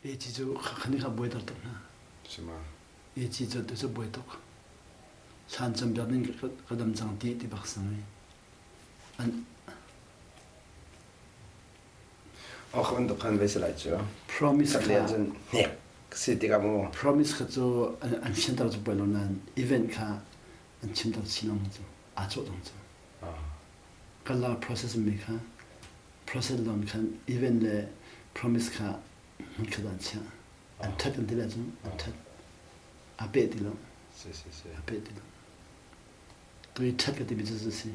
AG cu khani kha buai tar tuk hna. Sima. AG cu tu cu buai tuk. Thlan cam piak ding ka dam cang ti ti bak sang i. An Oh kha bantuk khan ve si lai cu. Promise kha cun hnek si tikah mu. Promise kha cu an fianter cu poi lo nain event kha an chimter chin lengmang cu aa cawh dong cu. Kala process mi kha process lon khan event le promise kha hmunkhat an chiah. An that an ti le cun an that. A peh ti lo. A peh ti lo. Tu i that ka timi cu si.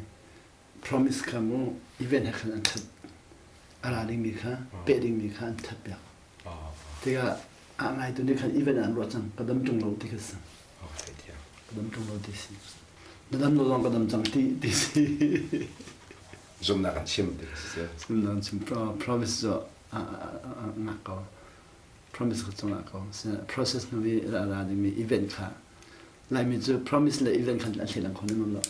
Promise kha mu event he khan an that. A ra dingmi kha peh dingmi kha an that piak. Tikah a ngaitu nih khan event ah an ruah cang ka dam ṭung lo ti kha si. Ka dam ṭung lo ti si. Na dam lo zong ka dam cang ti ti si. Zumnak an chim ti si. Zumnak an chim. Promise cu ngak ko. Promise ka cungah ko. Process hnu i ra ra dingmi event kha Laimi cu promise le event khan an thleilang kho nem lo.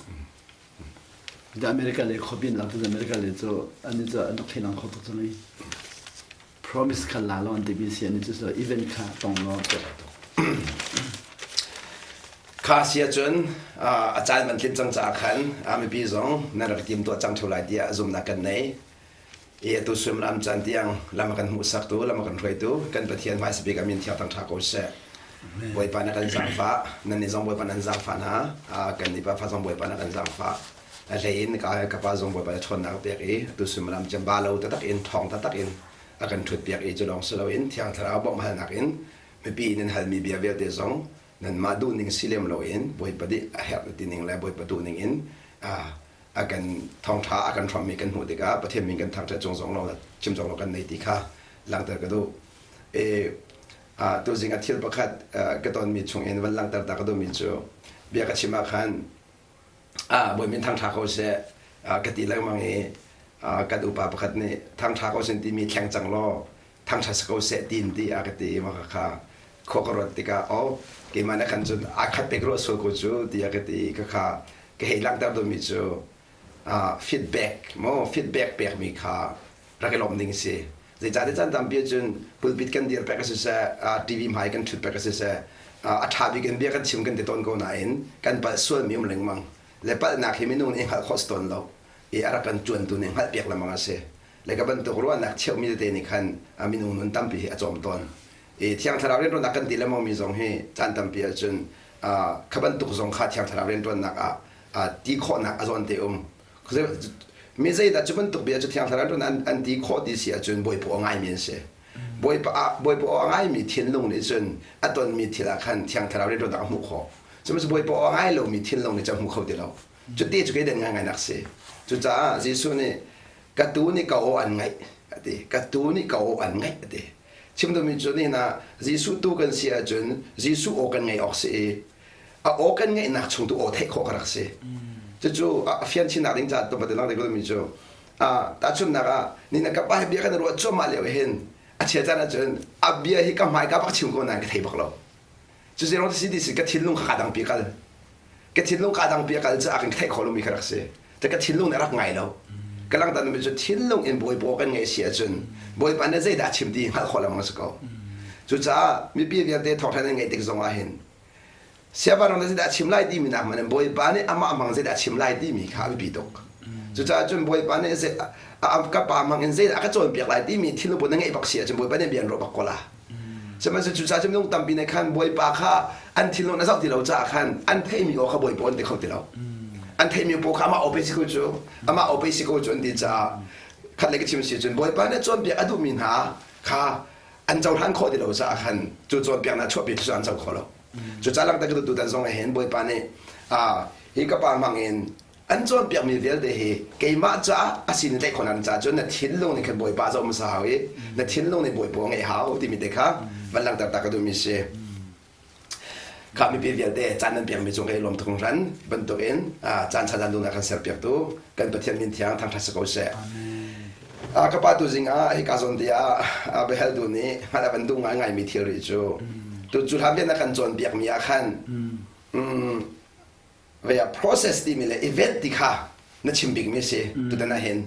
Da America le khuapin lang tu America le cu an cu an rak thleilang kho tuk cang i promise kha la lo an timi si an cu so event kha tong lo Kha si ahcun a caan man tlin cang caah khan mipi zong nan rak tim tuah cang ṭheo lai tiah zumhnak kan nei. I atu suimilam caan tiang lam a kan hmuhsaktu, lam a kan hruaitu kan Pathian hmaisabik a min thiang thangṭha ko seh. Bawipa na kan zaangfah, nannih zong Bawipa nan zaangfah hna, kan nih pa fa zong Bawipa na kan zaangfah. A hlei in ka ka pa zong Bawipa na ṭhawnnak a pek i atu suimilam caan ba lo taktak in ṭhawng taktak in a kan ṭhut piak i cu lawng si loin Thiang Thlarau bawmhhalnak in mipi in nan halmi bia vialte zong nanmah duhning si lem loin Bawipa nih a herh ti ning le Bawipa duhning in a kan thawngṭha a kan hrawmmi kan hmuh tikah Pathian min kan thangṭhat chung zong lo chim zong lo kan nei ti kha langhter ka duh. E, tuzing a thil pakhat ka tonmi chungin van langhter ta ka duhmi cu bia ka chim ah khan bawi min thangṭha ko seh ka ti lengmang i kan upa pakhat nih thangṭha ko sin timi thleng cang law thangṭha si ko seh tin ti a ka ti i mah kha khua ka ruat tikah oh keimah nih khan cun aa khat pek ruah sual ko cu tiah ka ti i khakha ka hei langhter duhmi cu feedback maw feedback pekmi kha rak i lawmh ding a si. Zeicahtiah caan tampi ahcun pulpit kan dir pek a siseh, TV hmai kan ṭhut pek a siseh, a ṭha bik in bia kan chim kan ti tawn ko nain kan palh sualmi um lengmang. Le palhnak hi minung nih hngalh khawh si tawn lo i a rak kan ṭuantu nih hngalhpiak lengmang a si. Le ka bantuk ruahnak cheuhmi tete nih khan minung nun tampi hi a cawm tawn. I Thiang Thlarau rianṭuannak kan ti lengmangmi zong hi caan tampi ahcun kha bantuk zong kha Thiang Thlarau rianṭuannak ah ti khawhnak a zawn te um. Mi zeidah cu bantuk bia cu Thiang Thlarau an, an ti khawh ti si ahcun Bawipa aw ngaimi an si. Bawipa, Bawipa aw a ngaimi thinlung nih cun a tonmi thil ah khan Thiang Thlarau rianṭuannak a hmuh khawh. Cumaw Bawipa aw a ngai lomi thinlung nih cun a hmu kho ti lo. Cuti cu kei den ngaingai nak si. Cucaah Jesuh nih ka tuu nih ka aw an ngaih a ti. Ka tuu nih ka aw an ngaih a ti. Chim duhmi cu nihin ah Jesuh tu kan si ahcun Jesuh aw kan ngaih awk si i a aw kan ngaihnak chung tu aw theih khawh ka rak si. Cucu a fian chinnak ding caah tupa te lang te mi cu tahchunhnak ah ni na ka pa hi bia kan ruah cuahmah lio hin a chia caan ahcun a bia hi ka hmai ka bak chim ko nain ka thei bak lo. Cu zeirong si ti si ka thinlung kha ka dang pi kal. Ka thinlung ka dang pi kal caah kan theih khawh lomi kha rak si. Te ka thinlung nih rak ngai lo. Ka langter mi cu thinlung in Bawipa kan ngaih si ahcun Bawipa nih zeidah a chim ti hngalh khawh lengmang si ko. Cucaah mipi vialte thawngṭha nan ngaih tik zong ah hin Siavanrong nih zeidah a chim lai timi nak hmanh in Bawipa nih amah hmang zeidah a chim lai timi kha a biapi tuk. Cucaah cun Bawipa nih ka pa hmang in zeidah a ka cawnpiak lai timi thinlung na ngeih bak si ahcun Bawipa nih bia an ruah bak ko la. Sihmanhsehlaw cucaah cun minung tampi nih khan Bawipa kha an thinlung a zoh ti lo caah khan an theihmi aw kha Bawipa an ti kho ti lo. An theihmi paw kha amah aw pei si ko cu, amah aw pei si ko cu an ti caah khat le ka chim si cun Bawipa nih cawnpiak a duhmi hna kha an cohlan khawh ti lo caah khan cu cawnpiaknak chuahpi cu an co kho lo. Cucaah langhter ka duh tutan zong ah hin Bawipa nih hi ka pa hmang in an cawnpiakmi vialte hi keimah caah a sin tlaih khawhnak caah cun na thinlung nih khan Bawipa zoh hmasa hau i na thinlung nih Bawipa ngeih hau timi te kha van langhter ta ka duhmi si. Kha mipi vialte caan nan pekmi cung kai lawm tuk hran bantukin caan chan duhnak kan serpiaktu kan Pathian min thiang thangṭhat si ko seh. Ka pa tu zing ah hika zawn te ah biahaltu nih hngalh a van duh ngaingaimi thilri cu tu cu hlan na kan cawnpiakmi ah khan vei ah process timi le event ti kha na chim bikmi si tutan ah hin.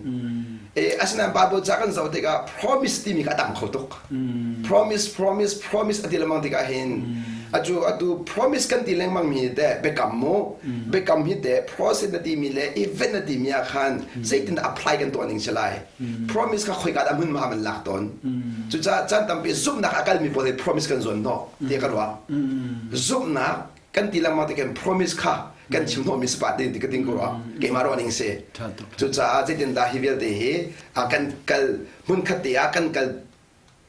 E asinain Bible ca kan zoh tikah promise timi kha a tam kho tuk. Promise, promise, promise a ti lengmang tikah hin atu atu promise kan ti lengmang mi te biakam mu biakam hi te process na timi le event na timi ah khan zeitin apply kan tuah ning si lai. Promise kha khoika dah hmun ma man lak tawn. Cucaah caan tampi zumhnak a kalmi pawl hi promise kan zuan hnawh ti ka ruah. Zumhnak kan ti lengmang te kan promise kha kan chim hnawhmi si pah ti ka ting ko rua keimah ruah ning si cucaah zeitindah hi vialte hi kan kal hmun khat te ah kan kal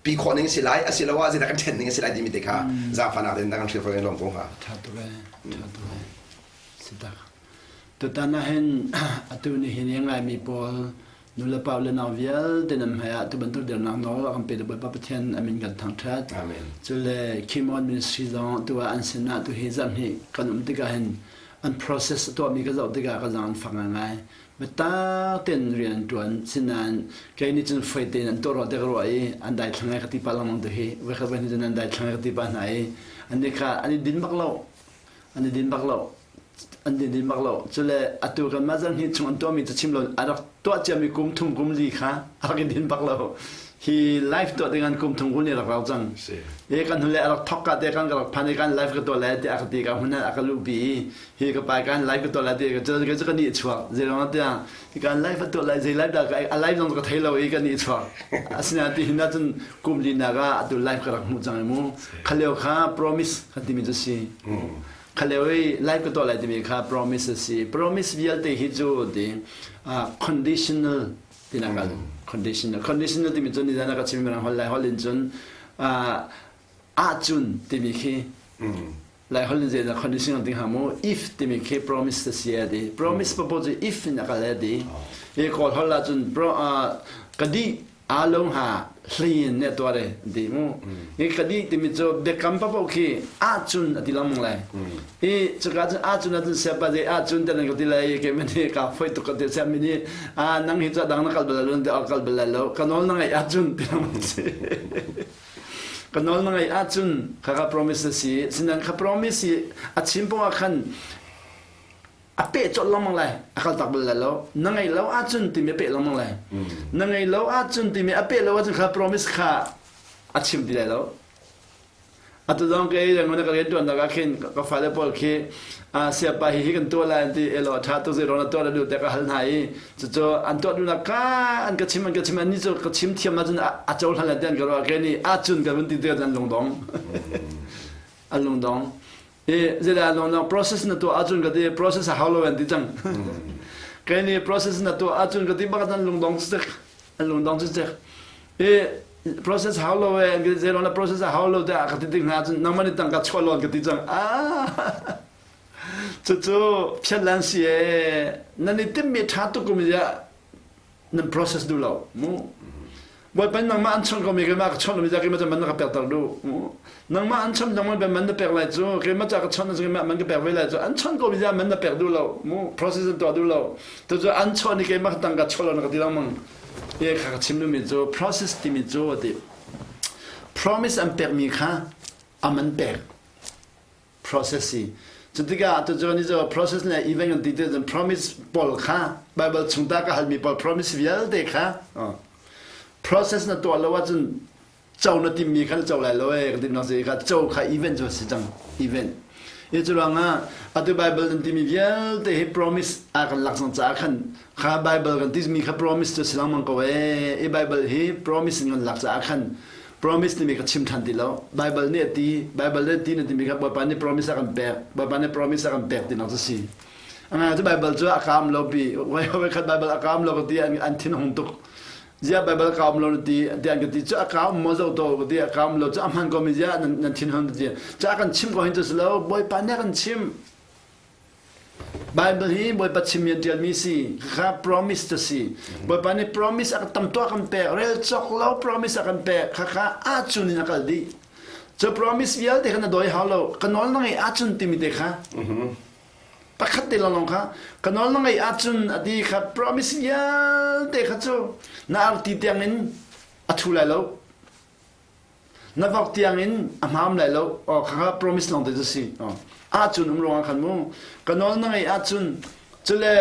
pi khawh ning si lai asiloah zeidah kan ṭhen ning si lai timi te kha zaangfahnak tein kan hrilh fawn lawm ko hnga ṭha tuk ee ṭha tuk ee si tak tutan ah hin atu ni hin ngaimi pawl Nulepa le nau vialte nan hmai ah tu bantuk dirnak nawl a kan pe Bawipa Pathian amin kan thangṭhat. Amen. Cule Kimon Ministry zong tu ah an sinah tu hi zarhhnih kan um tikah hin an process a tuahmi ka zoh tikah ka zang an fak ngaingai. Biatak tein rian an ṭuan. Sinain kei nih cun foi tein an tuah rua te ka ruah i an daithlang ngai ka ti pah lengmang tu hi. Voikhat voi hnih cun an daithlang ngai ka ti pah hna i an nih kha an i din bak lo. An i din bak lo. An din din bak lo. Cule atu kanmah zarhhnih chung an tuahmi cu chim lo a rak tuah ciami kum thum kum li kha a rak i din bak lo. Hi live tuah ding an kum thum kum li rak rau cang. E kan hule a rak thok ka te kan ka rak phan i kan live ka tuah lai tiah a ka ti ka hun a ka luhpi i hi ka pai kan live ka tuah lai ti ka cu ka cu ka nih chuak zei tiang kan live a tuah lai zei live dah ka a live zong ka thei lo i ka nih chuak asinain ti hin ahcun kum li nak ah atu live ka rak hmuh cang i mu khaleo kha promise kan timi cu si khaleo i live ka tuah lai timi kha promise a si promise vialte hi cu ti conditional tina kal conditional conditional timi cu nizan ka chim mirang hol lai hol in cun ahcun timi khi Lai holh in zeidah condition ding ha mu if timi khi promise ta si adi promise papo cu if in akal adi i kawl holh ah cun pro ka di a long ha hlin ne tuare di mu i ka di timi cu biakam papo khi a cun ati lang lai i cuka cun a cun acun siapa zei a cun te ka ti lai ke mani ka foi tuk ka ti sia mini a nang hi cu dang na kal bal lo te kal bal lo ka nawl na ngai a cun ti lang si Ka nawl na ngaih ahcun khakha promise a si. Sinan kha promise hi a chim poah ah khan a peh colh lengmang lai. A kal tak bal lai lo. Na ngeih lo ahcun timi a peh lengmang lai. Na ngeih lo ahcun timi a peh lo ahcun kha promise kha a chim ti lai lo. Atu zong kei rangon ka rian ṭuannak ah khin ka fale pawl khi siapa hi hi kan tuah lai an ti elaw ṭha tuk zei na tuah na duh tiah ka hal hna i cucu an tuah duhnak ka an ka chim an ka chim an nih cu ka chim thiam ahcun a cohlan lai tiah an ka ruah ke nih ahcun ka vun ti tikah an lungdong an lungdong i zeidah an lungdong process na tuah ahcun ka ti process a hau lo an ti cang kei nih process na tuah ahcun ka ti bak an lungdong cik an lungdong cik i process hau lo e an zei na process a hau lo tiah ka ti tik hna cun nangmah nih tangka chuah lawn ka ti cang ah cucu phiat lan si e nan i timmi ṭha tuk kum ya nan process duh lo mu Bawipa nangmah an chawnh ko mi keimah ka chawnh mi keimah ca man na ka pek ter duh nangmah an chawnh nangmah man na pek lai cu keimah ca ka chawnh keimah man ka pek ve lai cu an chawnh ko mi man na pek duh lo mu process an tuah duh lo tu cu an chawnh i keimah tangka chuah lo na ka ti lengmang E kha ka chim duhmi cu process timi cu ti promise an pekmi kha aman pek process si cu tikah tucun ni cu process le event kan ti te cun promise pawl kha Bible chung ta ka halmi pawl promise vialte kha process na tuah lo ahcun co na timmi kha na co lai lo ee ka timnak si kha co kha event cu si cang event i cu ruangah atu Bible nan timi vialte hi promise a kan lak cang caah khan kha Bible kan timi kha promise cu si lengmang ko ee i Bible hi promise in kan lak caah khan promise timi ka chim than ti lo Bible nih a ti Bible nih a ti na timi kha Bawipa nih promise a kan pek Bawipa nih promise a kan pek ti nak cu si anga cu Bible cu a kaam lo pi wai khat Bible a kaam lo ka ti an thin hung tuk Ziah Baibal ka um lo na ti tiah an ka ti cu a ka um maw zoh to ka ti a ka um lo cu a hman ko mi ziah nan nan thin hon ti cu a kan chim ko hin cu si lo Bawipa nih a kan chim Bible hi Bawipa chim mi an tial mi si kha promise cu si Bawipa nih promise a tam tuah kan pek rel cawk lo promise a kan pek kha kha ahcun in a kal dih cu promise vialte kha na dawi hau lo ka nawl na ngeih ahcun timi te kha Pakhat te lawnglawng kha ka nawl na ngeih ahcun a ti kha promise vialte kha cu na arti tiangin a thu lai lo. Na vok tiangin a hmam lai lo. Oh, kha kha promise lawng te cu si. Oh. Ahcun um ruangah khan mu ka nawl na ngeih ahcun cule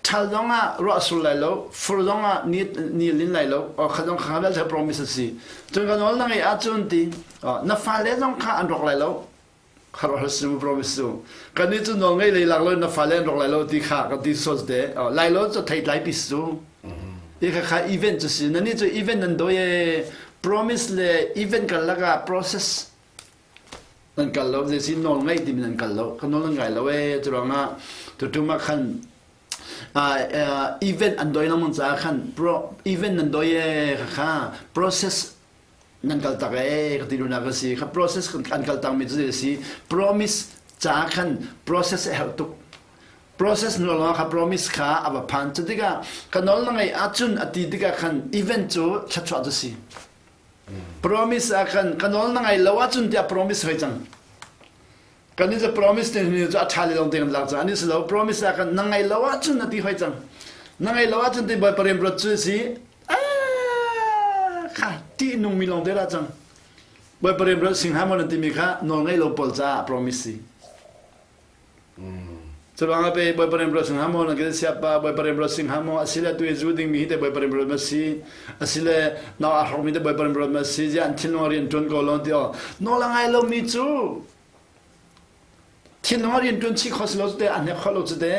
Ṭhal zong ah ruah sur lai lo, fur zong ah ni ni lin lai lo. O kha zong kha vialte promise a si. Cun ka nawl na ngeih ahcun ti na fale zong kha an rawk lai lo. Kharuahhar si mu promise cu. Kan nih cu nawl ngei lei lak lo na fale an rawk lai lo ti kha kan ti sos te. Lai lo cu thei tlai pi su. I kha kha event cu si. Na nih cu event nan doi e promise le event kan laka process nan kal lo zei si nawl ngei timi nan kal lo ka nawl nan ngai lo e curuangah tutum ah khan event an doi lengmang caah khan pro event nan doi e kha kha process nan kal tak e ka ti duhnak a si kha process an kal tak mi cu zei si promise caah khan process a herh tuk process nawl kha promise kha a va phan cu tikah ka nawl na ngeih ahcun a ti tikah khan event cu thluachuah cu si Promise ah khan ka nawl na ngai lo ahcun tiah promise hoi cang. Kan nih cu promise te ni cu a ṭha le lawng te kan lak cang. Ani si lo promise ah khan na ngai lo ahcun a ti hoi cang. Na ngai lo ahcun ti Bawipa rian ruat cu si kha ṭih nungmi lawng te dah cang. Bawipa rian ruat sing hlah maw nan timi kha nawl ngei lo pawl caah promise si. Curuang ah pei Bawipa remruat sing hlah maw nan kan siapa Bawipa remruat sing hlah maw asile tu i zu dingmi hi te Bawipa remruat ma si asile nau aa hrokmi te Bawipa remruat ma si ziah an thinlung a rian ṭuan ko lo ti aw nawl a ngai lomi cu thinlung a rian ṭuan chih kho si lo cu te a hnek kho lo cu te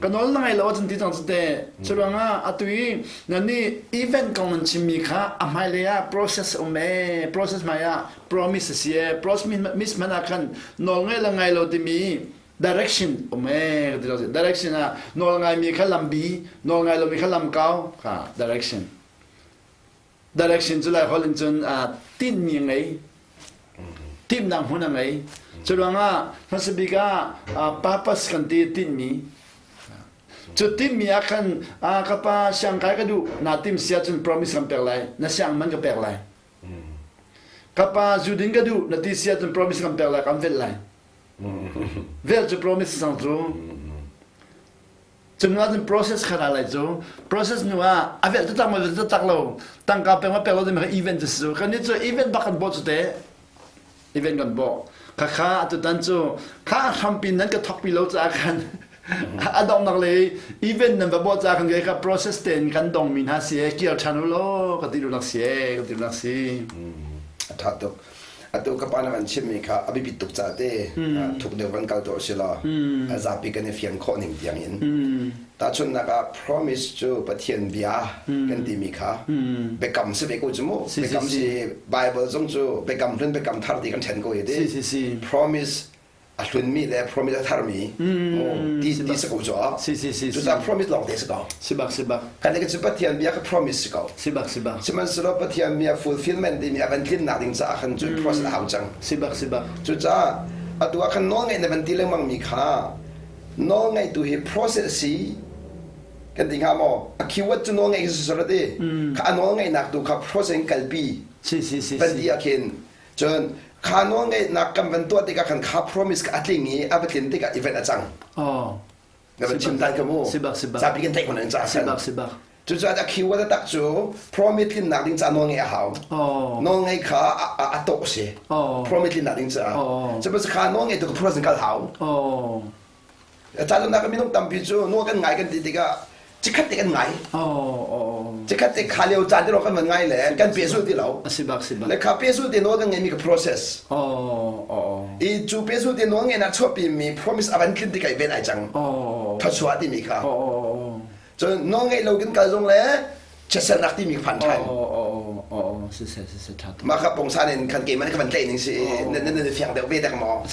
ka nawl na ngai lo ahcun ti cang cu te curuang ah atu i nan nih event kong nan chimmi kha a hmailei ah process um ee process hmai ah promise a si ee promise hmanh ah khan nawl ngai le ngai lo timi direction um ee ka ti lo si direction ah nawl ngaimi kha lambi nawl ngai lomi kha lamkau kha direction direction cu lai holh in cun tinhmi ngei timhnak hmun a ngei cu ruangah hmasa bik ah purpose kan ti tinhmi cu timmi ah khan ka pa siang kai ka duh na tim sia cun promise kan pek lai na siang man ka pek lai Ka pa zu ding ka duh na ti si ahcun promise kan pek lai kan velh lai. Velh cu promise sang cu. Cu hnu ahcun process kha ra lai cu. Process hnu ah a velh taktak maw velh taktak lo tangka pek ma pek lo timi kha event cu si cu. Kan nih cu event bak kan bawh cu te. Event kan bawh. Khakha atutan cu kha hrampi nan ka thokpi lo caah khan a donghnak le event nan va bawh caah khan kei kha process tein kan dongmi hna si e kir ṭhan u law ka ti duhnak si e ka ti duhnak si. A ṭha tuk. Atu ka pa na van chimmi kha a biapit tuk ca te thuk deuh van kal tuah si law zapi kan i fian khawh ning tiang in tahchunhnak ah promise cu Pathian bia kan timi kha biakam si ve ko cu mu biakam si Bible zong cu biakam hlun biakam thar ti kan ṭhen ko hi ti promise a hlunmi le promise a tharmi ti ti si ko cu si si si cucaah promise lawng te si ko si bak si bak kan cu Pathian bia ka promise si ko si bak si bak sihmanhsehlaw Pathian bia fulfillment timi a van tlinnak ding caah khan cun process a hau cang si bak si bak cucaah atu ah khan nawl ngeih na van ti lengmang mi kha nawl ngeihtu hi process si kan ti hnga maw a keyword cu nawl ngeih khi si ti kha a nawl ngeihnak tu kha process in kalpi si si si van ti ah khin cun kha nawl ngeihnak kan van tuah tikah khan kha promise kha a tling i a va tlin tikah event a cang oh na van chim dan ka mu si bak si bak zapi kan theih kun an ca si bak si bak Cucaah a keyword a tak cu promise tlinnak ding caah nawl ngeih a hau. Nawl ngeih kha a tawh si. Promise tlinnak ding caah. Cuba kha nawl ngeitu ka process kal hau. Caan nak minung tampi cu nawl kan ngai kan ti tikah cikhat te kan ngai. Cikhat te kha lio caan te kan van ngai le kan pehzul ti lo. Le kha pehzul te nawl kan ngeimi ka process. I cu pehzul te nawl ngeihnak chuahpi mi promise a van tlin tikah i ven ai cang. Thawchuah timi kha. Cun nawlngeih lo kan kal zong le chiatsernak timi ka phan ṭhan. Mah kha pungsan in khan keimah nih ka van tlaih ning si na na fiang deuh ve dek maw?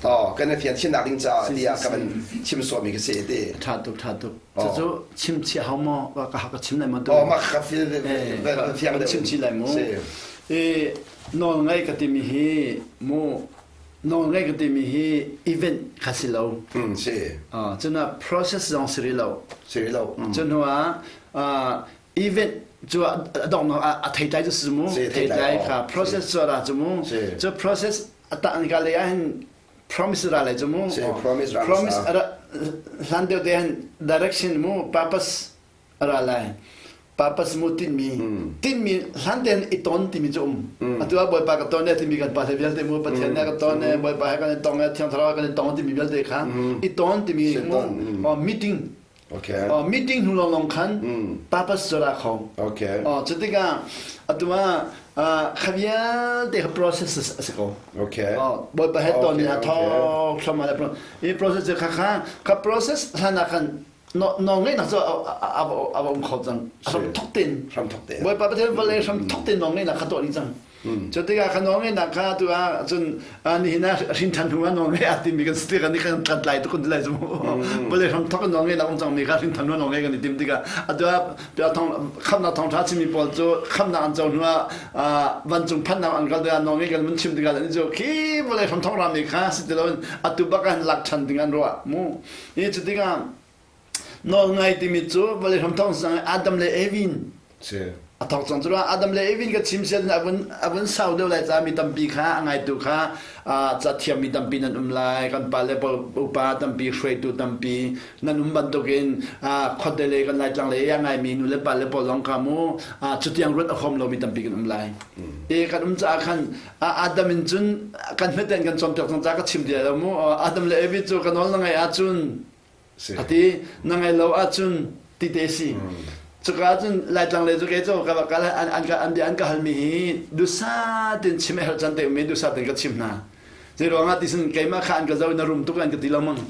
Oh, kan na fian chinnak ding caah tiah ka van chim sawhmi ka si ti. Ṭha tuk, ṭha tuk. Cucu chim chih hau maw? Ka ka chim lai maw? Oh, mah kha fiang deuh. Chim chih lai mu. I nawl ngai ka timi hi mu Nawlngaih ka timi hi event kha si lo. Si. Cun ah process zong si rih lo. Si rih lo. Cun hnu ah event cu a donghnak a theitlai cu si mu. Theitlai kha process cu a ra cu mu. Cu process a tah ka lei ah hin promise ra lai cu mu. Promise ra. Promise hlan deuh te hin direction mu purpose a ra lai. Purpose mu tinhmi tinhmi hlan tein i ton timi cu um. Atu ah Bawipa ka ton e timi kan pa he vialte mu Pathian he ka ton e Bawipa he kan i tong e Thiang Thlarau he kan i tong timi vialte kha i ton timi mu meeting. Okay. Oh, meeting hnu lawnglawng khan purpose cu ra kho. Okay. Oh, cu tikah atu ah kha vialte kha process a si ko. Okay. Oh, Bawipa he ton ni a thawk thlam le i process kha kha kha process hlan ah khan no ngeihnak cu a um kho cang. Hram thok tin. Hram thok tin. Bawipa Pathian vawlei hram thok tin no ngeihnak kha tuah dih cang. Cu tikah kha nawlngeihnak kha tu ah cun nihin ah hrin ṭhan hnu ah nawlngeih aa timmi kan si tikah ni kan kan tlai tuk kan ti lai cu mu. Vawlei hram thok in nawlngeihnak um cangmi kha hrin ṭhan hnu ah nawlngeih kan i tim tikah atu ah khamnak thawngṭha chimmi pawl cu khamnak an co hnu ah vancung phannak an kal tikah nawlngeih kan vun chim tikah an cu khi vawlei hram thok rami kha si ti loin atu bak ah lak ṭhan ding an ruah mu. Hi cu tikah Nawlngai timi cu vawlei hramthawk sang Adam le Evin a thawk cang cu Adam le Evin ka chim sian a vun a vun sau deuh lai ca mi tampi kha a ngaitu kha ca thiam mi tampi nan um lai kan pa le pawl upa tampi hruaitu tampi nan um bantukin khuate le kan laitlang le a ngaimi nu le pa le pawl zong kha mu cutiang ruat a huam lomi tampi kan um lai e kan um caah khan Adam in cun kan hmeten kan cawnpiak cang ca ka chim dia lo mu Adam le Evi cu ka nawl na ngaih ahcun A ti na ngai lo ahcun ti te si. Cuka cun Laitlang le cu kei cu ka kal an an an bia an ka halmi hi dusa tin chim a herh can te ummi dusa tin ka chim hna. Zei ruangah ti sin keimah kha an ka zo na rum tuk an ka ti lo mang.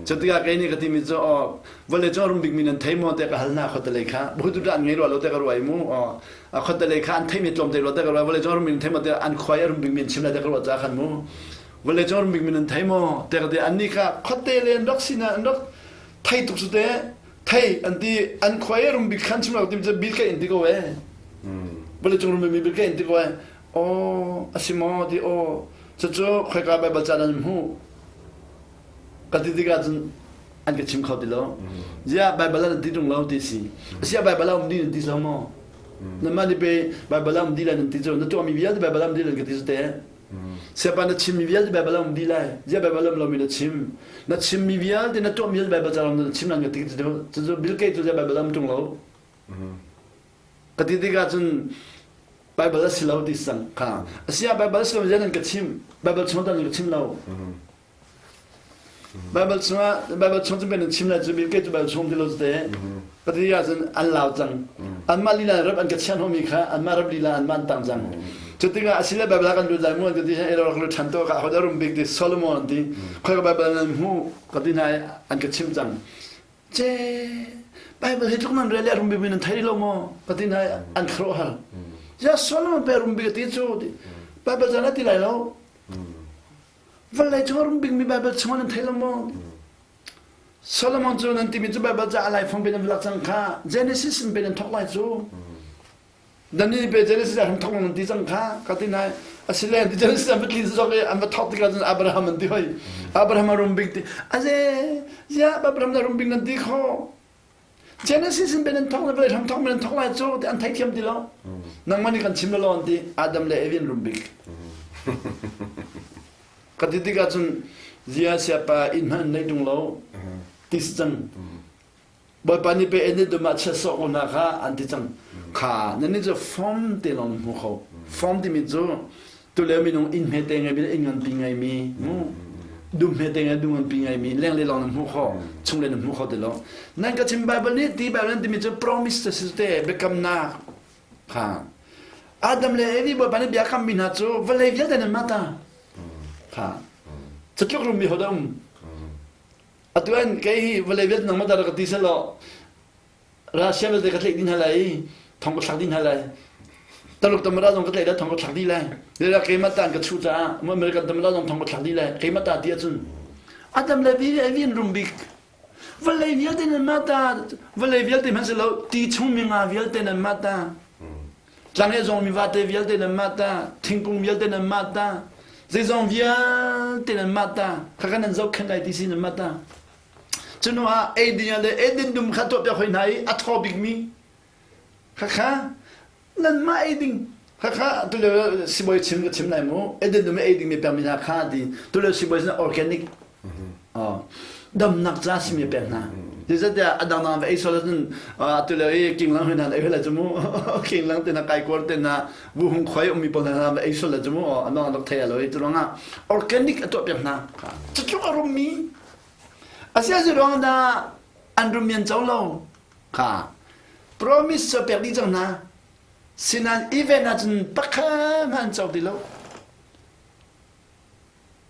Cu tikah kei nih ka timi cu aw vawlei cung rum bikmi nan thei maw te ka hal hna khuatelei kha buhutu an ngei rua lo te ka ruai mu aw a khuatelei kha an theimi tlawm te rua te ka ruai vawlei cung rum bik thei maw te an khuai a rum bikmi an chim lai te ka ruah ca khan mu Vawlei cung rum bik min an thei maw? Tiah ka ti. Annih kha khuate le an rak sin ah an rak thei tuk su te. Thei an ti an khua i rum bik khan chim lo tim cu bil ka in ti ko e. Vawlei cung rum bik mi bil ka in ti ko e. Aw a si maw ti aw cucu khoika Baibal ca nan hmuh ka ti tikah cun an ka chim kho ti lo. Ziah Baibal an ti tung lo ti si. Asiah Baibal a um dih nan ti lo maw? Nanmah nih pe Baibal a um dih lai nan ti cu na tuahmi vialte Baibal a um dih nan ka ti cu te. Siapa na chimmi vialte Baibal a um dih lai. Ziah Baibal um lomi na chim? Na chimmi vialte na tuahmi vialte Baibal ca na chim nan ka ti cu Bill Gates cu ziah Baibal um ṭung lo? Ka ti tikah cun Baibal a si lo ti sang kha. Asiah Baibal a si lo ziah nan ka chim? Baibal chung nan ka chim lo. Baibal chungah Baibal chung cu nan chim lai cu Bill Gates cu Baibal chung ti lo te. Pati ah cun an lau cang. Anmah lila rap an ka chiah hnawhmi kha anmah rap lila anmah an tang cang. Cu tikah asile Baibal ah kan lut lai mu an ka ti hi rak lut ṭhan to ka ahodah rum bik ti Solomon an ti. Khoi ka Baibal nan hmu ka ti hna i an ka chim cang. Ce Baibal hi tluk nan rel le rum bik mi nan thei lo maw ka ti hna i an khuaruah hal. Ya Solomon pe rum bik ti cu Baibal caan a ti lai lo. Vawlei cung a rum bikmi Baibal chungah nan thei lo maw? Solomon cu nan timi cu Baibal ca a laifang pe nan lak cang kha Genesis in pe nan thawk lai cu. Nan pe Genesis ah thawk nan ti cang kha ka ti nai asile ti Genesis an va tli zok i an va thawk tikah cun Abraham an ti hoi. Abraham a rum bik ti aze zia Abraham na rum bik nan ti kho. Genesis in ben an thawk le vawlei hram thawk men an thawk lai cu ti an theithiam ti lo. Nangmah nih kan chim lo an ti Adam le Evi an rum bik. Ka ti tikah cun zia siapa inn hmanh an nei tung lo ti si cang. Bawipa nih pe en dum ah chia sawk ko hna kha an ti cang. Kha nan nih cu form te lawng hmu kho. Form timi cu Tulio minung inn hmete ngeimi le inn nganpi ngeimi dum hmete ngai dum nganpi ngeimi lenglei lawng nan hmuh khawh chunglei nan hmuh kho ti lo nan ka chim Bible nih ti Bible nan timi cu promise te si te biakamnak kha Adam le Evi Bawipa nih bia kammi hna cu vawlei vialte nan mah ta kha catluk rummi ho dah um atu an kei hi vawlei vialte nang mah ta ka ti selaw Russia vialte ka tlaih dih hna lai i thong ka thlak dih hna lai. Taluk tamara zong ka tlaih lai thong ka thlak dih lai. Zeicah keimah ta an ka chuh caah American tamara zong thong ka thlak dih lai. Keimah ta ti ahcun Adam le Evi an rum bik. Vawlei vialte nan mah ta vawlei vialte hmanh si lo ti chung mi nga vialte nan mah ta tlang he zong mi vate vialte nan mah ta thingkung vialte nan mah ta zeizong vialte nan mah ta khakha nan zohkhenh lai ti si nan mah ta Cuhnu ah eiding le eidin dum kha tuahpiak hoi hna i a thaw bikmi khakha nanmah eiding khakha tulio sibawi chim ka chim lai mu eidin dum i eiding mi pekmi hna kha ti tulio sibawi sin organic damnak ca simi pek hna zeicahtiah a dangdang va ei sual ahcun tulio i kinglang hoi hna ei hoi lai cu mu kinglang te hna kaikuar te hna vuhung khoi ummi pawl hna va ei sual lai cu mu anong an rak thei lo i cu ruangah organic a tuahpiak hna cutluk a rummi Asiah ruang dah? An rumian co lo. Kha promise cu pek dih cang hna. Sinan event ahcun pakhat hmanh an co ti lo.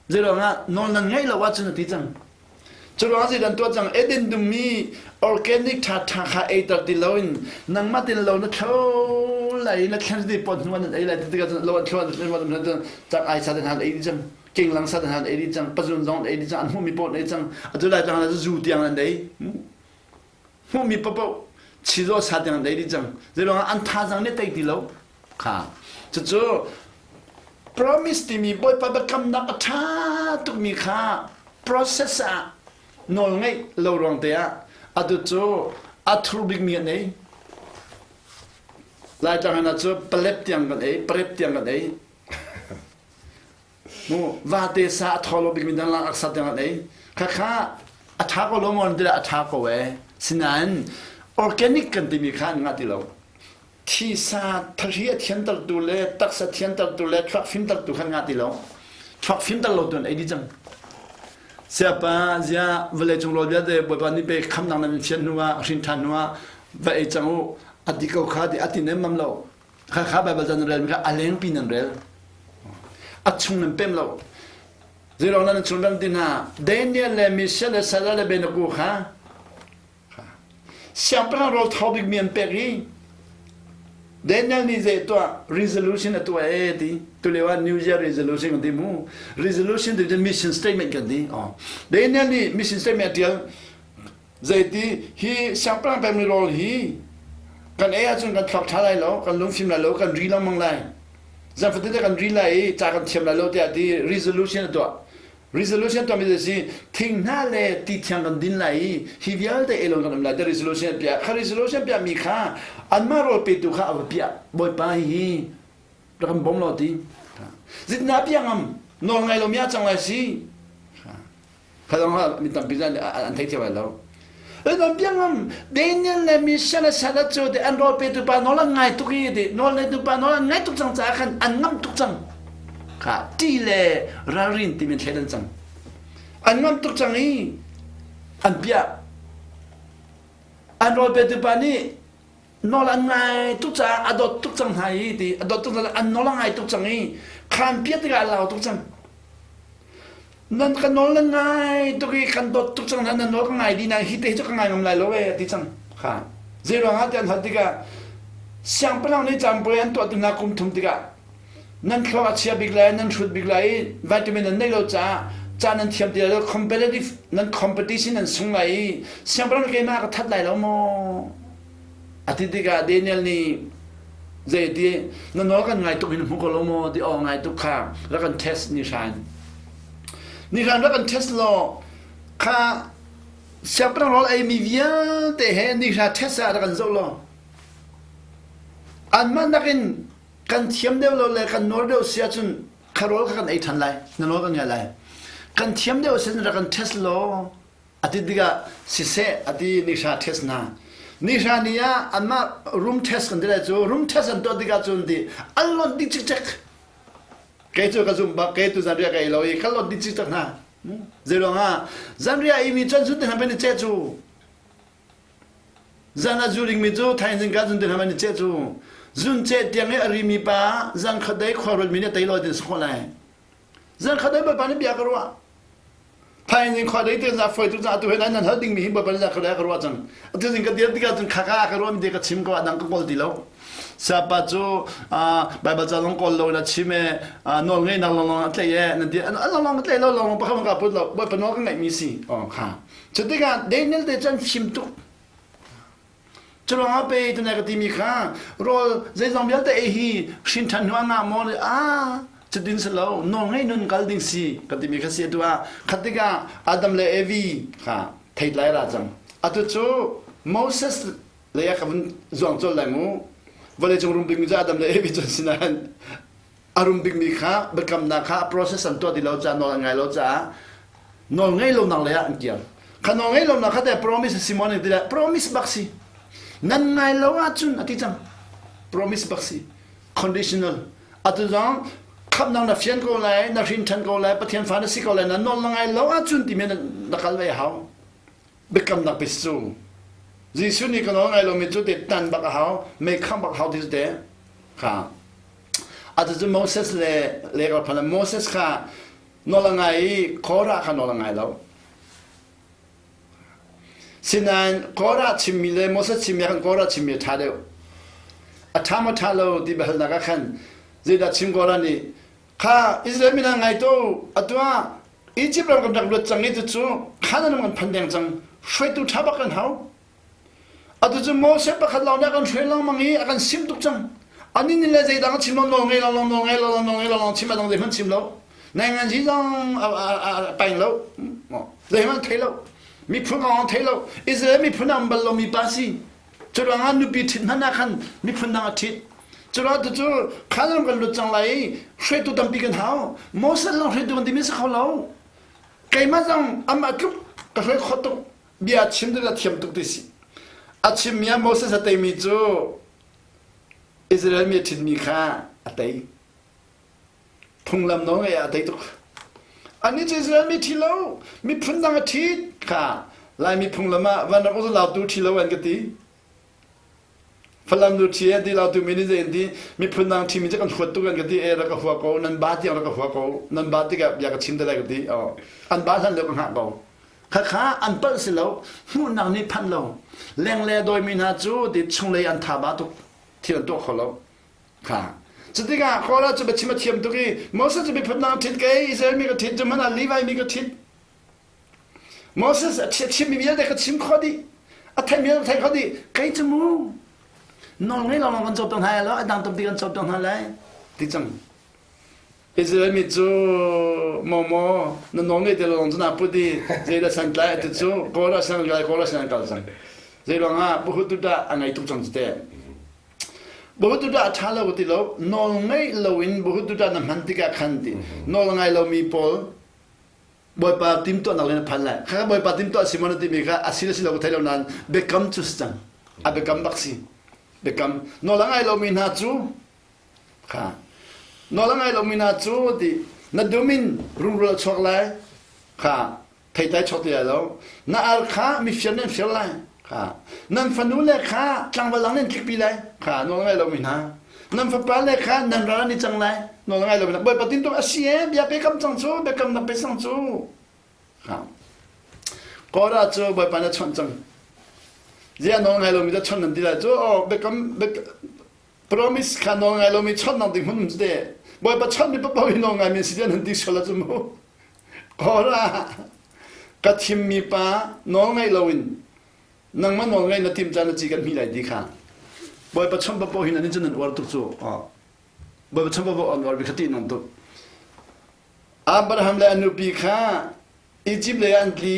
Zeiruangah nawl nan ngeih lo ahcun a ti cang. Curuangah zeidah an tuah cang? Eden dummi organic ṭhaṭha kha eiter ti loin nangmah tin lo na thlo lai i na thlen ti pot hnu ah nan ei lai ti tikah cun lo an thlo an thlo cun cak ai sa te hna an ei dih cang. Kinglang sa te hna an ei dih cang. Pazun zong an ei dih cang. An hmuhmi paoh an ei cang. Atu lai tlang cu zu tiang an ei. Hmuhmi paohpaoh chizaw sa tiang an ei dih cang. Zeiruangah an thazaang nih tei ti lo. Kha. Cucu promise timi Bawipa biakamnak a ṭha tukmi kha process ah nawl ngeih lo ruang te ah atu cu a thur bikmi an ei. Laitlang hna cu palep tiang kan ei, parep tiang kan ei. Mu vate sa a thaw lo bikmi dang lang aksa tiang an ei. Khakha a ṭha ko lo maw tilah a ṭha ko ee. Sinain organic kan timi kha an ngah ti lo. Thisa thahri a thiantertu le taksa thiantertu le thluak fimtertu khan ngah ti lo. Thluak fimter lo tu an ei dih cang. Siapa zia vawlei cung rawl vialte Bawipa nih pe khamnak nan fian hnu ah hrin ṭhan hnu ah va ei cang u a ti ko kha ti a ti nemmam lo. Kha kha Baibal ca nan rel mi kha a lengpi nan rel. A chung nan pem lo. Zeilawng nan chung ram ti hna Daniel le Mishael le Shadrach le Abednego kha Siangpahrang rawl thaw bikmi an pek i Daniel nih zei tuah resolution a tuah e ti tulio ah New Year resolution kan ti mu resolution ti mission statement kan ti oh Daniel nih mission statement a tial zeiti hi siangpahrang pekmi rawl hi kan ei ahcun kan thluak ṭha lai lo kan lungfim lai lo kan ri lengmang lai zanfatite kan ri lai i ca kan thiam lai lo tiah ti resolution a tuah Resolution tuahmi cu si thinghnah le ti thiang kan din lai i hi vialte ei lo kan um lai ti resolution piah kha resolution piah mi kha anmah rawl petu kha a va piah bawipa hihi rak kan bawm law ti zitna piah ngam nawl ngai lo mi ah cang lai si kha dong mi tampi an thei thiam lai lo an piah ngam Daniel le Misha le Sadat cu te an rawl petu pa nawl an ngai tuk i ti nawl neitu pa nawl an ngai tuk cang caah khan an ngam tuk cang kha ṭi le ralrin timi thleidan cang an ngam tuk cang i an piah an rawl petu pa nih nawl an ngai tuk caah a dawt tuk cang hna i ti a dawt tuk cang an nawl a ngai tuk cang i khan piah tikah a lau tuk cang nan ka nawl nan ngai tuk i kan dawt tuk cang hna nan nawl ka ngai dih na hi te cu ka ngai ngam lai lo e ti cang kha zei ruangah ti an hal tikah siangpahrang nih campui an tuah tu hna kum thum tikah nan thluak a chia bik lai nan hrut bik lai i vitamin nan neih lo caah ca nan thiam ti lai lo competitive nan competition nan sung lai i siangpahrang keimah ka that lai lo maw a ti tikah Daniel nih zei ti na nawl kan ngai tuk hin hmu ko lo maw ti aw ngai tuk kha rak kan test ni hran ni hran rak kan test law kha siangpahrang rawl ei mi vialte he ni hra test ah rak kan zoh law anmah nakin kan thiam deuh lo le kan nuar deuh si ahcun kha rawl kha kan ei ṭhan lai na nawl kan ngai lai kan thiam deuh sin rak kan test law a ti tikah siseh a ti nihra test hna nihra ni ah anmah room test kan ti lai cu room test an tuah tikah cun ti an lawnh dih cikcek kei cu ka zum bak kei tu zanriah ka ei lo i ka lawnh dih cikcek hna zei ruangah zanriah i mi cun sun te hna pen i ce cu Zan a zu dingmi cu thaizing ka zun te hna ni ceh cu zun ceh tiang i a rimi pa zan khat dei khua ruatmi nih tei lawi din si khawh lai. Zan khat dei bawipa nih bia ka ruah. Thaizing khua dei te za foi tu za tu he nan hal dingmi hi bawipa nih zan khat dei ka ruah cang. Atu zing ka dir tikah cun khaka ka ruah mi te ka chim ko adang ka kawl ti lo. Siapa cu Bible ca long kawl lo na chim e nawl ngei nak long long a tlei e nan ti an long long tlei lo long pakhat ka put lo bawipa nawl ka ngaih mi si. Oh kha. Cutikah Daniel te cu an fim tuk. Curuangah pe tunai ka timi kha rawl zeizong vialte ei hi hrin ṭhan hnu ah ngah maw ah cutin si lo nawl ngei nun kal ding si ka timi kha si atu ah khat tikah Adam le Evi kha theitlai ra cang. Atu cu Moses lei ah ka vun zuang colh lai mu. Vawleicung rum bikmi cu Adam le Evi cu an si nain a rum bikmi kha biakamnak kha process an tuah ti lo caah nawl an ngai lo caah nawl ngei lonak lei ah an kir kha nawl ngei lonak kha te promise si maw ti promise bak si nan ngai lo ahcun a ti cang promise bak si conditional atu zong khamnak na fian ko lai na hrin ṭhan ko lai pathian fa na si ko lai na nawl na ngai lo ahcun timi na kal ve hau. Biakamnak pe si cu. Jesuh nih ka nawl ngai lomi cu te tan bak a hau, mei khangh bak hau ti cu te. Kha. Atu cu Moses le le ka Moses kha nawl a ngai i Korah kha nawl a ngai lo. Sinain Korah chimmi le Moses chimmi ah khan Korah chimmi a ṭha deuh. A ṭha maw ṭha lo ti biahalnak ah khan zeidah chim Korah nih kha Israel mi hna ngai to atu ah Egypt ram kan rak luat cang i cucu Canaan ram kan phan deng cang hruaitu ṭha bak kan hau. Atu cu Moses pakhat lawng nih a kan hruai lengmang i a kan simh tuk cang. Anih nih le zeidang a chim lo, nawl ngei lo, nawl ngei lo, nawl ngei lo, lawng chim a dang zeihmanh chim lo. Naingan zi zong a paing lo. Zeihmanh thei lo. Miphun kong thei lo. Israel miphun ah um bal lomi pa si. Cu ruangah nupi ṭhit hmanh ah khan miphun dang a ṭhit. Cu ruangah tu cu Canaan kan lut cang lai i hruaitu tampi kan hau. Moses lawng hruaitu kan timi si kho lo. Keimah zong amah tluk ka hruai khawh tuk. Bia chim ding a thiam tuk ti si. A chimmi ah Moses a teimi cu Israel mi a ṭhitmi kha a tei. Phunglam nawl ngeih ah a tei tuk. Anih cu Israel mi ṭhi lo, miphun dang a ṭhit kha Laimi phunglam ah vanram u lautu ṭhi lo an ka ti. Falam nu ṭhi an ti lautu mi nih zei an ti miphun dang ṭhimi cu kan huat tuk an ka ti e rak ka hua ko nan ba tiang rak ka hua ko nan ba tikah bia ka chim te lai ka ti. Oh. An ba hlan lio ka hngah ko. Khakha an palh si lo, hmuhnak nih phanh lo. Lengle a dawimi hna cu ti chunglei an tha ba tuk, thil an tuah kho lo. Kha. Cutikah Korah cu biachim a thiam tuk i Moses cu miphun dang a ṭhit kei Israel mi ka ṭhit cu hmanh ah Levi mi ka ṭhit. Moses a chimmi vialte ka chim khawh dih. A theihmi a theih khawh dih. Kei cu mu nawl ngei lawng kan cawm hna lo, a dang tampi kan cawm hna lai. Ti cang. Israel mi cu maw maw na nawl ngei te lawng cu naa put i zeidah santlai ati cu kawl ah san lai kawl ah san kal cang zei ruangah buhututa a ngei tuk cang cu te buhututa a ṭha lo ti lo nawl ngei loin buhututa na hman tikah khan ti nawl ngai lomi pawl Bawipa timtuahnak le na phan lai kha Bawipa timtuah si maw na timi kha a si le si lo ka thei lo nain biakam cu si cang a biakam bak si biakam nawl a ngai lomi hna cu Kha nawl a ngai lomi hna cu ti na dum in rungrul a chuak lai kha theitlai chuak ti lai lo na ar kha mifir nih an fir lai kha nan fanu le kha tlangval dang nih an tlikpi lai kha nawl a ngai lomi hna nan fapa le kha nan ral an i cang lai nawl a ngai lomi hna Bawipa tintuk a si e bia pe kam cang cu biakam na pe cang cu kha Korah cu Bawipa nih a chawnh cang ziah nawl ngai lomi dah chawnh nan ti lai cu oh biakam Promise kha nawl ngai lomi chawnhnak ding hmun te Bawipa chawnhmi paoh hi nawl ngaimi si tiah nan ti sual ahcun mu Kora ka thimmi pa nawl ngaih loin nangmah nawl ngaih na tim caan na ci kan hmi lai ti kha Bawipa chawnh paoh hi nan cun nan uar tuk cu Bawipa chawnh paoh an uar bi kha ti nan tuk Abraham le a nupi kha Egypt lei ah an tli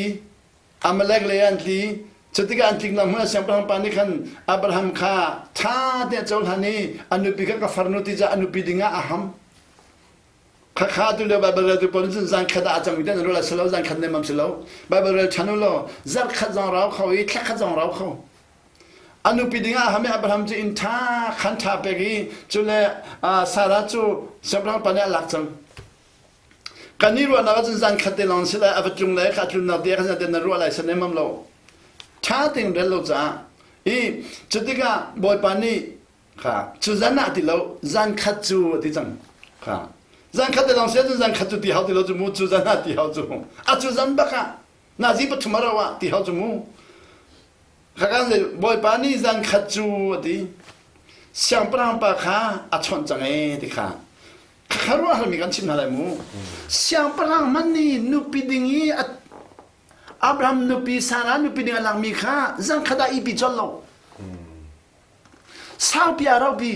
Amalek lei an tli. Cutikah an tliknak hmun ah siangpahrang pa nih khan Abraham kha ṭha tein a cohlan i a nupi kha ka farnu ti caah a nupi dingah a ham. Khakha tu lio Baibal reltu pawl nih cun zan khat ah a cangmi te nan ruah lai si lo, zan khat nemmam si lo. Baibal rel ṭhan u law zarh khat zong rau kho i thla khat zong rau kho. A nupi dingah a ham i Abraham cu inn ṭha khan ṭha pek i cule Sarah cu siangpahrang pa nih a lak cang. Kan i ruahnak ahcun zan khat te lawng si lai a va tlung lai kha tlunnak te kha te na ruah lai san emam lo. Ṭha tein rel lo caah i cutikah Bawipa nih kha cu zan ah ti lo zan khat cu a ti cang kha zan khat te lawng si ahcun zan khat cu ti hau ti lo cu mu cu zan ah ti hau cu a cu zan bak ah nazi pathum a rau ah ti hau cu mu kha kan Bawipa nih zan khat cu a ti siangpahrang pa kha a chawnh cang ee ti kha Khuaruahharmi kan chim hna lai mu. Siangpahrang hmanh nih nupi ding i Abraham nupi Sarah nupi ding a langmi kha zangkhat ah ipi colh lo. Saupi a raupi.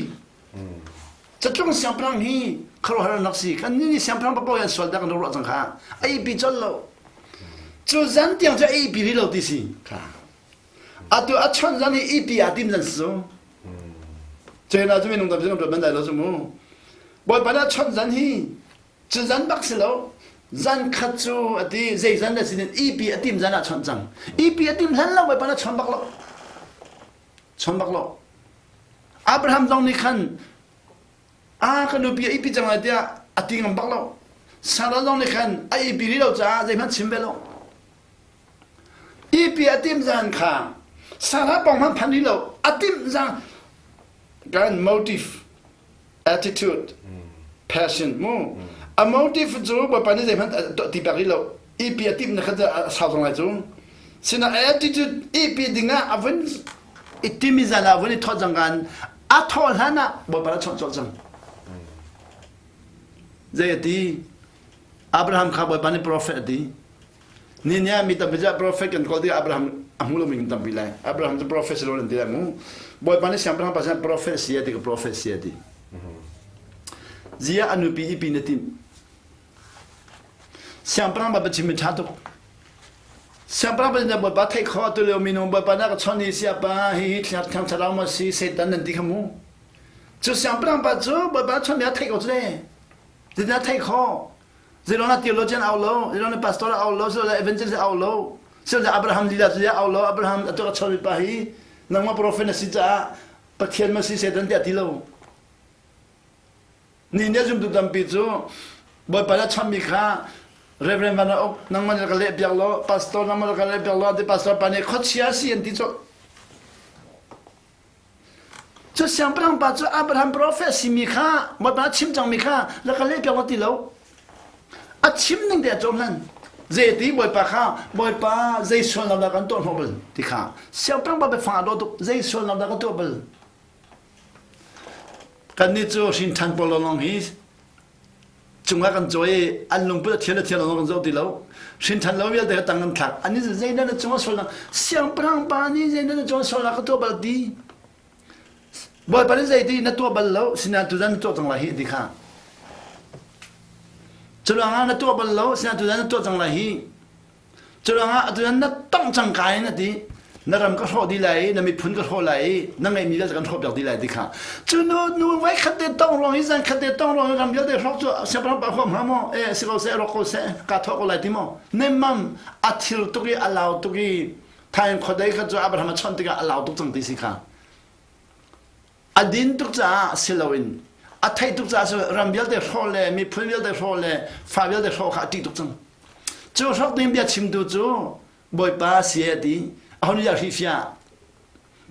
Catlung siangpahrang hi khuaruahhar an rak si. Kan nih siangpahrang papaw an sual dah kan ruah cang kha. A ipi colh lo. Cu zan tiang cu a ipi rih lo ti si. Kha. Atu a chawnh zan hi ipi aa tim zan si cu. China cu minung tampi kan ban lai lo cu mu. Bawipa nih a chawnh zan hi cu zan bak si lo. Zan khat cu a ti zei zan le sinin ipi a tim zan ah chawnh cang. Ipi a tim hlan lo Bawipa nih a chawnh bak lo. Chawnh bak lo. Abraham zong nih khan a ka nupi a ipi cang lai tiah a ti ngam bak lo. Sarah zong nih khan a ipi rih lo caah zeihmanh chim ve lo. Ipi a tim zan kha Sarah pong hmanh phan rih lo a timh zan kan motive attitude passion mu a motive cu Bawipa nih zeihmanh ti pek rih lo ipi a timh na kha a sau zong lai cu sina attitude ipi dingah a vun i timi zan ah vun i thawt cang kan a thawh hlan ah Bawipa a chawnh colh cang zei a ti Abraham kha Bawipa nih prophet a ti Ni nih mi tampi cu prophet kan kawl tikah Abraham a hmu lomi kan tampi lai. Abraham cu prophet si lo nan ti lai mu. Bawipa nih siangpahrang pa sinah prophet si a ti ka prophet si a ti. Zia a nupi ipi na timh. Siangpahrang pa biachim mi ṭha tuk. Siangpahrang pa sinah Bawipa theih kho atu lio minung Bawipa na ka chawnh i siapa hihi thiang thlarau ma si Satan nan ti kha mu. Cu siangpahrang pa cu Bawipa chawnh mi a theih ko cu le. Zeitindah theih khawh? Zeilawng na theologian au lo, zeilawng na pastor au lo, zeilawng na evangelist au lo, zeilawng Abraham lila cu au lo, Abraham atu ka chawi pa hi nangmah prophet na si caah Pathian ma si Satan tiah ti lo. Ni nih zumtu tampi cu Bawipa na chammi kha Reverend Van Uk nangmah nih ka leh piak lo, pastor nangmah ka leh piak lo, ti pastor pa nih khuachia si an ti cu. Cu siangpahrang pa cu Abraham profet simi kha Bawipa a chim cangmi kha la ka leh piak lo ti lo. A chim ning te a cohlan. Zeiti Bawipa kha Bawipa zei sualnak dah kan tuah hnawh bal ti kha siangpahrang pa biafang a dawh tuk zei sualnak dah ka tuah bal. Kannih cu hrin ṭhan pawl lawng hi cungah kan cawi i an lungput a thian a thian lo kan zoh ti lo hrin ṭhan lo vialte kha tang kan thlak ani zeidah na cungah sualnak siangpahrang pa nih zeidah na cungah sualnak ka tuah bal ti bawipa nih zeiti na tuah bal lo sinain tuzan na tuah cang lai hi ti kha curuangah na tuah bal lo sinain tuzan na tuah cang lai hi Curuangah atu na tongh cang ka in a ti. Na ram ka hrawh dih lai i na miphun ka hrawh lai i na ngeihmi vialte kan hrawh piak dih lai ti kha. Cu nu nu voi khat te tong ruang i zan khat te tong ruang i ram vialte hrawk cu siangpahrang pa huam hnga maw? Eh si ko seh rawk ko seh ka thawh ko lai ti maw? Nemmam a thil tuk i a lau tuk i thain khuadei kha cu Abraham a chawnh tikah a lau tuk cang ti si kha. A din tuk caah si loin a theih tuk caah ram vialte hrawh le miphun vialte hrawh le fa vialte hrawh kha a ṭih tuk cang. Cu hrawk ding bia chimtu cu Bawipa si a ti. Aho nih dah hrihfiah?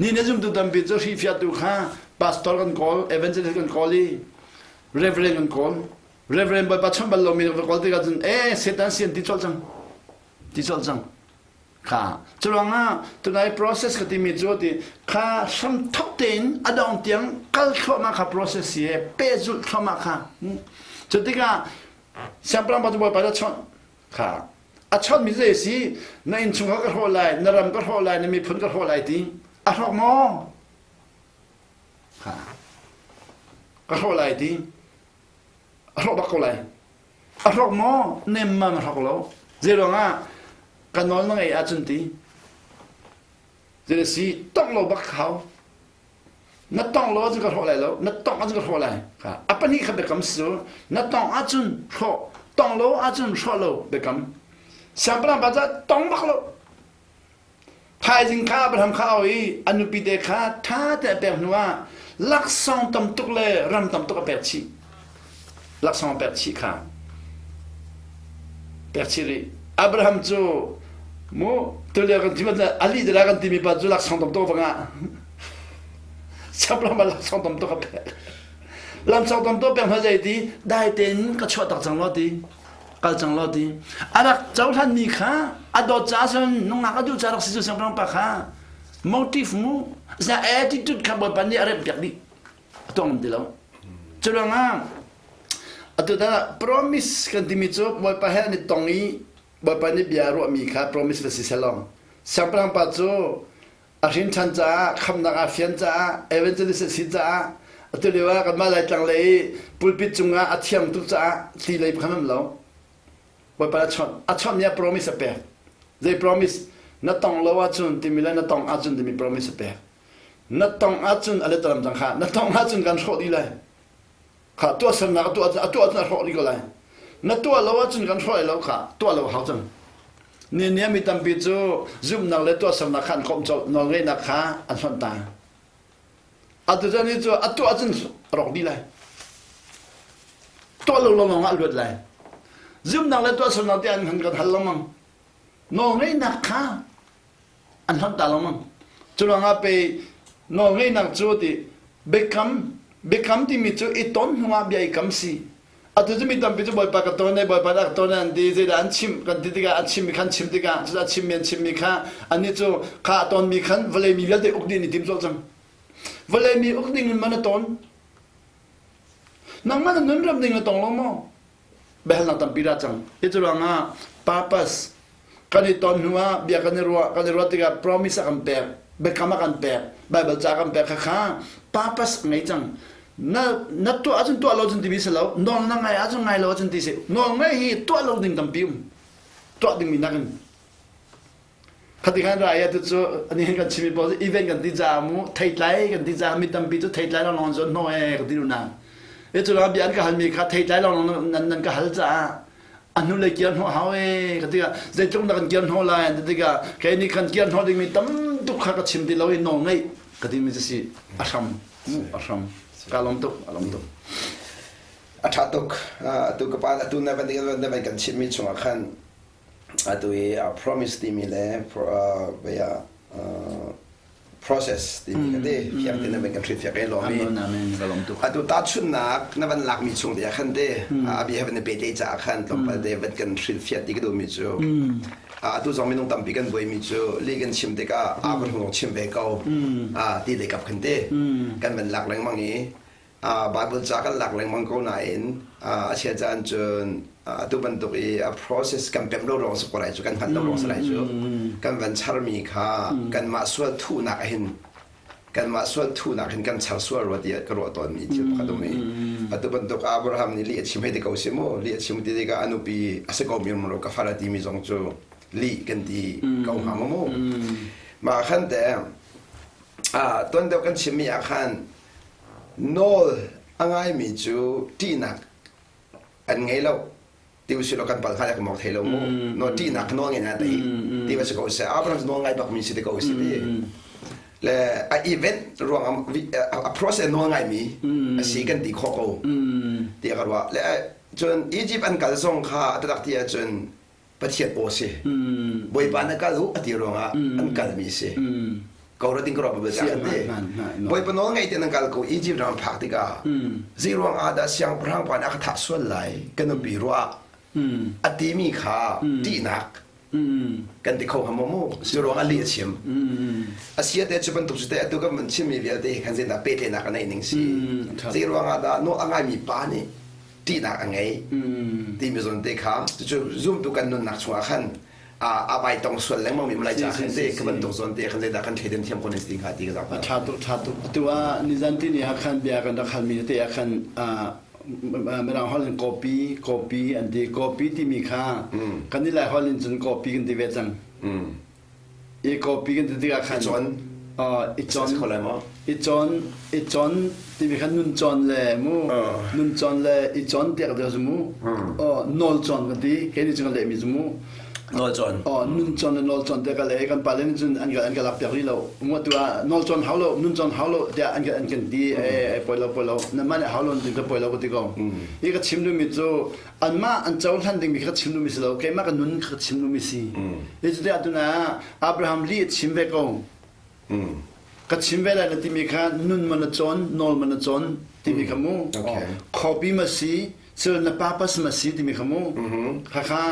Ni na zumtu tampi cu hrihfiahtu kha pastor kan kawl, evangelist kan kawl i reverend kan kawl. Reverend Bawipa chawnh bal lomi va kawl tikah cun eh Satan si an ti colh cang. Ti colh cang. Kha curuangah tunai process ka timi cu ti kha hram thok tein a dong tiang kal thluahmah kha process si e pehzulh thluahmah kha cu tikah siangpahrang pa cu bawipa cu a chawnh kha a chawnhmi zei si na innchungkhar ka hrawh lai na ram ka hrawh lai na miphun ka hrawh lai ti a hrawk maw kha ka hrawh lai ti a hrawh bak ko lai A hrawk maw? Nemmam a hrawk lo. Zeiruangah ka nawl na ngeih ahcun ti. Zei si tongh lo bak hau. Na tongh lo ahcun ka hrawh lai lo. Na tongh ahcun ka hrawh lai. Kha a pahnih kha biakam si cu. Na tongh ahcun hrawh. Tongh lo ahcun hrawh lo biakam. Siangpahrang pa cu tong bak lo. Thaizing kha Abraham kha a au i a nupi te kha ṭha te a pek hnuah laksawng tam tuk le ram tam tuk a pek chih. Laksawng a pek chih kha. Pek chih rih. Abraham cu mu tulio kan ti ali dala kan timi pa cu laksawng tam tuk va ngah. Abraham laksawng tam tuk a pek. Laksawng tam tuk pek hna zei ti dai tein ka chuah tak cang lo ti. kal cang lo ti a rak cohlanmi kha a dawt caah cun nungak a duh caah rak si cu siangpahrang pa kha motive mu za attitude kha bawipa nih a remh piak dih a tuah ngam ti lo cu ruangah atu dah promise kan timi cu bawipa he an i tong i bawipa nih bia ruahmi kha promise va si selong siangpahrang pa cu a hrin ṭhan caah khamnak aa fian caah evangelist a si caah atu lio ah kanmah Laitlang lei i pulpit cungah a thiam tuk caah ti lei pakhat um lo Bawipa a chawnh a chawnh mi ah promise a pek zei promise na tong lo ahcun timi le na tong ahcun timi promise a pek na tong ahcun a letalam cang kha na tong ahcun kan hrawh dih lai Kha tuahsernak a tuah a tuah ahcun a hrawh dih ko lai. Na tuah lo ahcun kan hrawh lo kha tuah lo hau cang. Ni ni mi tampi cu zumhnak le tuahsernak kha an komh colh nawlngeihnak kha an hlonh ta. Atu chan ni cu a tuah ahcun a rawk dih lai. Tuah lo lawng ah a luat lai. Zumhnak le tuahsernak ti an kan hal lengmang. Nawlngeihnak kha. An hlonh ta lengmang. Cu ruangah pei nawlngeihnak cu ti biakam biakam timi cu i ton hnuah bia i kam si. Atu cu mi tampi cu Bawipa ka ton e Bawipa dah ka ton e an ti zeidah an chim kan ti tikah a chimmi khan chim tikah cucu a chimmi an chimmi kha annih cu kha a tonmi khan vawlei mi vialte uk dih an i tim colh cang. Vawlei mi uk ding in man a ton. Nangmah na nun ram ding na tong lo maw? Biahalnak tampi ra cang. Hi cu ruangah purpose kan i ton hnu ah bia kan i ruah kan i ruah tikah promise a kan pek biakam a kan pek Bible ca kan pek kha kha purpose ngei cang. Na na tuah ahcun tuah lo cun timi si lo nawl na ngai ahcun ngai lo ahcun ti si nawl ngai hi tuah lo ding tampi um tuah dingmi nakin Khati khan ra ya tu cu ani hin kan chimi pawl event kan ti ca mu theitlai kan ti ca mi tampi cu theitlai long long zon no e ka ti na e cu la bia an ka hal mi kha theitlai long long nan nan ka hal ca a hnu le kiar hno hau e ka ti ka zeitluk na kan kiar hno lai an ti tikah kei ni kan kiar hno ding mi tam tuk kha ka chim ti lo i nawl ngeih ka ti mi si a hram a hram ka lom tuk a lom tuk a tha tuk atu ka pa atu na van na van kan chim mi chungah khan Atu i promise timi le process timi ka ti fiang te na van kan hrilh fiak e lawmi atu tahchunhnak na van lakmi chung te ah khan te a bia he van i pehtlaih caah khan tlawmpal te van kan hrilh fiat ti ka duhmi cu atu zong minung tampi kan buaimi cu li kan chim tikah a kan hung chim ve ko ti lei kap khan te kan van lak lengmang i Bible ca kan lak lengmang ko nain a chia caan cun atu bantuk i a process kan pem lo ruang si ko lai cu kan hngalh lo ruang si lai cu kan van charmi kha kanmah sual thuhnak hin kanmah sual thuhnak hin kan char sual rua tiah ka ruah tawnmi thil pakhat um i atu bantuk Abraham nih lih a chim hei ti ko si mu lih a chim ti tikah a nupi a si ko mi ro ka far a timi zong cu lih kan ti ko hnga mu mah khan te tuan deuh kan chimmi ah khan Nawl a ngaimi cu ṭihnak an ngei lo. Ti usih law kan pal hnga ka mawk thei lo mu. No ṭihnak nawl ngei na tei. Ti va si ko seh. Abraham nawl ngai bak mi si te ko si ti. Le a event ruang a process nawl ngaimi a si kan ti khawh ko. Ti ka ruah. Le cun Egypt an kal zong kha a taktak ti ahcun Pathian aw si. Bawipa na kal u a ti ruangah an kalmi si. Ko ra ding ka ruah bal an ti. Bawipa nawl ngei tein an kal ko Egypt ram phak tikah zei ruang ah dah siangpahrang pa nih a ka thah sual lai ka nupi ruah a timi kha ṭihnak kan ti kho hnga maw mu cu ruang ah lih a chim. A sia te cu bantuk cu te atu kan van chimmi vialte hi khan zeidah pehtlaihnak a neih ning si. Zei ruang ah dah nawl a ngaimi pa nih ṭihnak a ngei timi zawn te kha cucu zumtu kan nunnak chungah khan a vai tong sual lengmang mi malai ca khan te ka bantuk zawn te khan zeidah kan thleidan thiam ko ne ti hnga ti ka zang tha tuk tha tuk atu ah nizan ti ni ha khan bia kan rak halmi te ah khan mirang holh in copy copy an ti copy timi kha kan i lai holh in cun copy kan ti ve cang I copy kan ti tikah khan i cawn i cawn i cawn i cawn timi khan nun cawn le mu nun cawn le i cawn tiah ka ti mu nawl cawn kan ti kei nih cun ka lehmi cu mu nawl cawn oh nun cawn le nawl cawn tiah ka leh kan pale nih cun an ka an ka lak piak rih lo mu tu ah nawl cawn hau lo nun cawn hau lo tiah an ka an kan ti e poi lo poi lo nan mah nih hau lo tin ka poi lo ka ti ko hi ka chim duhmi cu anmah an cohlan dingmi kha chim duhmi si lo keimah ka nun kha chim duhmi si zeicahtiah tuna Abraham li a chim ve ko ka chim ve lai na timi kha nun man na cawn nawl man na cawn timi kha mu copy ma si cun na purpose ma si timi kha mu kha kha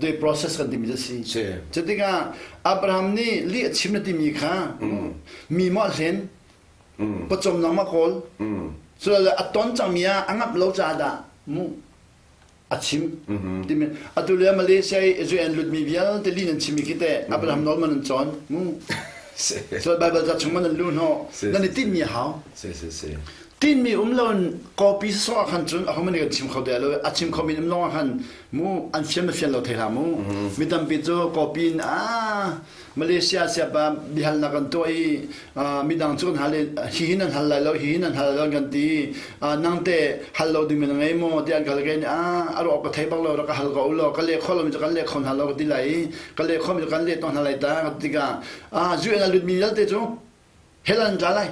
the process kan timi si cutikah Abraham nih li a chim na timi kha mi maw hlen pawcawm nang ma kawl cu a ton cangmi ah a ngamh lo caah dah mu a chim timi atu le Malaysia i UN lutmi vialte li nan chimmi khi te Abraham nawl man an cawn mu so Bible ca chung man an lu hno nan i tinhmi a hau tinhmi um lo in copy sawh ah khan cun a homan kan chim kho te lo a chim kho mi um long ah khan mu an fian ma fian lo thei hlah mu mi tampi cu copy in ah Malaysia siapa biahalnak kan tuah i midang cu kan hal i hihi nan hal lai lo hihi nan hal lo kan ti nang te hal lo ding na ngei maw tiah an ka hal ke a a ruak ka thei bak lo rak ka hal ko lo ka leh kho lo mi cu kan leh kho hna lo ka ti lai i ka leh kho mi cu kan leh tong hna lai ta ka ti tikah UN a lut mi vialte cu hell an tla lai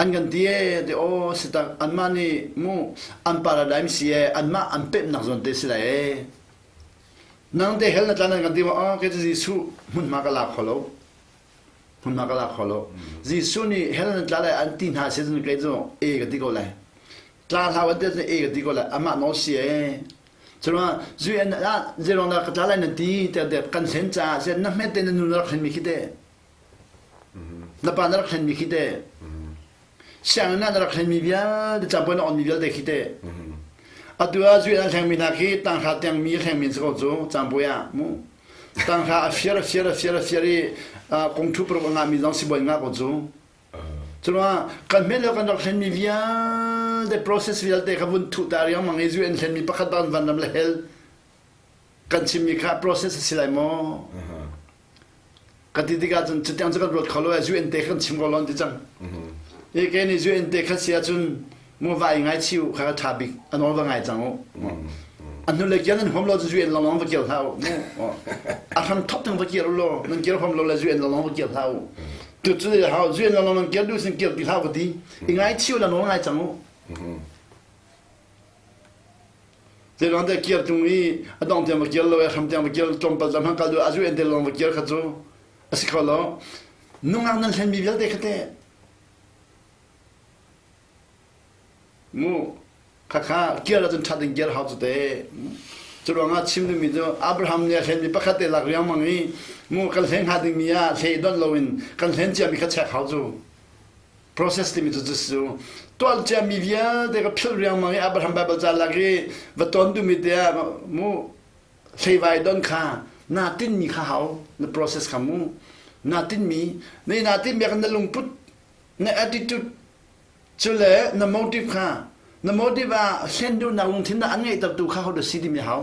an kan ti e ti aw si tak anmah nih mu an paradigm si e anmah an pemhnak zawn te si lai e. Nang te hell na tla nan kan ti ma oh ke Jesuh hmunhma ka la kho lo. Hmunhma ka la kho lo. Jesuh nih hell na tla lai an ti hna si cun kei cu e ka ti ko lai. Tla hlau an ti cun e ka ti ko lai. Amah nawl si e. Curuangah zui an ah zeirong dah ka tla lai nan ti tiah kan hlen caah sian na hmet te na nu na rak hlenmi khi te. Na pa na rak hlenmi khi te. Sianginn ah na rak hlenmi vialte cabuai na onmi vialte khi te. Atu ah zui an hlengmi hna khi tanghra tiang mi a hlengmi an si ko cu cabuai ah mu. Tanghra a fiar a fiar a fiar a fiar i kongthu paruk a ngahmi zong sibawi ngah ko cu. Curuangah kan hmet le kan rak hlenmi vialte process vialte kha vun thuh ta riangmang i zu an hlenmi pakhat bak van ram le hell kan chimmi kha process a si lai maw? Ka ti tikah cun cutiang cu kan ruat kho lo e zu en te kan chim ko lon ti cang. I ke nih zu en te kha si ahcun mu vai ngai chiu kha ka ṭha bik a nawl va ngai cang u. A hnu le kian nan huam lo cu zu en longlong va kir hlah u. A hram thop tang va kir u law nan kir huam lo le zu en longlong va kir hlah u. Tu cu hau zu en longlong nan kir duh sin kir ti hlah ka ti. I ngai chiu la nawl ngai cang u. Zeiruang dah kir tung i a dong tiang va kir lo i a hram tiang va kir tlawmpal lam hang kal duh a zu en te lawng va kir kha cu a si kho lo. Nungak nan hlenmi vialte kha teh Mu khakha kir ahcun ṭhat in kir hau cu te. Cu ruangah chim duhmi cu Abraham nih a hlenmi pakhat te lak riangmang i mu kan hlen hnga dingmi ah hlei donh loin kan hlen ciami kha check hau cu. Process timi cu cu tuah ciami vialte ka philh riangmang i Abraham Bible ca lak i va ton duhmi te ah mu hleivai don kha naa tinmi kha hau na process kha mu naa tinmi na naa tinmi ah khan na lungput na attitude Cule na motive kha na motive ah hlen duhnak lungthin an ngeihtertu kha hodah si timi hau.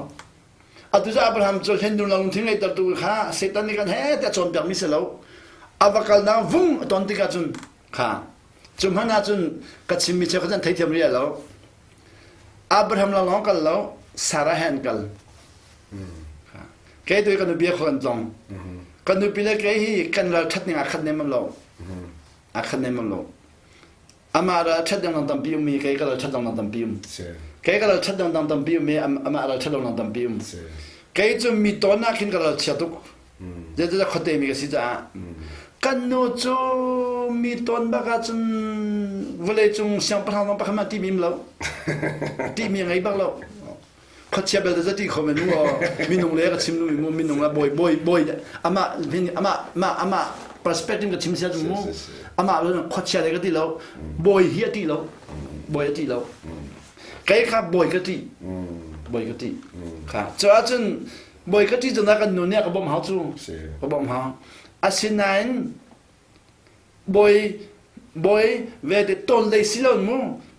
Atu cu Abraham cu hlen duhnak lungthin ngeihtertu kha Satan nih kan he tiah cawnpiakmi si lo. A va kalnak vung a ton tikah cun kha cu hmanh ah cun ka chimmi cheu kha an theithiam rih lo. Abraham lawng kal lo, Sarah he an kal. Kei tu kan nupi kho an tlong. Kan nupi le kei hi kan ral ṭhat ning ah khat nem lo. A khat nem lo. Amah ral ṭhat dangdang tampi um i kei ka ral ṭhat dangdang tampi um. Kei ka ral ṭhat dangdang tampi um i amah ral ṭhat dangdang tampi um. Kei cu mi tawn ah khin ka ral chia tuk. Zeicahtiah khuate mi ka si caah. Kan nu cu mi tawn bak ahcun vawleicung siangpahrang zong pakhat hmanh timi um lo. Timi a ngei bak lo. Khuachia belte zati kho men mu minung le ka chim lu mu minung la bawi bawi bawi amah amah amah amah perspective ka chim sia mu amah le khuachia le ka ti lo bawi hi a ti lo bawi a ti lo kei kha bawi ka ti bawi ka ti kha cu ahcun bawi ka ti cun kan nu nih ka bawmh hau cu ka bawmh hau asinain Bawi bawi ve te tawn lei si lo mu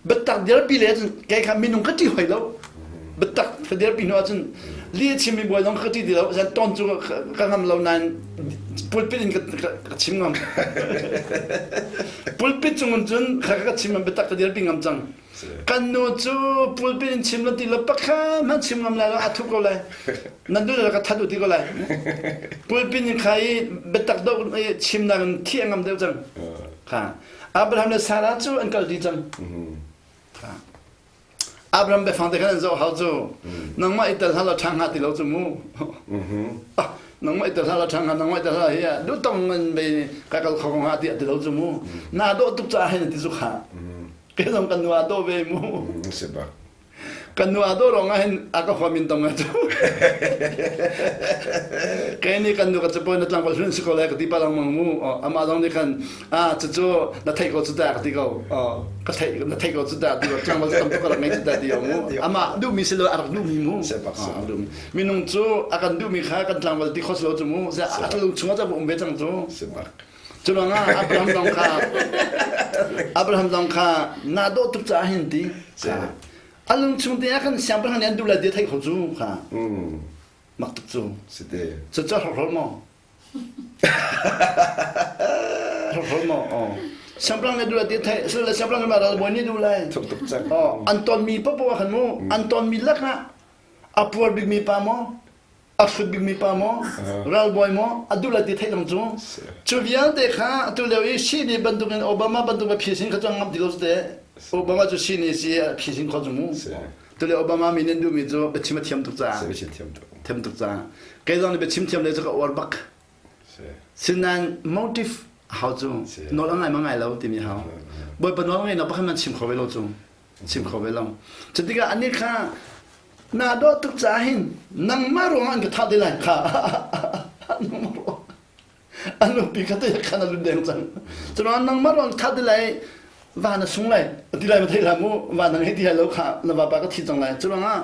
biatak dirpi le cun kei kha minung ka ṭi hoi lo biatak ka dirpi hnu ahcun li a chimmi bawi zong ka ṭi ti lo zan tawn cu ka ngam lo nain pulpit in ka chim ngam pulpit cung cun kha ka chim ngam biatak ka dirpi ngam cang Kan nu cu pulpit in chim lo ti lo pakhat hmanh chim ngam lai lo a thup ko lai. Nan duh le ka that u ti ko lai. Pulpit in kha i biatak do chimnak in thi a ngam deuh cang. Kha Abraham le Sarah cu an kal dih cang. Kha Abraham biafang te khan an zoh hau cu nangmah i tel hlah law ṭha hnga ti lo cu mu. Nangmah i tel hlah law ṭha hnga nangmah i tel hlah hi duh tong in bei ka kal kho ko hnga ti a ti lo cu mu. Na dawh tuk caah hin ti cu kha. Kei zong kan nu aa dawh ve mu. Si bak. Kan nu aa dawh ruang ah hin a ka huam in tong cu. Kei nih kan nu ka capo na tlangval hlun si ko lai ka ti pa lengmang mu. Amah zong nih khan ah cucu na theih ko cu ta ka ti ko. Ka theih na theih ko cu ta ti ko. Tlangval cu tam tuk ka rak ngei cu ta ti ko mu. Amah duhmi si lo a rak duhmi mu. Minung cu a kan duhmi kha kan tlangval ti kho si lo cu mu. A lung chungah um ve cang cu. Si bak. Cu ruangah Abraham zong kha Abraham zong kha naa dawh tuk caah hin ti a lung chung te ah khan siangpahrang nih an duh lai ti a theih kho cu kha mak tuk cu site cu cu hrokhrol maw hrokhrol maw oh siangpahrang nih duh lai ti a theih sile siangpahrang nih ral bawi nih duh lai thuk tuk cang oh an tonmi papoah khan mu an tonmi lakah a puar bikmi pa maw a hrut bikmi pa maw ralbawi maw a duh lai ti theih dang cu cu vialte kha atu lio i sini bantukin Obama bantuk a phisin kha cu ngam ti lo te Obama cu sini si a phisin kho cu mu. Tule Obama min an duhmi cu biachim a thiam tuk caah. Biachim thiam tuk. Thiam tuk caah. Kei zong nih biachim thiam le cu ka uar bak. Sinain motive hau cu nawl a ngai ma ngai lo timi hau. Bawipa nawl ngai nak pakhat man chim kho ve lo cu. Chim kho ve lo. Cutikah anih kha naa dawh tuk caah hin nangmah ruangah an ka thah te lai kha. Nangmah ruang. An nupi kha te khan a lut deng cang. Curuang nangmah ruang thah ti lai va na sung lai ti lai ma thei hlah mu va na ngei ti lai lo kha na vapa ka thi cang lai. Curuangah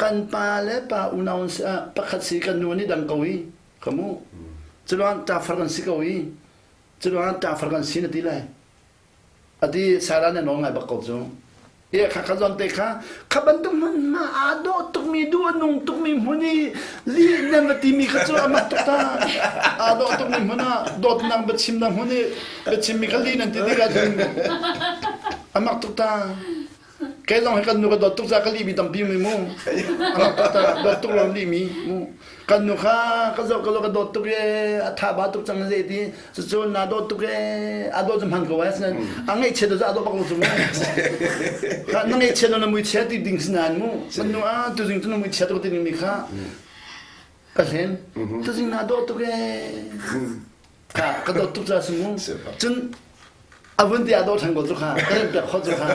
kan pa le pa unau pakhat si kan nu nih dang ko i ka mu. Curuang ṭafar kan si ko i curuang ṭafar kan si na ti lai. Ati Sarah nih nawl ngai bak ko cu. E kha kha zawn te kha kha bantuk hmun ma aa dawh tukmi duh a nung tukmi hmun i li nan va timi kha cu a mak tuk ta. Aa dawh tukmi hmun ah dawtnak biachimnak hmun i biachimmi kha li nan ti tikah cun a mak tuk ta. Kei zong hi kan nu ka dawt tuk ca ka lihmi tampi mi mu. A mak tuk ta dawt tuk lawng lihmi mu. Kan nu kha ka zoh ka lo ka dawt tuk e a tha ba tuk cang ze ti cucu na dawt tuk e a dawt cu hman ko ai sinan a ngaihchiat cu a dawt bak lo cu mu. Kha na ngaihchiat na mui chia ti ding sinan mu. Kan nu a tuzing cu na mui chia tuk ti ding mi kha ka hlen. Tuzing na dawt tuk e. Kha ka dawt tuk ca si mu. Cun a vun ti a dawh ṭhan ko cu kha ka remh piak khawh cu kha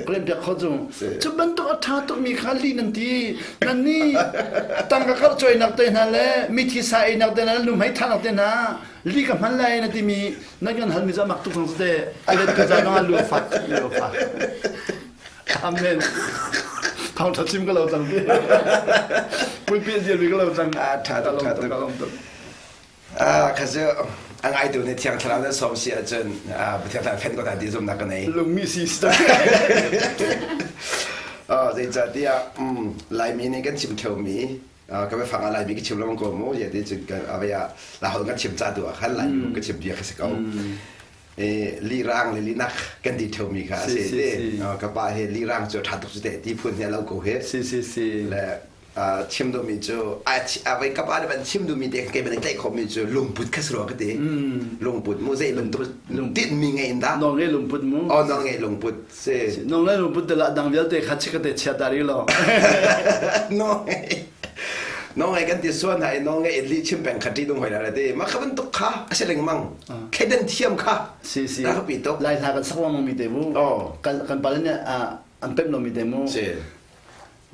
ka remh piak khawh cu cu bantuk a ṭha tukmi kha lih nan ti nan nih tangka karh cawinak te hna le mithi sa einak te hna le nuhmei thahnak te hna li ka hman lai na timi nan kan halmi cu a mak tuk cang cu te a let tu ca zong ah lu a fak lu a fak amen thawngṭha chim ka lo cang ti pulpit dial ka lo cang a ṭha tuk ṭha tuk Kha cu a ngaitu nih Thiang Thlarau nan sawm si ahcun Pathian Thlarau fenh ko hna ti zumhnak ka nei. Lungmi si Zeicahtiah Laimi nih kan chim ṭheumi ka biafang ah Laimi ka chim lengmang ko mu ti cun avei ah Laiholh kan chim ca tu ah khan Laimi ka chim bia kha si ko. Lirang le linak kan ti ṭheumi kha a si ti. Ka pa hi lirang cu ṭha tuk cu teh ti phun hi a lo ko hi. Si si si. Le chim duhmi cu a voi kap ah van chim duhmi te kei ban tlaih khawhmi cu lungput kha si rua ka ti lungput mu zei bantuk tinhmi ngei in dah nawl ngei lungput mu oh nawl ngei lungput si nawl ngei lungput te la dang vialte kha chika te chia ta ri lo no nawl ngei kan ti suan ha nawl ngei li chim peng kha ti dung hoi la ti ma kha bantuk kha a si lengmang thleidan thiam kha si si ka pi tuk lai hla kan sak lengmang mi te mu kan kan pale nih an pem lo mi te mu si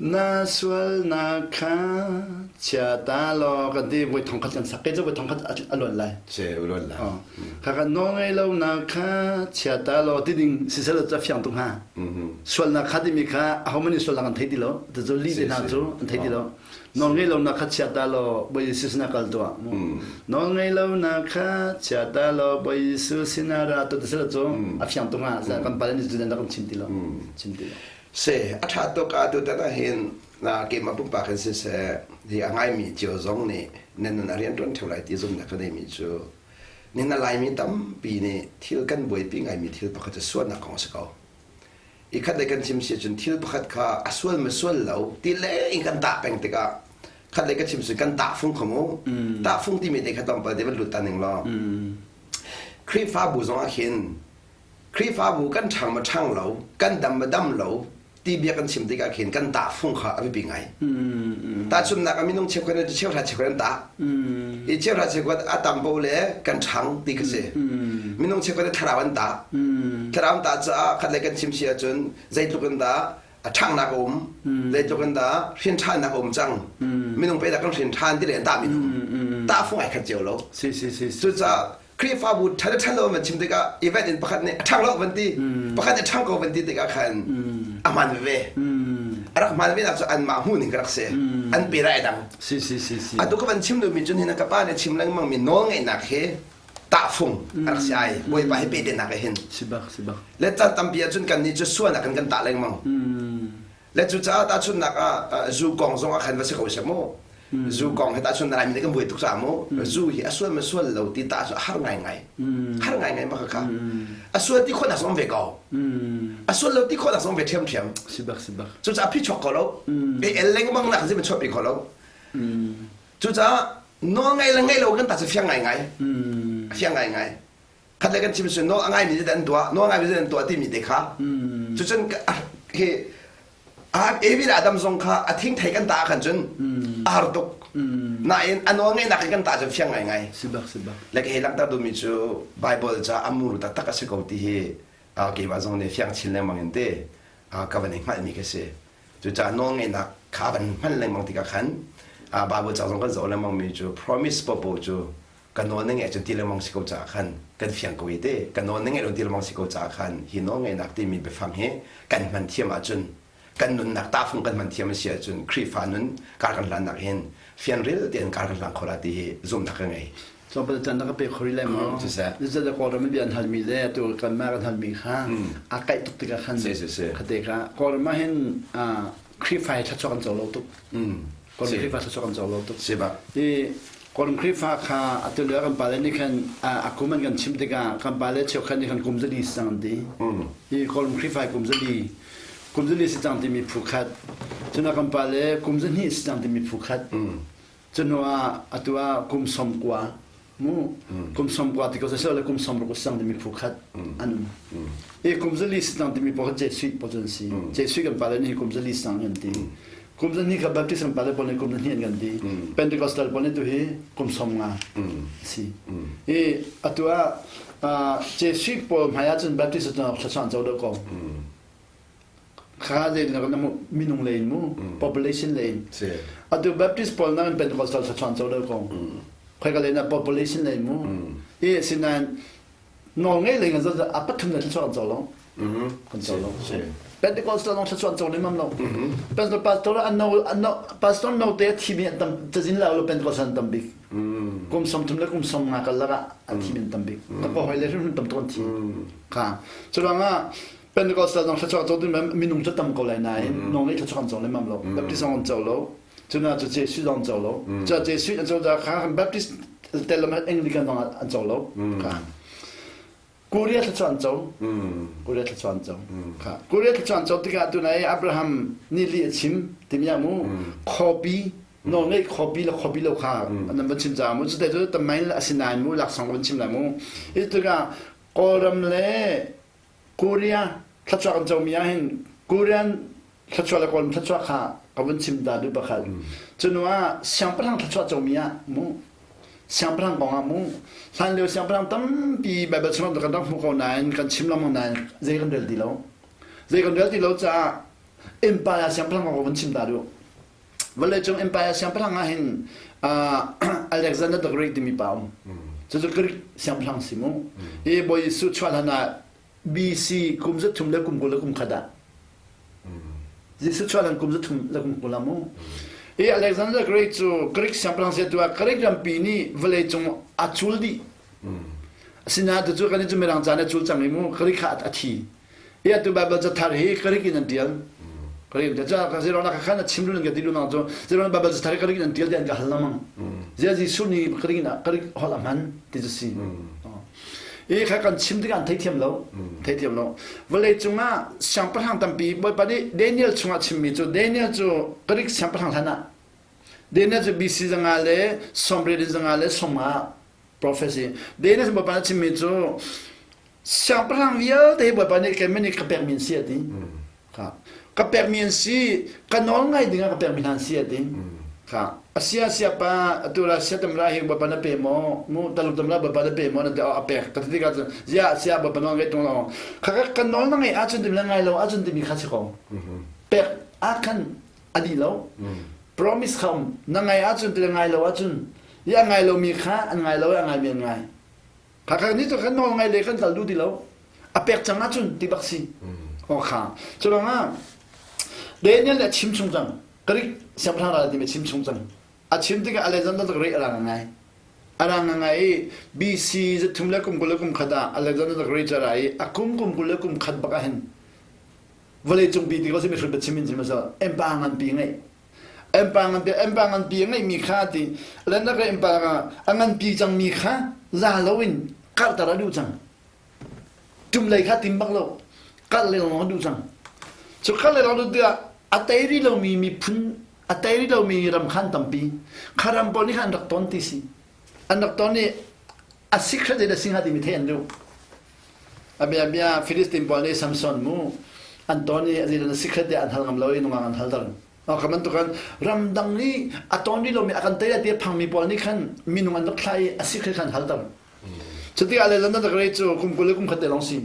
Na sualnak kha chia ta law kan ti voi thong khat kan sak ke cu voi thong khat a luan lai. Se luan lai. Kha kan nawl ngei lo nak kha chia ta law ti ding sisel cu fiang tuk hnga. Sualnak kha timi kha aho man in sualnak an thei ti lo. Cu li te hna cu an thei ti lo. Nawl ngei lo nak kha chia ta law Bawi Jesuh sinah kal tuah. Nawl ngei lo nak kha chia ta law Bawi Jesuh sinah ra tu ti sel cu a fiang tuk hnga. Kan pale nih cu kan chim ti lo. Chim ti lo. Si, a ṭha tuk ah tutan ah hin keimah pumpak in siseh hi a ngaimi cio zong nih nan nun a rianṭuan ṭheo lai ti zumhnak ka neimi cu nihin a Laimi tampi nih thil kan buaipi ngaimi thil pakhat cu sualnak kong a si ko. I khat lei kan chim si ahcun thil pakhat kha a sual ma sual lo ti le in kan tah peng tikah khat lei ka chim si kan tahfung kha mu tahfung timi te kha tlawmpal te van lut ta ning law Khrihfabu zong ah khin Khrihfabu kan ṭhang ma ṭhang lo, kan dam ma dam lo ti bia kan chim tikah khin kan tahfung kha a biapi ngai. Tahchunhnak ah minung cheukhat nih cheuhra cheukhat an tah. I cheuhra cheukhat a tam po le kan ṭhang ti kha si. Minung cheukhat nih thlarau an tah. Thlarau an tah caah khat lei kan chim si ahcun zeitluk in dah a ṭhangnak a um, zeitluk in dah hrin ṭhannak a um cang. Minung pe dah kan hrin ṭhan ti le an tah minung. Tahfung ai khat cio lo. Si si si. Cucaah Khrihfabu ṭhan le ṭhan lo van chim tikah event in pakhat nih a ṭhang lo van ti pakhat nih a ṭhang ko van ti tikah khan a hmaan veve a rak hmaan ve nak cu anmah hmuh ning ka rak si an pe rai dang si si si si atu ka van chim duhmi cun hin ka pa nih chim lengmang mi nawl ngeihnak hi tahfung a rak si ai bawipa hi pehtenak hin si bak si bak le caan tampi ahcun kan nih cu sualnak kan kan tah lengmang Le cucaah tahchunhnak ah zu kong zong ah khan va si ko seh mu. Zu kong hi tahchun Laimi nih kan buai tuk caah mu. Zu hi a sual ma sual lo ti tah cu a har ngaingai. Har ngaingai ma kha. A sual ti khawhnak zong ve ko. A sual lo ti khawhnak zong ve ṭhiamṭhiam. Si bak si bak. Cucaah phichuak ko lo. E el lengmang nak zim chuahpi kho lo. Cucaah nawl ngai le ngai lo kan ta cu fiang ngaingai. Fiang ngaingai. Khat le kan chim sun nawl a ngaimi nih an tuah, nawl ngaimi nih an tuah timi te kha. Cucun hi Evi le Adam zong kha a thingthei kan ta ah khan cun a har tuk. Nain a nawl ngeihnak in kan ta cun fiang ngaingai. Sibak sibak. Le ka hei langhter duhmi cu Bible ca a muru taktak a si ko ti hi keimah zong nih fiang chin lengmang in te ka van i hngalhmi ka si. Cucaah nawlngeihnak kha van hman lengmang tikah khan Bible ca zong kan zoh lengmangmi cu promise popo cu ka nawl na ngeih cun ti lengmang si ko caah khan kan fiang ko i te ka nawl na ngeih lo ti lengmang si ko caah khan hi nawlngeihnak timi biafang hi kan hman thiam ahcun kan nunnak tahfung kan hman thiam a si ahcun Khrihfa nun kar kan hlannak hin fianril tein kar kan hlang kho la ti hi zumhnak ka ngei. Tlawmpal caan na ka pe kho rih lai maw? Siseh. Zeicahtiah Kawlram in bia an halmi le atu kanmah kan halmi kha aa kaih tuk tikah khan Si si si. khate kha Kawlram ah hin Khrihfa hi thluachuah kan co lo tuk. Kawlram Khrihfa thluachuah kan co lo tuk. Si bak. I Kawlram Khrihfa kha atu lio kan pale nih khan a kum an kan chim tikah kan pale cheukhat nih khan kum zali si cang an ti. I Kawlram Khrihfa kum zali kum zali si cang timi phu khat. Cun kan pale kum zahnih si cang timi phu khat. Cu ah atu ah kum 90 mu kum 90 ti ko seh le kum 60 sang timi phu khat an um. I kum zali sang timi pawl kha Jesuit pawl cu an si. Jesuit kan pale nih kum zali sang an ti. Kum zali kha Baptist kan pale pawl nih kum zali an kan ti. Pentecostal pawl nih tu hi kum 50 si. I atu ah Jesuit pawl hmai ah cun Baptist cu thlachuan co deuh ko. Kha len na mu minung lei in mu population lei in atu Baptist pawl na Pentecostal thlachuan co deuh ko khoi ka len na population lei mu i sinain nawl ngei lei ngan a pathum na thlachuan co lo kan co lo Pentecostal long thlachuan co lemam lo Pentecostal pastor an no an no pastor no te thi mi an tam cazin la lo Pentecostal an tam bik kum 30 le kum 50 kal laka an thi mi an tam bik ka ko hoi le hrim tam ton thi kha churanga Pentecostal zong thluachuah co ding minung cu tam ko lai nain nong nih thluachuah an co lemmam lo Baptist zong an co lo cuna cu Jesuh zong an co lo cu Jesuh an co da kha Baptist tel lam Anglican zong an co lo kha Korea thluachuah an co Korea thluachuah an co kha Korea thluachuah an co tikah tunai Abraham nih li a chim timi ah mu khuapi nawl ngeih khuapi le khuapi lo kha an van chim caah mu cu te cu tamain asinain mu laksawng van chim lai mu i tikah Kawlram le Korea thluachuah kan comi ah hin Korean thluachuah le Kawlram thluachuah kha ka vun chim ta duh pakhat. Cu ah siangpahrang thluachuah comi ah mu siangpahrang kong ah mu hlanlio siangpahrang tampi Bible chung kan rak hmu ko nain kan chim lengmang nain zei kan rel ti lo. Zei kan rel ti lo caah empire siangpahrang kong ka vun chim ta duh. Vawleicung empire siangpahrang ah hin Alexander the Great timi pa um. Cucu Greek siangpahrang si mu. Hi Bawi Jesuh chuah hlan ah BC kum zathum le kum 20 le kum khat ah. Jesuh chuah hlan kum zathum le kum 20 ah mu. Hi Alexander the Great cu Greek siangpahrang si tu ah Greek rampi nih vawleicung a cul dih. Asinain tu cu kan cu mirang caan a cul cang i mu Greek kha a thi. Hi atu Bible cathar hi Greek in an tial. Greek in tial. Ca zeiruang khan a chim lu nan ka ti lu nang cu zeiruang Bible cathar hi Greek in an tial ti an ka hal lengmang. Zia Jesuh nih Greek in Greek holh a hman ti cu si. I kha kan chim tikah an theithiam lo. Theithiam lo. Vawlei cungah siangpahrang tampi Bawipa nih Daniel chungah chimmi cu Daniel cu Greek siangpahrang hlan ah Daniel cu BC zanga le 80 in zanga le 50 prophecy. Daniel Bawipa nih chimmi cu Siangpahrang vialte hi Bawipa nih keimah nih ka pekmi an si a ti. Kha. Ka pekmi an si, ka nawl ngai dingah ka pekmi hna an si a ti. Kha. A sia sia pa atu la sia tam ra hi Bawipa na pe maw? Mu taluk tam ra Bawipa na pe maw? Na ti a pek. Ka ti tikah cun zia sia Bawipa nawl ngai tung lo. Kha ka ka nawl na ngai ahcun timi le ngai lo ahcun timi kha si ko. Pek ah khan a dih lo. Promise kha um. Na ngai ahcun ti le ngai lo ahcun i a ngai lomi kha an ngai lo i a ngaimi an ngai. Khakha ni cu kan nawl ngai le kan kal duh ti lo. A pek cang ahcun ti bak si. O kha. Cu ruangah Daniel nih a chim chung cang. Greek siangpahrang ral timi a chim chung cang. A chim tikah Alexander the Great a ra ngai. A ra ngai i BC zathum le kum 20 le kum khat ah Alexander the Great a ra i a kum kum 20 le kum khat bak ah hin vawlei cung pi ti ko si mi hrut chim in chim a empire nganpi ngeih Empa nganpi empa nganpi a ngeihmi kha ti lennak le empa a nganpi cangmi kha za loin karhter a duh cang. Tum lei kha tim bak lo. Karh le lawng a duh cang. Cu karh le lawng duh tikah a tei rih lomi miphun a tei rih lomi ram khan tampi. Kha ram pawl nih khan an rak ton ti si. An rak ton i a secret in a si hnga timi theih an duh. A bia bia Philistine pawl nih Samson mu. An ton i a secret te an hal ngam lo i nungak an hal ter. Kha bantukan ramdang i a ton rih lomi a kan tei ti a phangmi pawl nih khan minung an rak thlah i a secret khan hal ter. Cutikah Alexander the Great cu kum 20 le kum khat te lawng si.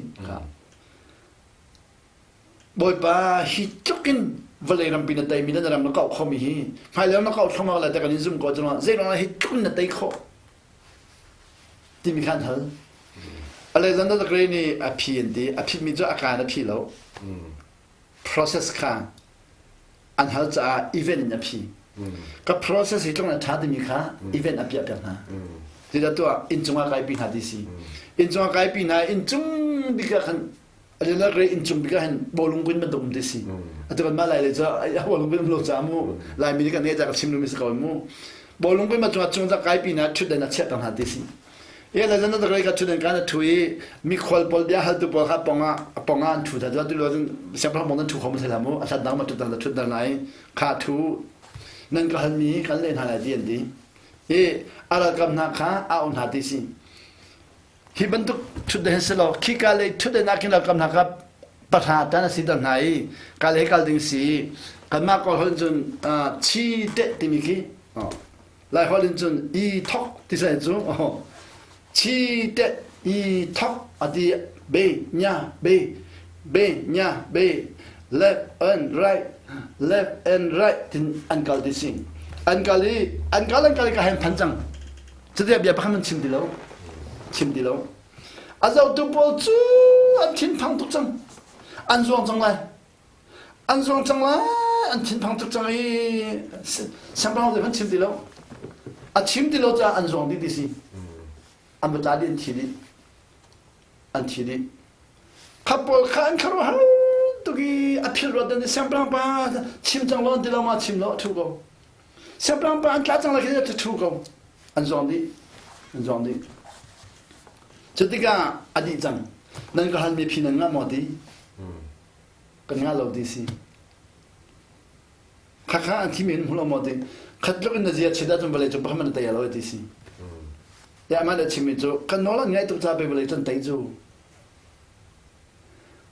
Bawipa hi tluk in vawlei rampi na teimi na ram na kauh khomi hi hmailei na kauh thluahmah lai te kan in zum ko cu zeiruang hi tluk in na tei khawh timi khan hal. Alexander the Great nih a phi an ti a phitmi cu a kaan a phi lo. Process kha an hal caah event in a phi. Ka process hi tlung na ṭha timi kha event a piah piak hna. Tidah tuah inncung ah kaipi hna ti si. Inncung ah kaipi hna inncung bik ah khan alila re inncung bik ah hin bawlung kun bantuk um ti si. Atu kan mah lai le cu bawlung kun um lo ca mu Laimi nih kan ngeih ca ka chim lumi si ko mu. Bawlung kun ma cungah cung ca kaipi hna ṭhutdan a chiah hna ti si. E la zan da ka ṭhutdan kan a ṭhu i mikhual pawl bia haltu pawl kha pong ah pong ah an ṭhu ta tu lo cun siangpahrang pong nan ṭhu kho ma thei mu a hlat dang ma ṭhutdan da ṭhutdan lai kha ṭhu nan ka halmi kan leh hna lai ti an ti i a ralkap hna kha a um hna ti si hi bantuk ṭhutdan hin si lo khika lei ṭhutdan ah khin ralkap hna kha pahra tan a si dal hna i ka lei kal ding si kanmah kawl holh cun chi te timi khi Laiholh in cun i thok ti sai cu chi te i thok a ti be nya be be nya be left and right left and right tin an kal ti si an kal i an kal an kal i ka hen phan cang cutia bia pakhat man chim ti lo chim ti lo a zohtu pawl cu an thinphang tuk cang an zuang cang lai An zuang cang lai, an thinphang tuk cang i siangpahrang zei hmanh chim ti lo. A chim ti lo caah an zuang dih ti si. An va tla dih, an thi dih. An thi dih. Kha pawl kha an khuaruahhar tuk i a philh ruat dan i siangpahrang pa chim cang lo an ti lo ma chim lo a thu ko. Siangpahrang pa an tla cang lai khi a thu ko. An zuang dih. An zuang dih. Cutikah a dih cang. Nan ka halmi phi nan ngah maw ti? Kan ngah lo ti si. Khakha an thimi in hmu lo maw ti. Khat tluk in na zia chiat ahcun vawlei cung pakhat man na tei lo ti si. Ya amah le chimmi cu kan nawl an ngaih tuk ca pe vawlei cun tei cu.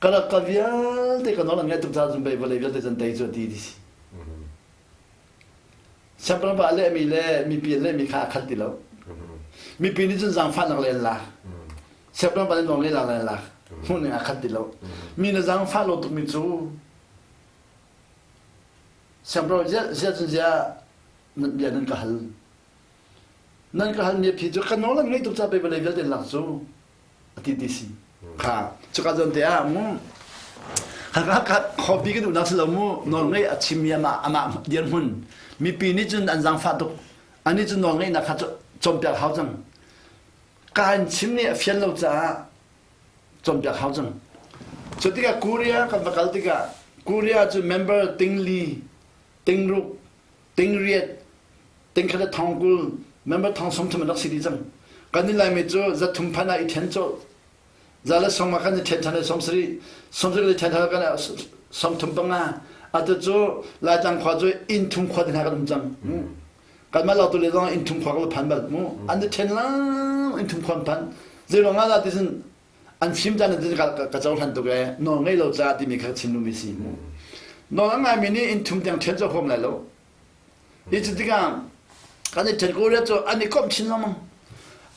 Ka rak ka vialte ka nawl an ngaih tuk ca cun pei vawlei vialte cun tei cu ti ti si. Siangpahrang pa a lehmi le mipi an lehmi kha a khat ti lo. Mipi nih cun zaangfahnak le an lak. Siangpahrang pa nih nawl ngeihnak le an lak. Hmuhning a khat ti lo. Mi na zaangfah lo tukmi cu siangpahrang zia zia cun zia nan bia nan ka hal. Nan ka halmi a phi cu ka nawl an ngeih tuk ca pei vawlei vialte lak cu a ti ti si. Kha cuka zawn te ah mu kha khuapi kan duhnak si lo mu nawl ngeih a chimmi amah amah dirhmun mipi nih cun an zaangfah tuk ani cu nawl ngeihnak kha cawnpiak hau cang ka in chim nih a fian lo caah cawnpiak hau cang cu tikah Korea kan va kal tikah Korea cu member tingli tingruk tingriat tingkhat le thongkul member thong sawmthum an rak si dih cang kan in laimi cu zathum phan ah i then colh za le sawm ah kan i then than i 70 70 le then than kan 35 atu cu laitlang khua cu inn thum khua te hna kan um cang kanmah lo tu le zong inn thum khua kan phan bal mu an i then lang inn thum khua an phan zei ruang ah dah ti cun an fim caan in ka ka cohlan tuk e nawl ngei lo ca timi kha chim duhmi si mu nawl a ngaimi nih inn thum tiang then cu huam lai lo Hi cu tikah kan i ṭhen Korea cu an i komh chin lengmang.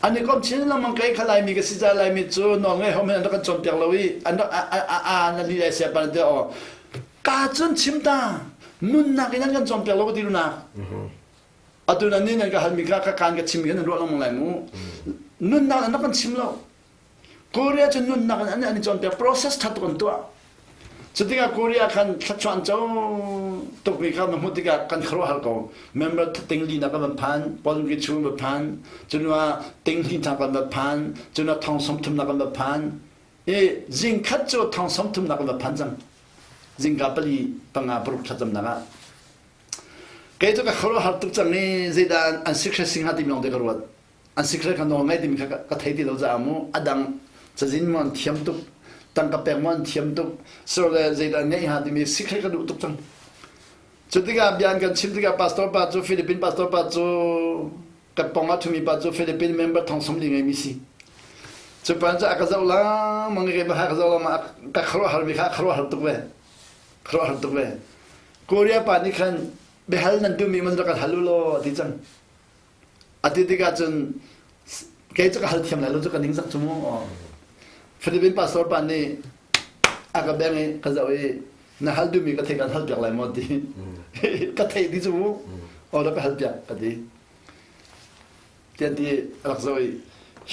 An i komh chin lengmang kei kha Laimi ka si ca Laimi cu nawl ngei hom hin an rak kan cawnpiak lo i an rak a a a na li lai sia pan te aw ka cun chim ta nunnak in an kan cawnpiak lo ka ti lunak. Atu nan nih nan ka halmi kha ka kaan ka chim mi nan ruah lengmang lai mu. Nunnak an rak kan chim lo. Korea cu nunnak in an i cawnpiak process ṭha tuk an tuah. Cutikah Korea khan thluachuah an co tukmi kha na hmuh tikah kan khuaruahhar ko. Member ting li na kan van phan, Polngri chu va phan, cunuah ting hnih hna kan va phan, cunuah thong 30 na kan va phan. I zingkhat cu thong 30 na kan va phan cang. Zingka pali panga paruk thlacamnak ah. Kei cu ka khuaruahhar tuk cang i zeidah an secret sing hnga timi lawng te ka ruat. An secret kha nawl ngai timi kha ka thei ti lo caah mu a dang cazin mu an thiam tuk tangka pek mu an thiam tuk sir le zeidah ngeih hnga timi secret ka duh tuk cang cu tikah bia an kan chim tikah pastor pa cu Philippine pastor pa cu ka pong ah thumi pa cu Philippine member thong 40 ngeimi si cu pa cu a ka zoh lengmang i ka zoh lengmang ka khuaruahhar mi kha a khuaruahhar tuk ve. Khuaruahhar tuk ve. Korea pa nih khan biahal nan duhmi man rak kan hal u law a ti cang. A ti tikah cun kei cu ka hal thiam lai lo cu ka ningzak cu mu. Philippine pastor pa nih a ka beng i ka zoh i na hal duhmi ka thei kan hal piak lai maw ti. Ka theih ti cu mu. Aw rak ka hal piak ka ti. Tian ti rak zoh i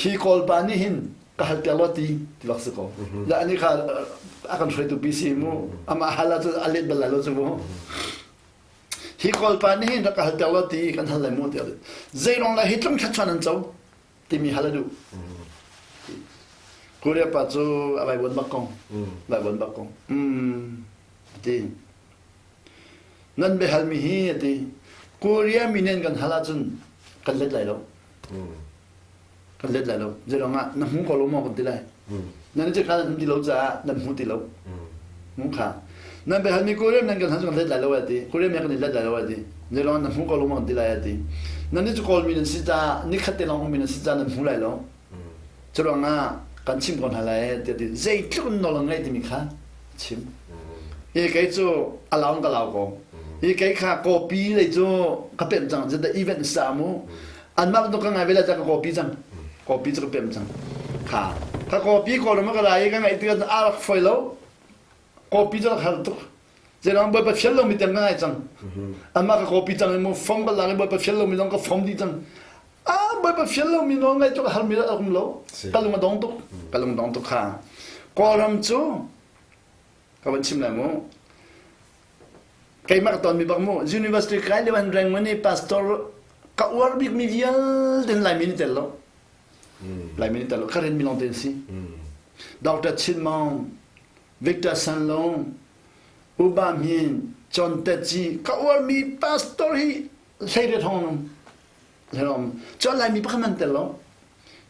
hi Kawl pa nih hin ka hal piak law ti ti bak si ko. La ani kha a kan hruaitu pi si mu. Amah hal ahcun a let bal lai lo cu mu. Hi Kawl pa nih hin rak ka hal piak law ti kan hal lai mu tiah zei rong lai hi tlung thluachuah nan co timi hal a duh. Korea pa cu a vaivuan bak kong. Vaivuan bak kong. Mm ti. Nan biahalmi hi a ti. Korea mi nih an kan hal ahcun kan let lai lo. Kan let lai lo. Zeiruang ah na hmu ko lo maw kan ti lai. Nan i kha nan ti lo caah nan hmu ti lo. Hmu kha. Nan biahalmi Korea nan kan hal cu kan let lai lo a ti. Korea mi kan i let lai lo a ti. Zeiruang ah na hmu ko lo maw kan ti lai a ti. Nan nih cu Kawlmi nan si caah nikhat te lawng ummi nan si caah nan hmu lai lo. Curuang ah kan chim ko hna lai tiah ti zeitluk in nawl an ngeih timi kha chim. Hi kei cu a lau in ka lau ko. Hi kei kha copy lei cu ka pemh cang. Zedah event sa mu. Anmah bantuk ka ngai ve lai ka copy cang. Copy cu ka pemh cang. Kha ka copy Kawlram ah ka ra i ka ngaih tikah a rak foi lo. Copy cu rak har tuk. Zeiruang Bawipa fial lomi tiang ka ngai cang. Anmah ka copy cang i mu fom ka lak i Bawipa fial lomi zong ka fom dih cang. Ah Bawipa fial lomi nawl ngaih tuk a harmi a um lo. Ka lung a dong tuk. Ka lung dong tuk kha. Kawlram cu ka van chim lai mu. Keimah ka tonmi bak mu. University kai lio an reng i pastor ka uar bikmi vialte in Laimi nih tel lo. Laimi nih tel lo. Ka ren mi lawng te an si. Dr. Chin Maung, Victor Sanlong, Uba Hmin, John Tetzi, ka uarmi pastor hi 18 hong um. Hlawm. Cun Laimi pakhat man tel lo.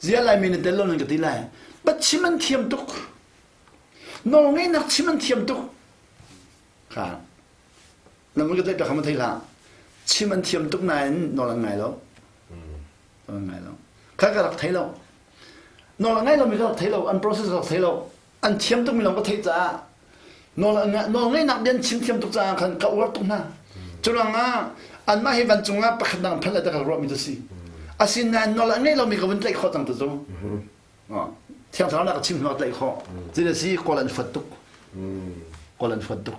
Zia Laimi na tel lo nan ka ti lai. But chim an thiam tuk. Nawlngeihnak chim an thiam tuk. Kha. Na mun ka tlaih ka thei hlah. Chim an thiam tuk nain nawl an ngai lo. Nawl an ngai lo. Kha ka rak thei lo. Nawl an ngai lo mi ka rak thei lo. An process ka rak thei lo. An thiam tuk mi lawng ka theih caah nawl nawlngeihnak bia an chim thiam tuk caah khan ka uar tuk hna. Cu ruangah anmah hi vancung ah pakhat dang phanh le ka ruahmi cu si. Asinain nawl a ngei lomi ka vun tlaih khawh cang tu cu. Thiang Thlarau nak ka chim hnu ah tlaih khawh. Cu si kawl an fuat tuk. Kawl an fuat tuk.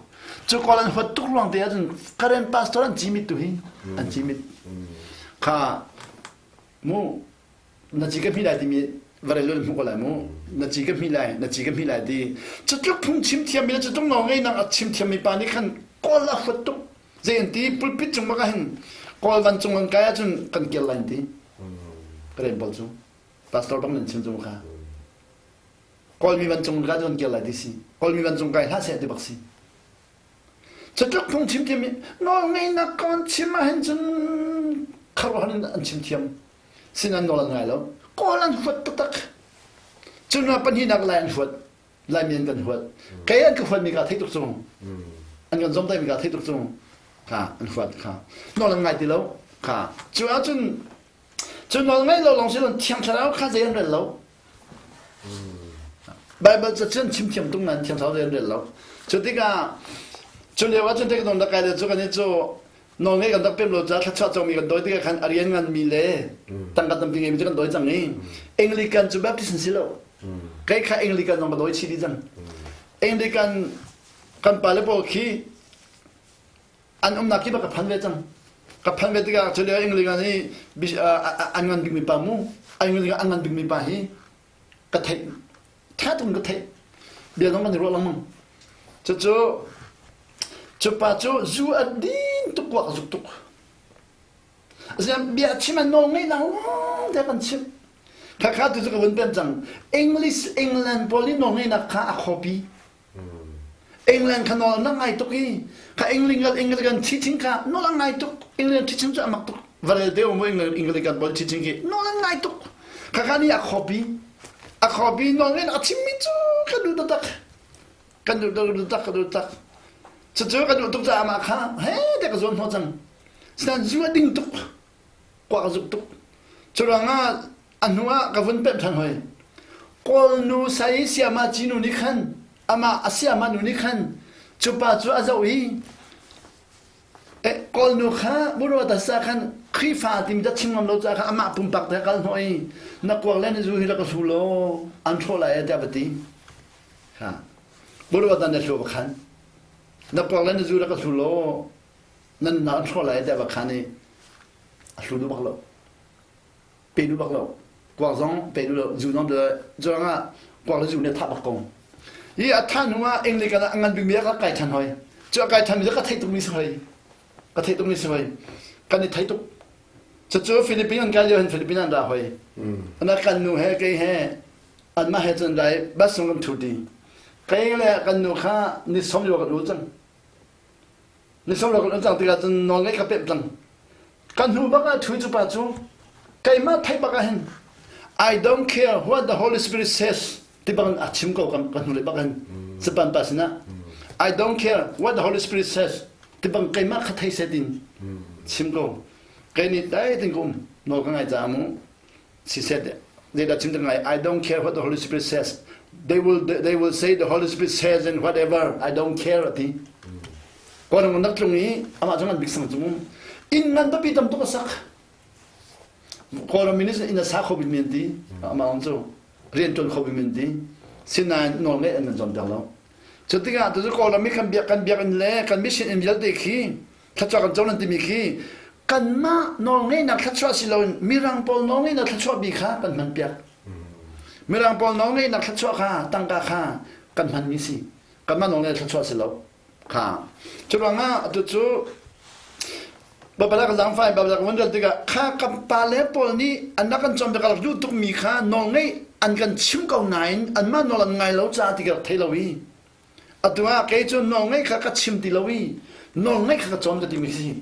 Cu kawl an huat tuk ruang te ahcun Karen pastor an cimit tu hi an cimit. Kha mu na ci ka hmi lai timi varel in hmu ko lai mu na ci ka hmi lai na ci ka hmi lai ti cutluk phung chim thiam mi le cutluk nawl ngeinak a chim thiam mi pa nih khan kawl a huat tuk zei an ti pulpit cung bak ah hin kawl van cung an kai ahcun kan kir lai an ti ka ren pawl cu pastor bang nan chim cu kha kawlmi van cung kai kan kir lai ti si kawlmi van cung kai hlah seh ti bak si Catluk phung chim thiam i nawlngeihnak kong an chim ahhin cun khuaruahhar in an chim thiam. Sin an nawl an ngai lo. Kawl an huat taktak. Cun pahnihnak lai an huat. Laimi an kan huat. Kei an ka huatmi ka theih tuk cung. An kan zomtaimi ka theih tuk cung. Kha an huat kha. Nawl an ngai ti lo. Kha. Cu ahcun cu nawl ngaih lo lawng si lo Thiang Thlarau kha zei an rel lo. Baibal ca cun chim thiam tung nain Thiang Thlarau zei an rel lo. Cu tikah cu lio ah cun te kan rak kai le cu kan i cu nawlngeih kan rak pem lo caah thluachuah comi kan dawi tikah khan a rian nganmi le tangka tampi ngeimi cu kan dawi cang i Anglican cu Baptist an si lo. Kei kha Anglican zong ka dawi chih dih cang. Anglican kan pale pawl khi an umnak kip ah ka phan ve cang ka phan ve tikah cu lio England hi an ngan bikmi pa mu an ngan an ngan bikmi pa hi ka theih tha tuk ka theih bia zong kan i ruah lengmang cucu cu pa cu zu a din tuk kuak zuk tuk Asian bia chim an nawl ngei nang lawng te kan chim khakha tu cu ka vun pem cang English England pawl nih nawl ngeinak kha a copy England kha nawl an ngai tuk i kha England Anglican teaching kha nawl an ngai tuk England teaching cu a mak tuk varel te um England Anglican pawl teaching khi nawl an ngai tuk kha kha nih a copy a copy nawl in a chimmi cu ka duh taktak kan duh taktak ka duh tak cucu ka duh tuk caah mah kha he te ka zuam hnawh cang sinan zu a ding tuk kuak a zuk tuk. Curuangah a hnu ah ka vun pemh ṭhan hoi. Kawl nu sai siama ci nu nih khan amah a siama nu nih khan. Cu pa cu a zoh i Kawlnu kha Murwata sa khan Khrihfa timi ta chim ngam lo caah khan amah pumpak te kal hnawh i na kuak le na zu hi rak ka hlu law an hrawh lai tiah va ti. Ha. Murwata na hlu khan na kuak le na zu rak ka hlu law nan na an hrawh lai tiah va khan i a hlu duh bak lo. Pe duh bak lo. Kuak zong pe duh lo, zu zong cu ah kuak le zu nih a thah bak ko. Hi a thah hnu ah Anglican ah a ngan bikmi ah ka kai ṭhan hoi. Cu a kai ṭhanmi cu ka theih tukmi si hoi. Ka theih tukmi si hoi. Kan i thei tuk. Cucu Philippines an kai lio hin Philippines an ra hoi. Ana kan nu he kei he anmah he cun rai bus sung kan ṭhu ti. Kei le kan nu kha ni som lio kan ul cang. Ni som lio kan ul cang tikah cun nawl ngeih ka pemh cang. Kan hnu bak ah ṭhu cu pa cu keimah theih bak ah hin I don't care what the Holy Spirit says ti bang a chim ko kan kan hnulei bak hin Japan pa sinah I don't care what the Holy Spirit says ti bang keimah kha thei set in chim ko kei nih dai tin kum nawl ka ngai ca mu she said they chim ngai I don't care what the Holy Spirit says they will they will say the Holy Spirit says and whatever I don't care ati Kawlram nak tlung i amah cu ngan bik sang cu inn ngan papi tam tuk a sak Kawlram in inn a sa kho bik mi an ti amah cu rian ṭuan kho bik mi an ti sinain nawl ngeih an kan cawnpiak lo cu tikah tu cu Kawlram i kan biak kan biakinn le kan mission inn vialte khi thluachuah kan co nan timi khi kanmah nawlngeihnak thluachuah si loin mirang pawl nawlngeihnak thluachuah bi kha kan hman piak mirang pawl nawlngeihnak thluachuah kha tangka kha kan hmanmi si kanmah nawlngeihnak thluachuah si lo kha cu ruangah atu cu Babalak zaangfai babalak van rel tikah kha kan pale pawl nih an rak kan cawnpiak a rak duh tukmi kha nawlngeih an kan chim ko nain anmah nawl an ngai lo caah ti ka rak thei lo i atu ah kei cu nawlngeih kha ka chim ti lo i nawlngeih kha ka cawn ka timi si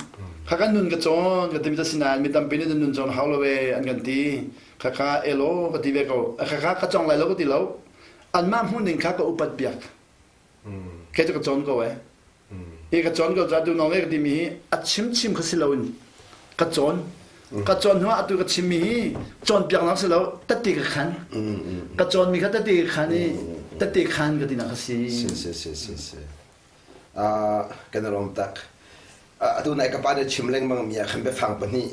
kha kan nun ka cawn ka timi si nain mi tampi nih nun cawn hau lo e an kan ti kha kha elo ka ti ve ko kha kha ka cawng lai lo ka ti lo anmah hmuhning kha ka upat piak Kei cu ka cawn ko eh. Hi ka cawn ko ca tu nawng ka timi hi a chim chim kha si loin ka cawn. Ka cawn hnu ah atu ka chimmi hi cawnpiaknak si lo tatti ka khan. Ka cawnmi kha tatti ka khan i tatti khan ka tinak ka si. Si si si si si. Kan rom tak. Atu nai ka pa nih chim lengmang mi ah khan biafang pahnih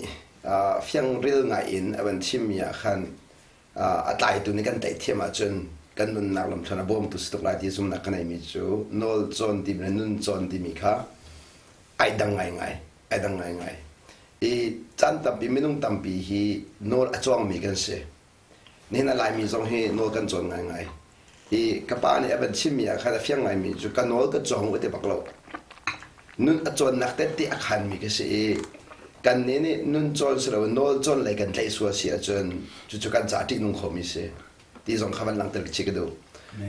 fiang ril ngai in a van chim mi ah khan a tlaitu nih kan tlaih thiam ahcun kan nunnak lamthluan a bawmtu si tuk lai ti zumhnak ka neimi cu nawl cawn timi le nun cawn timi kha ai dang ngaingai ai dang ngaingai i caan tampi minung tampi hi nawl a cawngmi kan si nihin a laimi zong hi nawl kan cawn ngaingai i ka pa nih a van chimmi ah khan a fiang ngaimi cu ka nawl ka cawng ti bak lo Nun a cawnnak tette a khanmi ka si i kannih nih nun cawn si loin nawl cawn lei kan tlaih sual si ahcun cucu kan caah ṭihnung khomi si ti zong kha van langhter chih ka duh.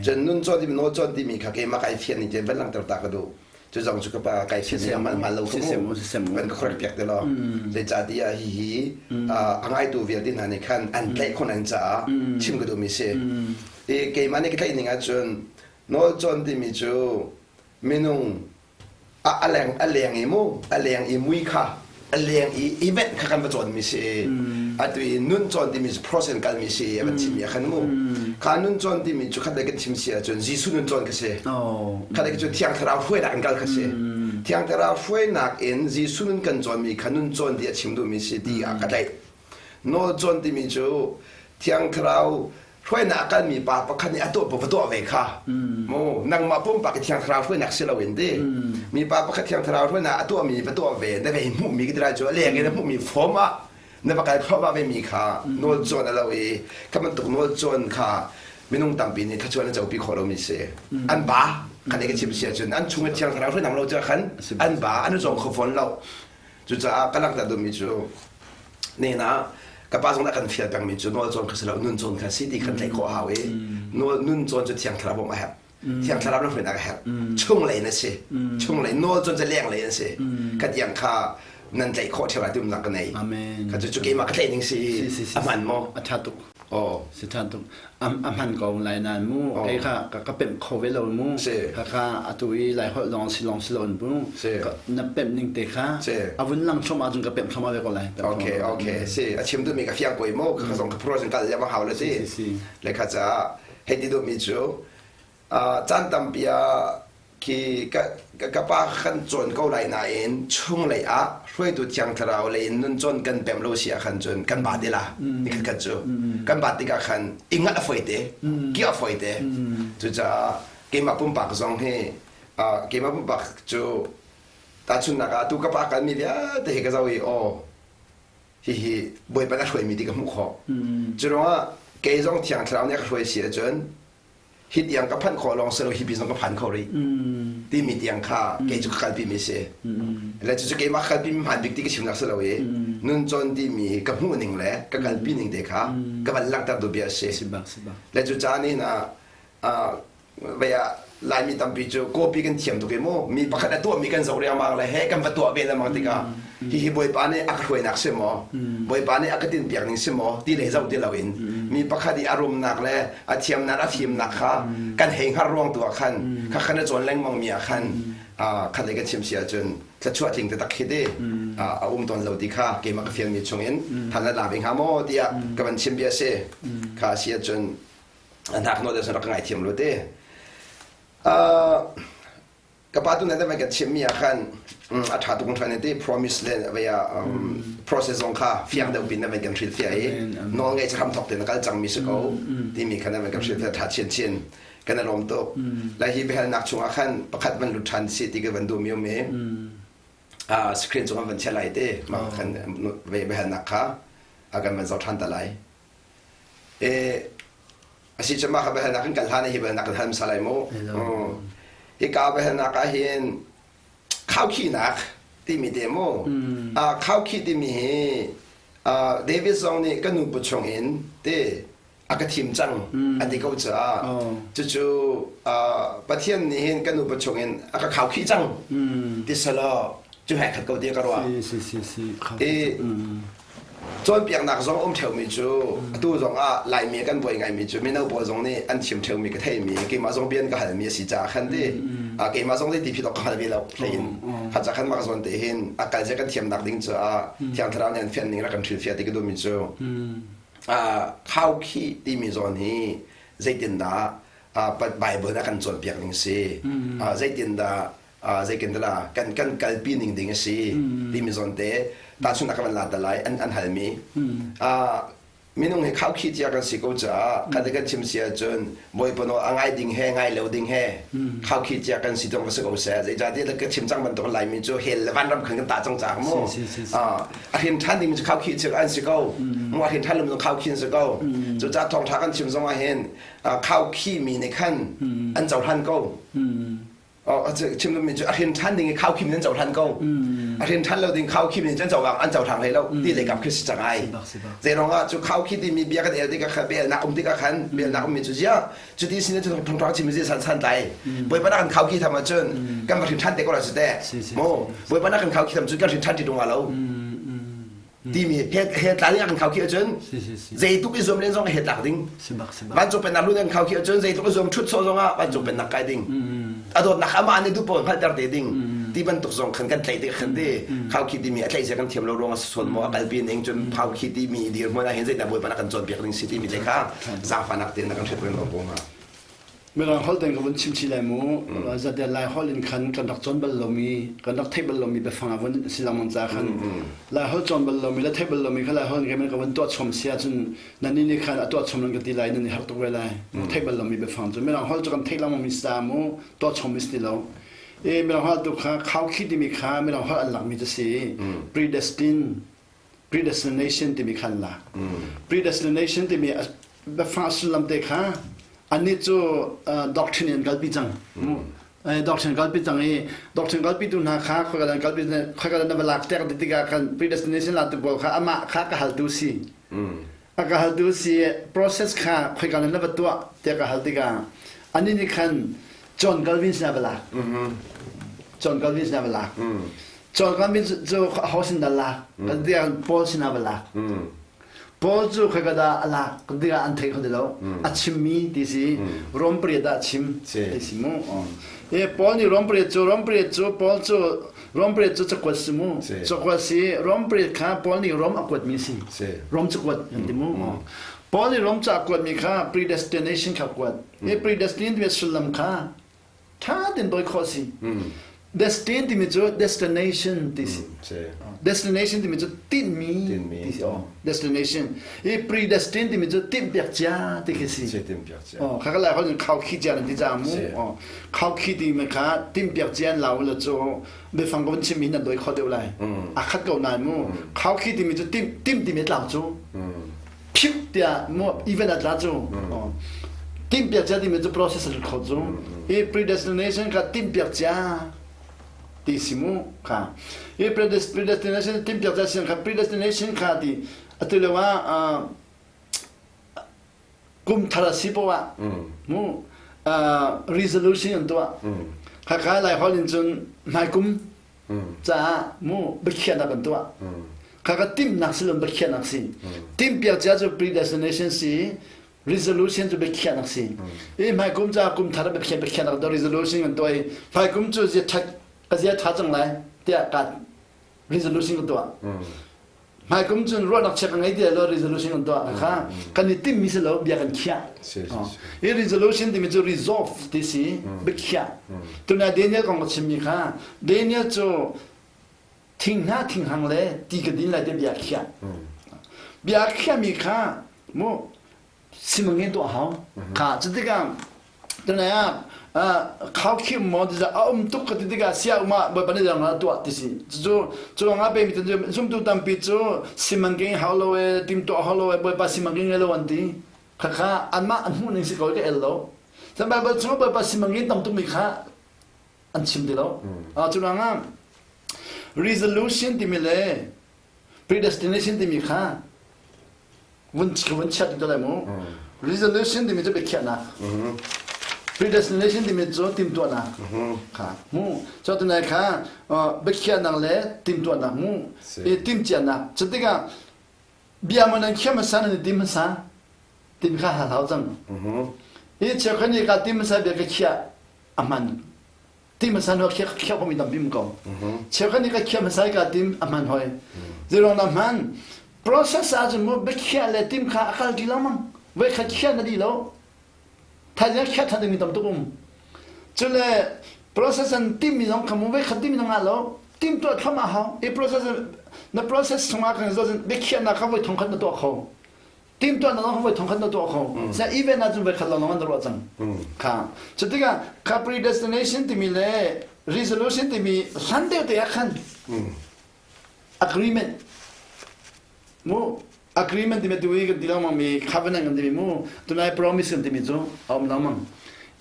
Cun nun cawn timi nawl cawn timi kha keimah kai fian ning tein van langhter ta ka duh. Cu zong cu ka pa kai fian ning a hmaan lo kha mu van ka correct piak te law. Zeicahtiah hihi a ngaitu vialte hna nih khan an tlaih khawh nan caah chim ka duhmi si. I keimah nih ka tlaih ning ahcun nawl cawn timi cu minung a leng a leng i mu a leng i mui kha a leng i event kha kan va cawn mi si atu i nun cawn timi cu process kal mi si a van chim mi khan mu kha nun cawn timi cu khat kan chim si ahcun Jesuh nun cawn kha si khat cu Thiang Thlarau hruainak in kal kha si Thiang Thlarau hruainak in Jesuh nun kan cawn mi kha nun cawn ti a chim duh mi si ti ah ka tlaih nawl cawn timi cu Thiang Thlarau hruainak a kalmi pa pakhat nih a tuah va tuah ve kha mu nangmah pumpak i Thiang Thlarau hruainak si loin ti mi pa pakhat Thiang Thlarau hruainak a tuahmi va tuah ve na vei hmuhmi ka ti lai cu a leng in a hmuhmi form ah na va kal thluahmah ve mi kha nawl cawn a lo i kha bantuk nawl cawn kha minung tampi nih thlachuan an copi khawh lomi si an ba khan ka chim si ahcun an chung i Thiang Thlarau hruainak lo cu khan an ba an i cawng kho fawn lo Cucaah ka langhter duhmi cu nehna ka pa zong nih a kan fial pengmi cu nawl cawn kha si lo nun cawn kha si ti khan tlaih khawh a hau i nawl nun cawn cu thiang thlarau bawmh a herh. Thiang thlarau na hruainak a herh. Chunglei na si. Chunglei nawl cawn cu lenglei an si. Kha tiang kha nan tlaih khawh ṭheo lai ti umnak ka nei. Amen. Kha cu cu keimah ka tlaih ning si a hman maw? A ṭha tuk. Oh. Si ṭhan tuk. A hman ko lai nain mu kei kha ka pemh kho ve lo mu. Kha kha atu i lai holh lawng si lawng si lo mu. Na pemh ning te kha a vun lang thluahmah cun ka pemh thluahmah ve ko lai. Okay, okay. Si, a chim duhmi ka fiang ko i mu. Ka zong ka phuro kal le hau le si. Le kha caah hei ti duhmi cu caan tampi ah. Khi ka ka pa kan cawn ko lai nain chunglei ah hruaitu thiang thlarau lei in nun cawn kan pem lo si ah khan cun kan ba te la ni khat khat cu kan ba tikah khan i ngat a foi te ki a foi te. Cucaah keimah pumpak zong hi, keimah pumpak cu tahchunhnak ah atu ka pa kan mi vialte hi ka zoh i aw hihi Bawipa na hruaimi ti ka hmuh khawh. Cu ruangah kei zong thiang thlarau nih a ka hruai si ahcun hi tiang ka phanh khawh lawng si lo, hi pi zong ka phan kho rih timi tiang kha kei cu ka kalpi mi si. Le cucu keimah kalpi mi hmaan bik ti ka chimnak si lo i nun cawn timi ka hmuh ning le ka kalpi ning te kha ka van langhter duh bia a si. Le cu caan in ah vei ah Laimi tampi cu copy kan thiam tuk i mu, mi pakhat a tuahmi kan zoh riangmang le he kan va tuah ve lengmang tikah hihi Bawipa nih a ka hruainak si maw, Bawipa nih a ka tinhpiak ning si maw ti lei zoh ti loin mi pakhat i a rumnak le a thiamnak a fimnak kha kan hei hngar ruang tu ah khan kha khan a cawn lengmang mi ah khan khat lei kan chim si ahcun thluachuah tling taktak khi ti a um tawn lo ti kha keimah ka fianmi chungin than la ve hnga maw tiah ka van chim bia si. Kha si ahcun hnak nawl deuh rak ka ngaithiam lu te. Ka pa tu nan kan chimmi ah khan a ṭha tuk hran ti promise le vaya process zong kha fiang deuh pin na kan hrilh fiah i nawl ngei hram thok te na kal cangmi si ko timi khan na kan hrilh fiah ṭha chin chin kan i lawm tuk. Lai hi biahalnak chungah khan pakhat van lut ṭhan si ti ka van duh mi um i screen cung an van chia lai te mah khan biahalnak kha a kan van zoh ṭhan ta lai. A si cu mah kha biahalnak kan kal hlan hi biahalnak kan hal hmasa lai mu. Hika biahalnak ah hin khaukhihnak timi te mu. Khaukhih timi hi David zong nih ka nu bu chung in te a ka thim cang a ti ko caah cucu Pathian nih hin ka nu bu chung in a ka khaukhih cang ti selaw cu he khat ko ti ka ruah. I Cawnpiaknak zong um ṭheumi cu atu zong ah Laimi kan buai ngaimi cu mino pawl zong nih an chim ṭheumi ka theimi, keimah zong bian ka halmi a si caah khan ti keimah zong ti phit awk ka hngal ve lo hlein kha ca khan mah zawn te hin a kal zia kan thiamnak ding caah Thiang Thlarau nih an fian ning rak kan hrilhfiah ti ka duhmi cu khaukhih timi zawn hi zeitindah Bible a kan cawnpiak ning si, zeitindah zeitindah kan kan kalpi ning ding a si timi zawn te tahchunhnak ka van la ta lai. An an halmi minung hi khaukhih cia kan si ko caah khat kan chim si ahcun Bawipa nawl a ngai ding he ngai lo ding he khaukhih cia kan si dong va si ko seh. Zeicahtiah ka chim cang bantuk Laimi cu hell le vanram khan kan tah cang caah mu a hrin ṭhan ding cu khaukhih cia an si ko mu, a hrin ṭhan lo zong khaukhih an si ko. Cucaah thawngṭha kan chim zong ah hin khaukhih mi nih khan an cohlan ko. Chim duhmi cu a hrin ṭhan ding i khaukhim in an cohlan ko. A hrin ṭhan lo ding khaukhim in an cohlang an cohlang hlei lo ti lei kap khi si cang ai. Zei ruangah cu khaukhih timi bia kan el tikah khan biaelnak um tikah khan biaelnak ummi cu ziah cuti sin cu thongṭha chim zi san san tlai Bawipa na kan khaukhih tham ahcun kan va hrin ṭhan te ko la su teh mu. Bawipa na kan khaukhih tham cun kan hrin ṭhan ti ṭung lo timi he he tla ding ah kan khau khi ahcun zeitluk i zuam len zong he tlak ding. Vancung pennak lu kan khau khi ahcun zeitluk i zuam ṭhut sawh zong ah vancung pennak kai ding, a dawtnak amah nih duh paoh hngalhter te ding ti bantuk zong khan kan tlaih te khan te khau khi timi a tlaih zia kan thiam lo ruang a sawn maw a kalpi ning cun phau khi timi dirhmun ah hin zeidah Bawipa na kan cawnpiak ding si timi te kha zaangfahnak tein na kan hrilh peng ko hnga. Mirang holh ten ka vun chim chih lai mu. Zate Lai holh in khan kan rak cawn bal lomi, kan rak theih bal lomi biafang ah vun si lengmang ca khan Lai holh cawn bal lomi le theih bal lomi kha Lai holh in ka vun tuah chom si ahcun nan nih nih khan a tuah chom nan ka ti lai, nan i harh tuk ve lai. Theih bal lomi biafang cu Mirang holh cu kan theih lengmang mi si caah mu tuah chom mi si ti lo. E Mirang holh tu kha khaukhih timi kha Mirang holh an lakmi cu si. Predestined, predestination timi khan lak. Predestination timi biafang sullam te kha annih cu doctrine in kalpi cang. Doctrine kalpi cang i doctrine kalpi tu hna kha khoika kalpi khoika na va lak tek ti tikah khan predestination la tu pawl kha amah kha ka haltu si. A ka haltu si process kha khoika na va tuah tiah ka hal tikah anih nih khan John Calvin sin ah va lak. John Calvin sin ah va lak. John Calvin cu ho sin dah lak? Tiah Paul sin ah va lak. Paul cu khoika dah a lak tiah an thei kho ti lo. A chimmi ti si. Rom pariat ah a chim ti si mu. E Paul nih Rom pariat cu Rom pariat cu Paul cu Rom pariat cu cakuat si mu. Cakuat si Rom pariat kha Paul nih Rom a kuatmi si. Rom cakuat kan ti mu. Paul nih Rom ca a kuatmi kha predestination kha kuat. Hi predestined timi sullam kha. Ṭha tein dawi khawh a si. Destin timi cu destination ti si. Destination timi cu tinhmi ti si. Oh, destination. I predestined timi cu timhpiak cia ti khi si. Oh, kha ka lai hol in khau khi cia nan ti ca mu. Oh, khau khi timi kha timhpiak cia an lau la cu biafang ka vun chim hi nan dawi kho deuh lai. A khat ko nai mu. Khau khi timi cu tim tim timi tlau cu. Phip tiah mu event a tla cu. Timhpiak cia timi cu process a kho cu. I predestination kha timhpiak cia ti si mu kha. I predestination timhpiak cia sin kha predestination kha ti atu lio ah kum thar a si poah mu resolution an tuah. Khakha lai hol in cun hmai kum caah mu biakhiahnak an tuah. Khakha timhnak si lo biakhiahnak si. Timhpiak cia cu predestination si resolution cu biakhiahnak si. I hmai kum caah kum thar biakhiah biakhiahnak do resolution an tuah i hmai kum cu zia ṭhat ka zia ṭha cang lai tiah ka resolution ka tuah. Hmaikum cun ruahnak chia ka ngei ti lo resolution kan tuah kha kan i timmi si lo bia kan khiah. Hi resolution timi cu resolve ti si biakhiah. Tuna Daniel kong ka chimmi kha Daniel cu thing hna thinghang le ti ka din lai ti bia khiah. Bia khiahmi kha mu simangin tuah hau kha cu tikah tunai ah khau khim maw ti a um tuk ka ti tikah sia uma bawipa nih dang tuah ti si cu cu nga pe mi zumtu tampi cu simangking hau lo e tim tuah hau lo e bawipa simangking ngai lo an ti kha kha anmah an hmuh ning si ko ka el lo San Bible chung bawipa simangking tam tuk mi kha an chim ti lo cu ruangah resolution timi le predestination timi kha vun vun chiat ti lai mu resolution timi cu biakhiahnak predestination timi cu timtuahnak kha mu cu tunai kha biakhiahnak le timtuahnak mu i timcianak cu tikah bia man an khiam hmasa nan i tim hmasa tim kha hal hau cang i cheukhat nih ka tim hmasa bia ka khiah a hman tim hmasa hnu khiah khiah komi tampi um ko cheukhat nih ka khiah hmasa i ka tim a hman hoi zeiruang dah hman process ahcun mu biakhiah le tim kha a kal ti lengmang voi khat khiah na di lo thaizing khiah than dingmi tam tuk um cule process an timmi zong kha mu voi khat timmi zong ah lo tim tuah thlam a hau i process na process chungah kan zo biakhiahnak kha voi thong khat na tuah kho timtuahnak zong voi thongkhat na tuah kho sa event ah cun voi khat lawng an ruah cang kha cu tikah kha predestination timi le resolution timi hlan deuh te ah khan agreement mu agreement timi tu i kan ti lengmang mi covenant kan timi mu tunai promise kan timi cu a um lengmang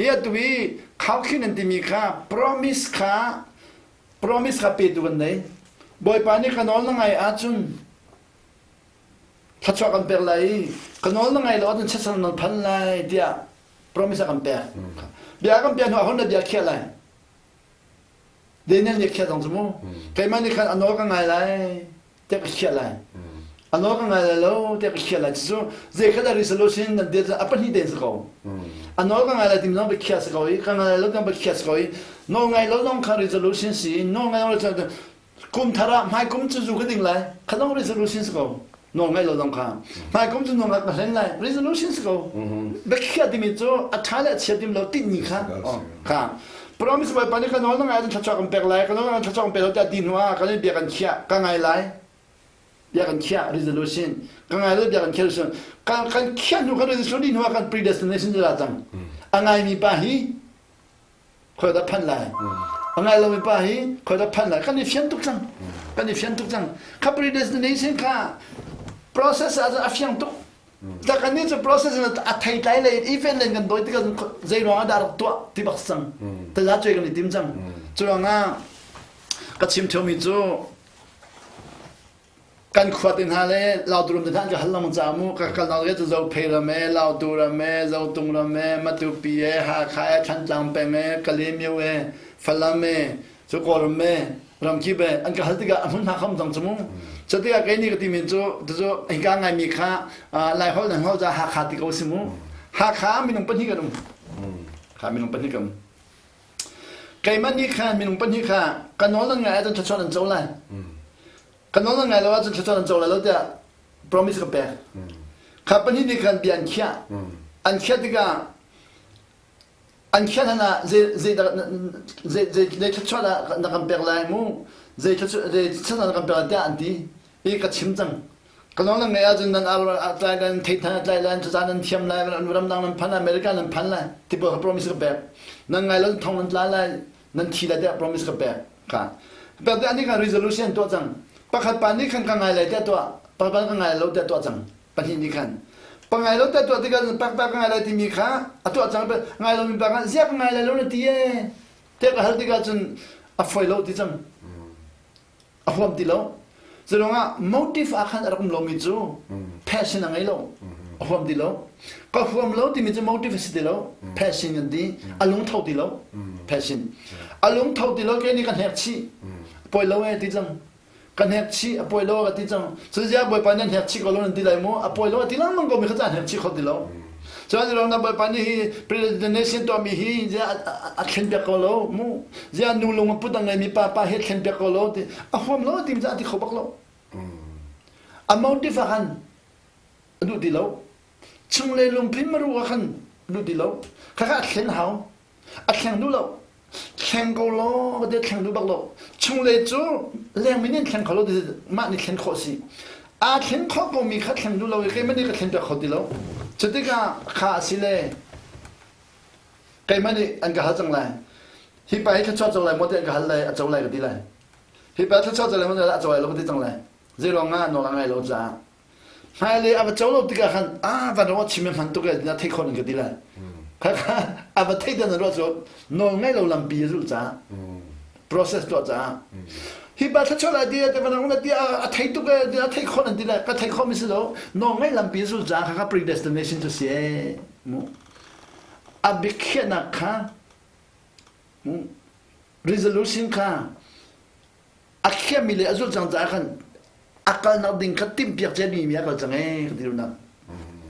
i atu i khau-khin an timi kha promise kha promise kha petu kan nei bawipa nih ka nawl na ngai ahcun thluachuah kan pek lai i ka nawl na ngai lo ahcun chiatsan nan phan lai tiah promise a kan pek. Bia kan pek hnu ah hon na bia khiah lai. Daniel nih khiah zong cu mu. Keimah nih khan a nawl ka ngai lai tiah ka khiah lai. A nawl ka ngai lai lo tiah ka khiah lai. Cucu zei kha dah resolution nan dir a pahnih tein si ko. A nawl ka ngai lai timi zong biakhiah si ko i ka ngai lai lo zong biakhiah si ko i nawl ngai lo zong kha resolution si nawl ngai lo kum thar ah hmaikum cu zu ka ding lai kha resolution si ko nawl ngaih lo zong kha hmaikum cu nawl ka hlen lai resolution si ko biakhiah timi cu a ṭha le a chia tim lo tinhmi kha kha promise bawipa nih ka nawl na ngai ahcun thluachuah kan pek lai ka nawl na ngai thluachuah kan pek lo tiah ti hnu ah kan in bia kan khiah ka ngai lai bia kan khiah resolution ka ngai lo bia kan khiah resolution kan kan khiah hnu kan resolution dih hnu ah kan predestination cu la cang a ngaimi pa hi khoi dah phanh lai a ngai lomi pa hi khoi dah phanh lai kan i fian tuk cang kan i fian tuk cang kha predestination kha process ah a fiang tuk ta kan nih cu process in a thei tlai lei event len kan doi tikah zei ruang ah dah rak tuah ti bak cang taza cuai kan i tim cang cu ruangah ka chim theomi cu Kan khua te hna le Lautu ram te hna an ka hal lengmang caah mu ka kalnak le cu Zophei ram e, Lautu ram e, Zotung ram e, Matupi e, Hakha e, Thantlang peng e, Kalaymyo e, Falam e, cu Kawlram e, ramkip e an ka hal tikah a hmun hna kham cang cu mu. Cu tikah kei nih ka timi cu cucu hika ngaimi kha Laiholh nan holh caah Hakha ti ko si mu. Hakha minung pahnih kan um. Kha minung pahnih kan um. Keimah nih khan minung pahnih kha ka nawl nan ngai ahcun thluachuah nan co lai. Ka nawl nan ngai lo ahcun thluachuah nan co lai lo tiah promise ka pek. Kha pahnih nih khan bia an khiah. An khiah tikah An khiah hlan ah zei zei zei zei zei thluachuah dah na kan pek lai mu zei thluachuah zei thluachuah na kan pek lai tiah an ti i ka chim cang. Ka nawl nan ngeih ahcun nan ar a tlai lai, nan theithan a tlai lai, cucaah nan thiam lai, ramdang nan phan lai, America nan phan lai ti pawl kha promise ka pek. Nan ngai lo thong nan tla lai, nan thi lai tiah promise ka pek. Kha. Pek tiah nih khan resolution tuah cang. Pakhat pa nih khan ka ngai lai tiah tuah, pakhat pa nih ka ngai lo tiah tuah cang. Pahnih nih khan. Pangai lo tiah tuah tikah pak pa ka ngai lai timi kha a tuah cang ngai lomi pa kha ziah ka ngai lai lo na ti ee tiah ka hal tikah cun a foi lo ti cang. A huam ti lo. Cu motive ah khan a rak um lomi cu passion a ngei lo. A huam ti lo. Ka huam lo timi cu motive a si ti lo. Passion kan ti. A lungtho ti lo. Passion. A lungtho ti lo ke nih ka hnek chih. Poi lo e ti cang. Ka hnek chih a poi lo ka ti cang. Cuzia Bawipa nih hnek chih ko lo nan ti lai mu. A poi lo a ti lengmang ko mi kha ca hnek chih kho ti lo. Cun na Bawipa nih hi predestination tuahmi hi a thlen piak ko lo mu. Zia nu lung a put a ngeimi pa pa hi a thlen piak ko lo ti a huam lo ti a ti kho bak lo. A motive ah khan a duh ti lo. Chunglei lungphin maru ah khan a duh ti lo. Khakha a thlen hau. A thleng duh lo. Thleng ko law ka ti thleng duh bak lo. Chunglei cu lengmi nih thleng kho lo ti mah nih thlen khawh si. Aa thlen khawh komi kha thleng duh lo i keimah nih ka thlen piak kho ti lo. Cutikah kha a si le keimah nih an ka hal cang lai. Hi pa hi thluachuah co lai maw ti an ka hal lai a co lai ka ti lai. Hi pa thluachuah co lai maw ti a co lai lo ka ti cang lai. Zei ruangah nawl a ngai lo caah. Hmailei a va co lo tikah khan ah van ruah chim hman tuk na thei khon ka ti lai. Kha kha a va thei dan ruah cu nawl ngai lo lampi a zulh caah process tuah caah hi pa thluachuah lai ti te van na ti a thei tuk e a thei khon an ti lai ka thei khom mi si lo nawl ngai lampi a zulh caah kha kha predestination cu si e mu a biakhiahnak kha resolution kha a khiahmi le a zulh cang caah khan a kalnak ding kha timhpiak cia mi a kal cang ee ka ti nak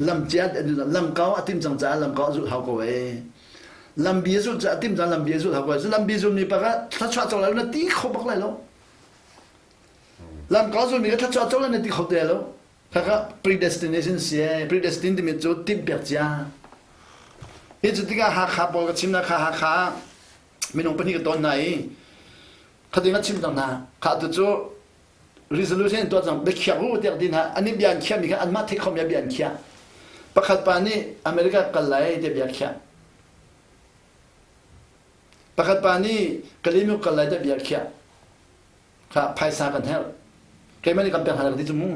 lam cia lam kau a tim cang caah lam kau a zulh hau ko ee lam bi a zulh caah a tim cang lam bi a zulh hau ko ee lam bi zul mi pa kha thluachuah co lai na ti kho bak lai lo lam kau zul mi kha thluachuah co lai na ti kho te lo kha predestination si ee predestined timi cu timhpiak cia hi cu tikah Hakha pawl ka chim na kha Hakha minung pahnih ka ton hna i khating a chim cang hna kha tu cu resolution tuah cang biakhiak u tiah ti hna an bia an khiahmi kha anmah theih khomi bia an khiah pakhat pa nih America kal lai tiah bia khiah pakhat pa nih Kalimu kal lai tiah bia khiah kha phaisa kan herh keimah nih kan pek hna ti cu mu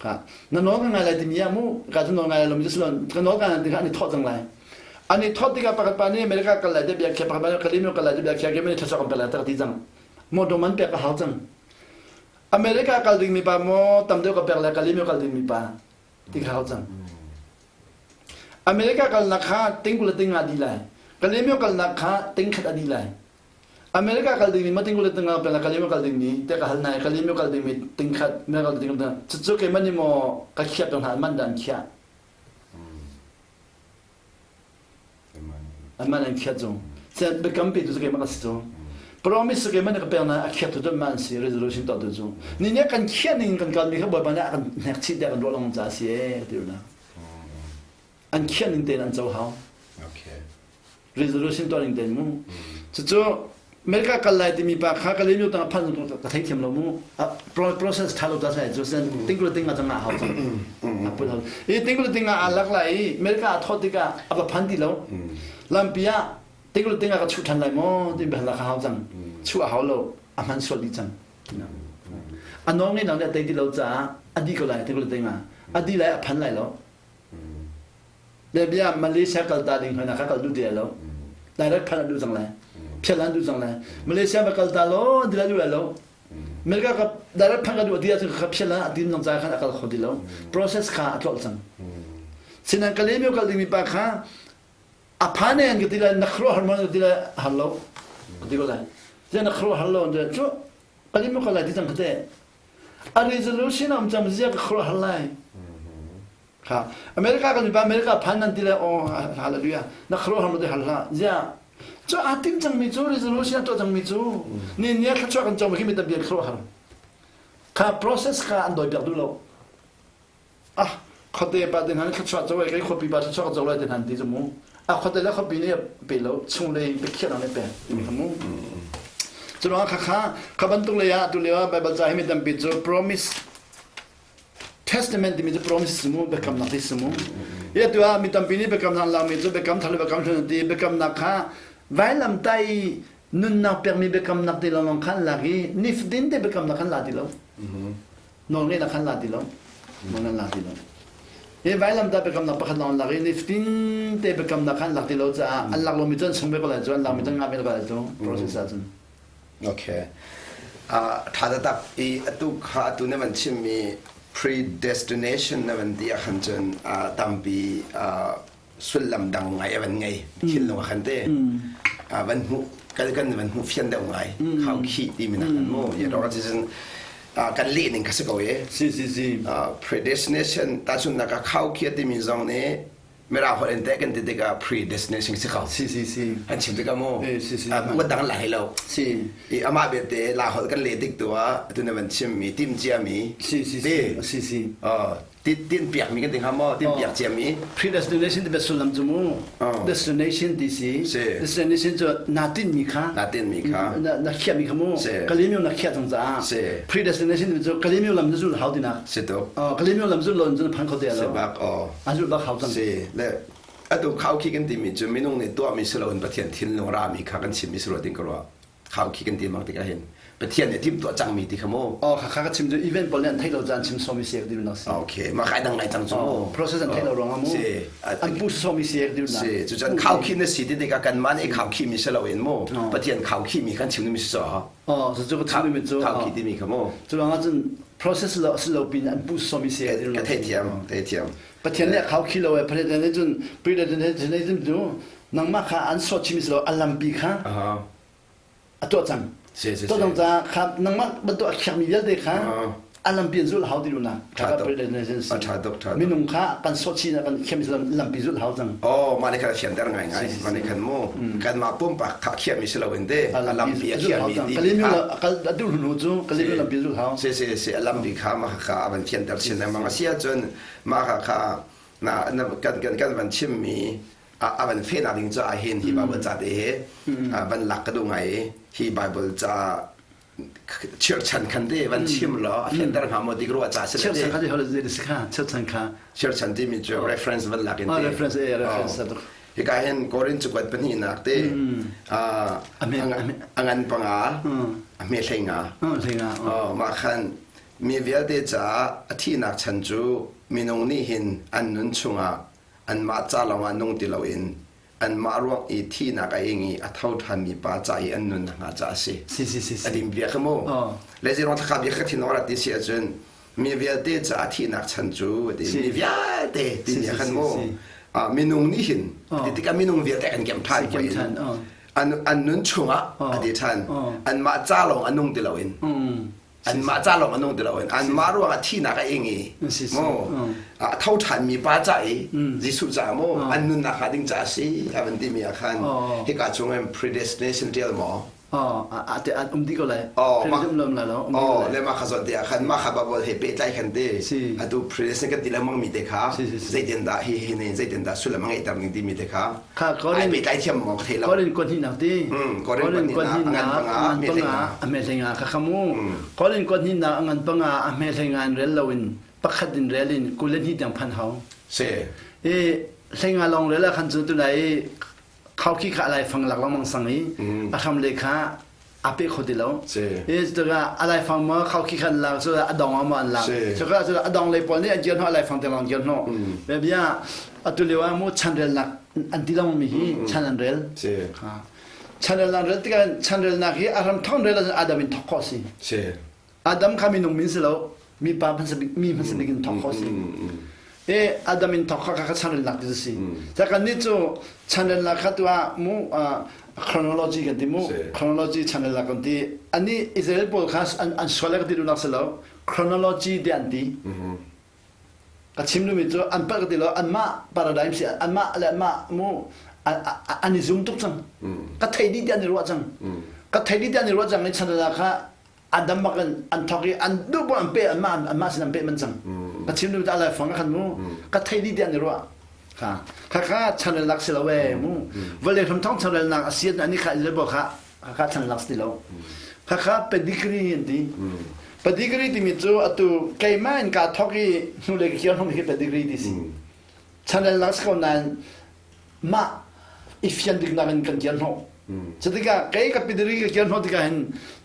Kha na nawl ka ngai lai timi ah mu ka cu nawl ngai lai lomi cu silon ka nawl ka ngai tikah an i thawh cang lai. An i thawh tikah pakhat pa nih America kal lai te bia khiah pakhat pa nih Kalimu kal lai te bia khiah keimah nih thluachuah kan pek lai tak ti cang. Motor man pek a hau cang. America kal dingmi pa maw tam deuh ka pek lai Kalimu kal dingmi pa ti kha hau cang. America kalnak kha ting kul le ting nga di lai. Kalimu kalnak kha ting khat a di lai. America kal dingmi ma ting le tinga pela kalim kal dingmi te ka hal nai kalim kal dingmi ting khat me kal ding da chu ke mani mo ka khiat dong han man dan khia an man an khiat zong sen bekam pe tu ke ma ka si chu promise ke man ka pe na a khiat tu man si resolution to tu chu ni ne kan khiat ning kan kal mi kha boy pa na kan nek chi te kan ro long cha si e ti na an khiah ning tein an co hau. Okay. Resolution tuah ning tein mu. Cucu America kal lai timi pa kha Kalaymyo tang phan ka thei thiam lo mu. Process tha lo ta sai cu sen tingkul ting a changa hau cang. A pul hau. I tingkul ting a lak lai i America a thawt tikah a va phan ti lo. Lampi ah tingkul ting a ka chuh than lai maw ti bel la ka hau cang. Chuh a hau lo. A hman sual dih cang. A nawl ngei nang le tei ti lo caah a di ko lai tingkul ting a. A di lai a phan lai lo. Le bia Malaysia kal ta ding hna kha kal duh ti lo. Direct phan duh cang lai. Phial an duh cang lai. Malaysia va kal ta lo ti lai duh lai lo. America ka direct phan ka duh ti ahcun ka phial an atim cang ca khan a kal kho ti lo. Process kha a tlolh cang. Sinan Kalaymyo kal dingmi pa kha a phan en ka ti lai na khruah har mon ka ti lai har lo ka ti ko lai. Zia na khruah har lo cu Kalaymyo kal lai ti cang ka te. A resolution am cam zia ka khruah har lai. Kha America kan mipa America phan nan ti le oh hallelujah na khro ham te hal hlah zia cu aa tim cangmi cu resolution a tuah cangmi cu ni nia thluachuah kan cong khi mi tampi an khro har kha process kha an dawi piak duh lo ah. Khuate pa te hna nih thluachuah co ai kei khuapi pa thluachuah ka co lai te hna an ti cu mu. A khuate le khuapi nih pe lo chunglei biakhiahnak nih pek timi kha mu. Cu ruangah khakha kha bantuk lei ah tu lio ah Bible ca hi mi tampi cu promise testament timi cu promise si mu biakamnak ti si mu. Ia tu ah mi tampi nih biakamnak an lakmi cu biakam thar le biakam hlun an ti biakamnak kha vailam tai nunnak pekmi biakamnak ti lawnglawng khan lak i nifatin te biakamnak khan la ti lo. Nawlngeihnak khan la ti lo. Nawl nan la ti lo. Hi vailamtah biakamnak pakhat lawng an lak i nifatin te biakamnak khan lak ti lo caah an lak lomi cu an sung ve ko lai cu an lakmi cu an ngah ve ko lai cu process ahcun. Okay. Uh, tha taktak i atu kha atu na van chimmi predestination na van ti ah khan cun uh, tampi uh, sullam dang ngai a van ngei thinlung a khan te van hmuh kan kan van hmuh fian deuh ngai khau khi ti mi nak mu ye ro cun kan leh ning kha si ko ye si si si predestination ta chun nak khau khi ti mi zong nih mira hol in te kan ti tikah predestination si kho si si si an chim tikah mu si si wa dang la lo si i amah bete la hol kan le tik tu ah tu na van chim mi tim cia mi si si si si si tin piakmi kan ti hnga maw tin piak ciami predestination ti sullam cu mu destination ti si destination cu na tinmi kha na tinmi kha na khiahmi kha mu kalimyo na khiah cang caah predestination ti cu kalimyo lam na zul hau tinak si tuk kalimyo lam zul lo cun phan kho te lo bak o a zul bak hau cang si le atu khau khi kan timi cu minung nih tuahmi si loin Pathian thinlung rami kha kan chimmi si lo ding ka ruah khau khi kan ti mang tikah hin Pathian nih timhtuah cangmi ti kha mu. Oh kha kha ka chim cu event pawl nih an theih lo caan chim sawmi siak ding nak si. Okay, mah kai dang lai cang cu mu. Process an theih lo ruangah mu. Si. An pu sawmi siak ding nak. Si, cu cun khau khi na si ti tikah kan mah nih khau khi mi si lo in mu. Pathian khau khi mi kan chim mi si so. Oh, cu cu ka chim mi cu. Khau khi timi kha mu. Cu ruangah cun process lo si lo pin an pu sawmi siak ding Ka theih thiam, theih thiam. Pathian nih khau khi lo e Pathian nih cun predestination cu nangmah kha an sawt chimi si lo a lampi kha a tuah cang. Tuah cang caah kha nangmah bantuk a khiakmi vialte kha a lampi an zulh hau ti na minung kha kan sawhchin ah kan khiam lampi zulh hau cang. Oh mah nih khan a fianter ngaingai mah nih khan mu kanmah pumpak kha khiahmi si loin te a lampi a khiahmi ti kha a duh hnu cu kalimi lampi zulh hau. Si si si a lampi kha mah kha a van fianter chin lengmang a si ahcun mah kha kha na kan kan kan van chimmi a van fehnak ding caah hin hi Bible ca te hi van lak ka duh ngai i hi Bible ca chirchan khan te van chim law a fianter hnga maw ti ka ruah ca si chirchan kha ti hol kha chirchan kha chirchan timi cu reference van lak in te reference eh reference hika hin Korin cakuat pahnihnak te a ngan panga a hme hlei nga mah khan mi vialte caah a thihnak chan cu minung nih hin an nun chungah anmah ca lawngah nung ti loin anmah ruang i thihnak a ing i a tho ṭhanmi pa ca i an nun nakhnga ca a si. Si si si. A dim bia kha mu. Le zeiruang thakha bia kha thin ora ti si ahcun mi vialte ca thihnak chan cu ti mi vialte ti bia khan mu. Minung nih hin ti tikah minung vialte kan kem ṭhan ko in an an nun chungah a ti ṭhan anmah ca lawng a nung ti loin anmah ca lawng a nung ti loin anmah ruangah thihnak a ing i mu a tho ṭhanmi pa ca i Jesuh ca mu an nunnak hnga ding ca a si a van timi ah khan hika chung in predestination tial maw a um dih ko lai oh le mah kha zawn te ah khan mah kha Bible he pehtlai khan te atu predestination kan ti lengmang mi te kha zeitin dah hi hi ne zeitin dah sullam a ngeihter ning timi te kha Kha Korin pehtlai thiam maw ka thei lo. Korin kuat hnihnak ti. Korin kuat hnihnak a ngan panga a hme hleinga kha khamu. Korin kuat hnihnak a ngan panga a hme hleinga in rel loin pakhat in rel in 22 tiang phan hau. Si. I hleinga lawng rel ah khan cu tunai i khau khi kha alai fang lak lengmang sang i a hram le kha a pe kho ti lo. I cutikah a laifang ma khau khi khan lak cu a dong ah ma an lak. Cuka cu a dong lei pawl nih an kir hnawh a laifang te lawng kir hnawh. Bia atu lio ah mu chanrelnak an ti lengmang mi hi chan an rel. Chanrelnak rel tikah chanrelnak hi a ram thong rel ahcun Adam in thok khawh si. Adam kha minung min si lo mipa hmasa bik mi hmasa bik in thok khawh si. E Adam in thok kha kha chanrelnak ti si. Ca kan nih cu chanrelnak kha tu ah mu chronology kan ti mu chronology chanrelnak kan ti ani Israel pawl kha an an sual ka ti duhnak si lo chronology te an ti. Ka chim duhmi cu an palh ka ti lo anmah paradigm si anmah le anmah mu an i zum tuk cang. Ka thei dih ti an i ruah cang. Ka thei dih ti an i ruah cang i chanrelnak kha Adam bak in an thok i an duh an pe anmah anmah sin an pe man cang. Ka chim ding lai fang khan mu. Ka thei di tiang ni ruah. Kha kha kha channel nak si lo e mu. Vale hram thong channel nak asian ani kha ile bo kha kha channel nak si lo. Kha kha pedigree an ti. Pedigree timi cu atu keimah in ka thok i hnulei ka kir hnu hi pedigree ti si. Channel nak si ko nain mah i fian diknak in kan kir hnawh. Cutikah kei ka pedigree ka kir hnawh tikah hin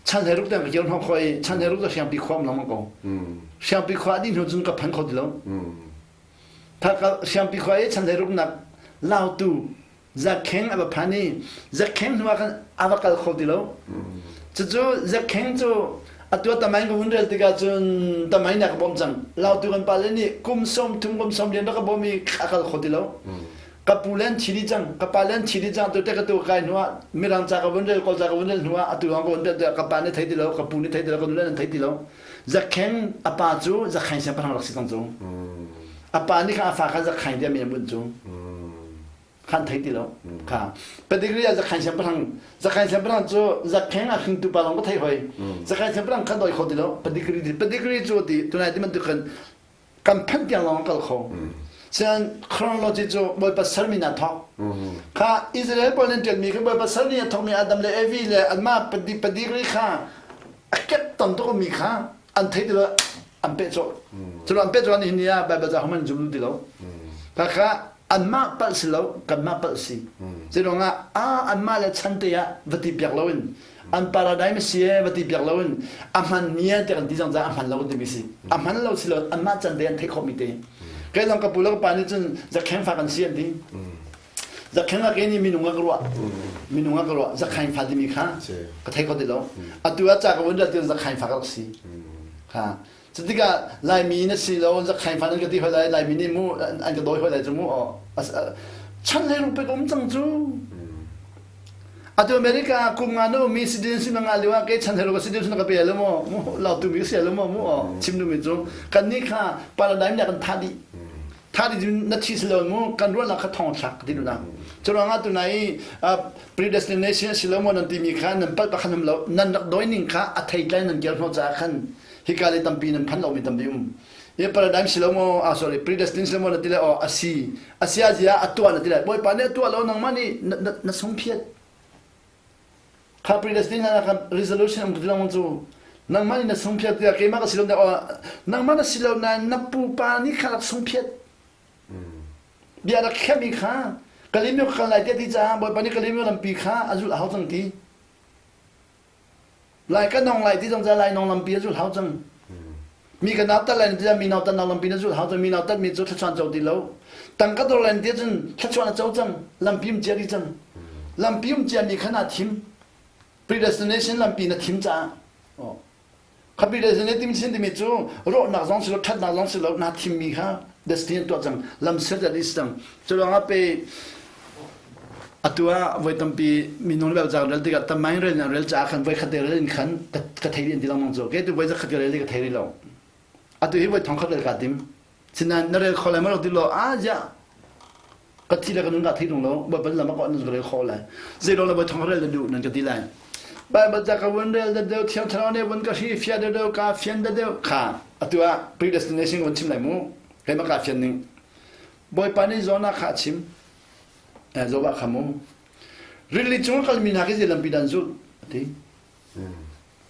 chan he ruk tiang ka kir hnawh khawh i chan he ruk cu Hriangpi khua um lengmang ko. Hriangpi khua a dih hnu cun ka phan kho ti lo. Hriangpi khua i chan he ruknak Lautu Zakheng a va phan i Zakheng hnu ah khan a va kal kho ti lo. Cucu Zakheng cu atu ah tamain ka vun rel tikah cun tamain a ka bawmh cang. Lautu kan pale nih kum 30 kum 40 rak ka bawm i a kal kho ti lo. Ka pu le an thi dih cang, ka pa le an thi dih cang. Tu te ka tu kai hnu ah Mirang ca ka vun rel, Kawl ca ka vun rel hnu ah atu lawng ka vun rel tikah ka pa nih thei ti lo, ka pu nih thei ti lo, ka nu le an thei ti lo. Zakheng a pa cu Zakheng siangpahrang rak si cang cu. A pa nih khan a fa kha Zakheng tiah min an bunh cu. Khan thei ti lo. Kha pedigree ah Zakheng siangpahrang Zakheng siangpahrang cu Zakheng a hringtu pa lawng ka thei hoi. Zakheng siangpahrang kha doi kho ti lo. Pedigree pedigree cu ti tunai ti bantuk khan kan phanh tiang lawng kal kho. Sian chronology cu Bawipa sermi na thawk. Kha Israel pawl nih ṭialmi kha Bawipa sermi a thawkmi Adam le Evi le anmah pedigree kha a kep tam tuk mi kha an thei ti lo an peh cawh. Cu an peh cawh ni ni ah Baibal ca homan zum ti lo. Kha kha anmah palh si lo kanmah palh si. Cu ah a anmah le chan te ah va ti piak lo in an paradigm si e va ti piak lo in a hman mi te kan ti cang ca a hman lo timi si. A hman lo si lo anmah chan te an theih khawh mi te. Kei zong ka pu le ka pa nih cun zakhen fa kan si an ti. Zakhen ah kei nih minung ah ka ruah. Minung ah ka ruah. Zakhain fa timi kha ka thei kho ti lo. Atu ah ca ka vun rat tin zakhain fa ka rak si. Kha. Cutikah Laimi na si lo zakhain fa nan ka ti hoi lai Laimi nih mu an ka dawi hoi lai cu mu chan le rupe ka um cang cu. Atu America kum nga na ummi citizenship na ngah lio ah kei chan he ka citizenship na ka pe lo maw mu lautu mi ka si lo maw mu chim duhmi cu kan nih kha paradigm nih a kan thah dih. Tha ti cun na thi si lo mu kan ruahnak kha thong thlak ti duhnak. Cu ruangah tunai i predestination si lo maw nan timi kha nan palh pakhat um lo nan rak dawi ning kha a theitlai nan kel hnawh caah khan hika le tampi nan phan lomi tampi um. Hi paradigm si lo maw ah sorry predestination si lo maw na ti le aw asi asia zia a tuah na ti le bawipa nih a tuah lo nangmah nih na sungphiat Kha predestination kha resolution um ti lang cu nangmah nih na sungphiat tiah keimah ka si lo nangmah na si lo nain na pupa nih kha rak sungphiat bia rak khiahmi kha Kalimyo ka kal lai tiah ti caah Bawipa nih Kalimyo lampi kha a zulh a hau cang ti lai ka nong lai ti zong ca lai nong lampi a zulh hau cang Mi ka nautat lai na ti mi nautat nak lampi na zulh hau cang mi nautat mi cu thluachuah co ti lo. Tangka dor lai na ti cun thluachuah na co cang lampi um cia dih cang. Lampi um cia mi kha naa thim. Predestination lampi na thim caah. Oh. Kha predestination timi sin timi cu rawhnak zong si lo ṭhatnak zong si lo naa thim mi kha destiny tuah cang lam ser that is cang. Cu ruangah pe atu ah voi tampi minung le cang rel tikah tamain rel na rel caah khan voi khat te rel in khan ka thei dih ti lengmang cu ke tu voi zakhat ka rel ka thei rih lo atu hi voi thong khat rel ka tim sinain na rel kho lai ma ti lo a ja ka thi le ka nun ka thei tung lo baibal lam ko nan ka rel kho lai zei lo le voi thong rel na duh nan ka ti lai Bible ca ka vun rel da deuh thiang thlarau ne vun ka hri fia da deuh ka fian da deuh kha atu ah predestination vun chim lai mu keimah ka fian ning Bawipa nih Jonah kha a chim. Job ah kha mu. Rili cung a kalmi hna khi zei lampi dan zulh a ti.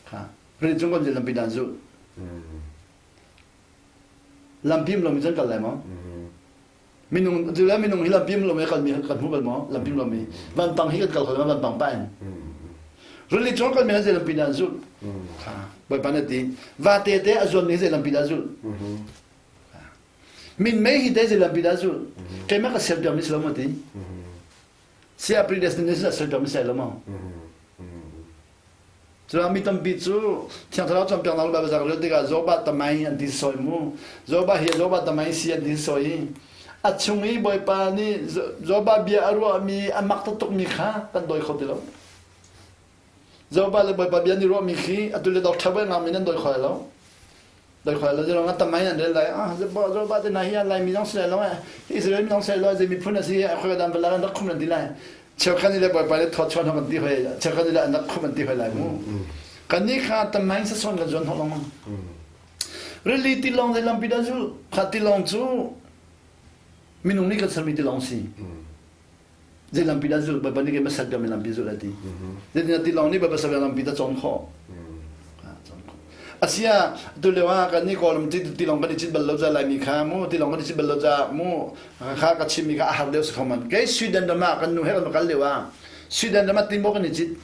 Kha rili cung kan zei lampi dan zulh. Lampi um lomi cun kal lai maw? Minung cu le minung hi lampi um lomi kalmi kan hmu bal maw? Lampi um lomi vanpang hi kan kal kho ma vanpang pa in. Rili cung kalmi hna zei lampi dan zulh. Kha Bawipa nih a ti. Vate te a zuanmi zei lampi dah zulh. Minmei hi teh zei lampi dah zulh? Keimah ka serpiakmi si lo maw ti? Sia predestination a serpiakmi si lo maw? Cun mi tampi cu Thiang Thlarau cawnpiaknak le Baibal ca rel tikah Job ah tamai an ti sawi mu. Job ah hi Job ah tamai si an ti sawi. A chung i Bawipa nih Job ah bia a ruahmi a mak taktukmi kha kan dawi kho ti lo. Job ah le Bawipa bia an i ruahmi khi atu le doctor bai ngami nan dawi kho lai lo. Dai khoi lo zero nga tamai an rel lai ah zo zo ba te na hi lai mi zong sai lo Israel mi zong sai lo zei miphun a si khoi dan bala rak khum an ti lai cheukhan le bawipa le thawt chuan kan ti hoi cheukhan le an rak khum an ti hoi lai mu kan ni kha tamai sa son kan zon ho long. Rili tilawng zei lampi dah zulh? Kha tilawng cu minung nih kan sermi tilawng si. Zei lampi dah zulh? Bawipa nih keimah ser piakmi lampi zulh a ti. Zeitindah tilawng nih Bawipa ser piak lampi dah cawn khawh? Asia tu lio ah kan nih Kawlram tilawng kan i cit bal lo ca Laimi kha mu tilawng kan i cit bal lo ca mu kha ka chimmi kha a har deuh si kho man. Kei Sweden ram ah kan nu he kan kal lio ah Sweden ram ah tinbaw kan i cit.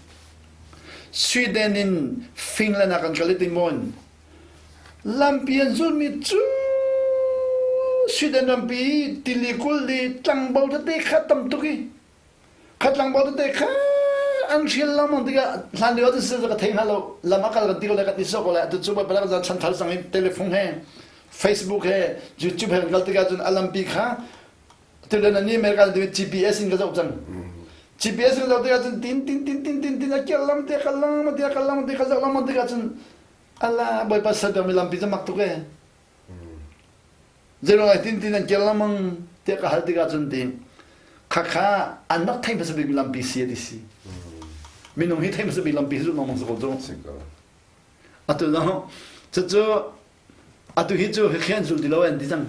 Sweden in Finland ah kan kal i tinbaw in Lampi an zulmi cu Sweden rampi tili kul i tlangbo tete kha tam tuk i kha tlangbo tete kha an hrial lengmang tikah hlan lio ah cun ka thei hnga lo lam a kal kan ti ko lai kan i sawk ko lai atu cu balak zan chanthar cang i telephone he Facebook he YouTube he kan kal tikah cun a lampi kha tulen ani America GPS in ka zoh cang GPS in zoh tikah cun tin tin tin tin tin tin a kel lam te kal lam te kal lam te ka zoh lam tikah cun Ala Bawipa serpiak mi lampi cu mak tuk ee. Zeiruang ai tin tin an kel lengmang tiah ka hal tikah cun ti khakha an rak thei hmasa bik mi lampi si a ti si. Minung hi thei hmasa bik lampi hi zulh lengmang si ko cu. Atu no cucu atu hi cu hi an zul ti lo an ti cang.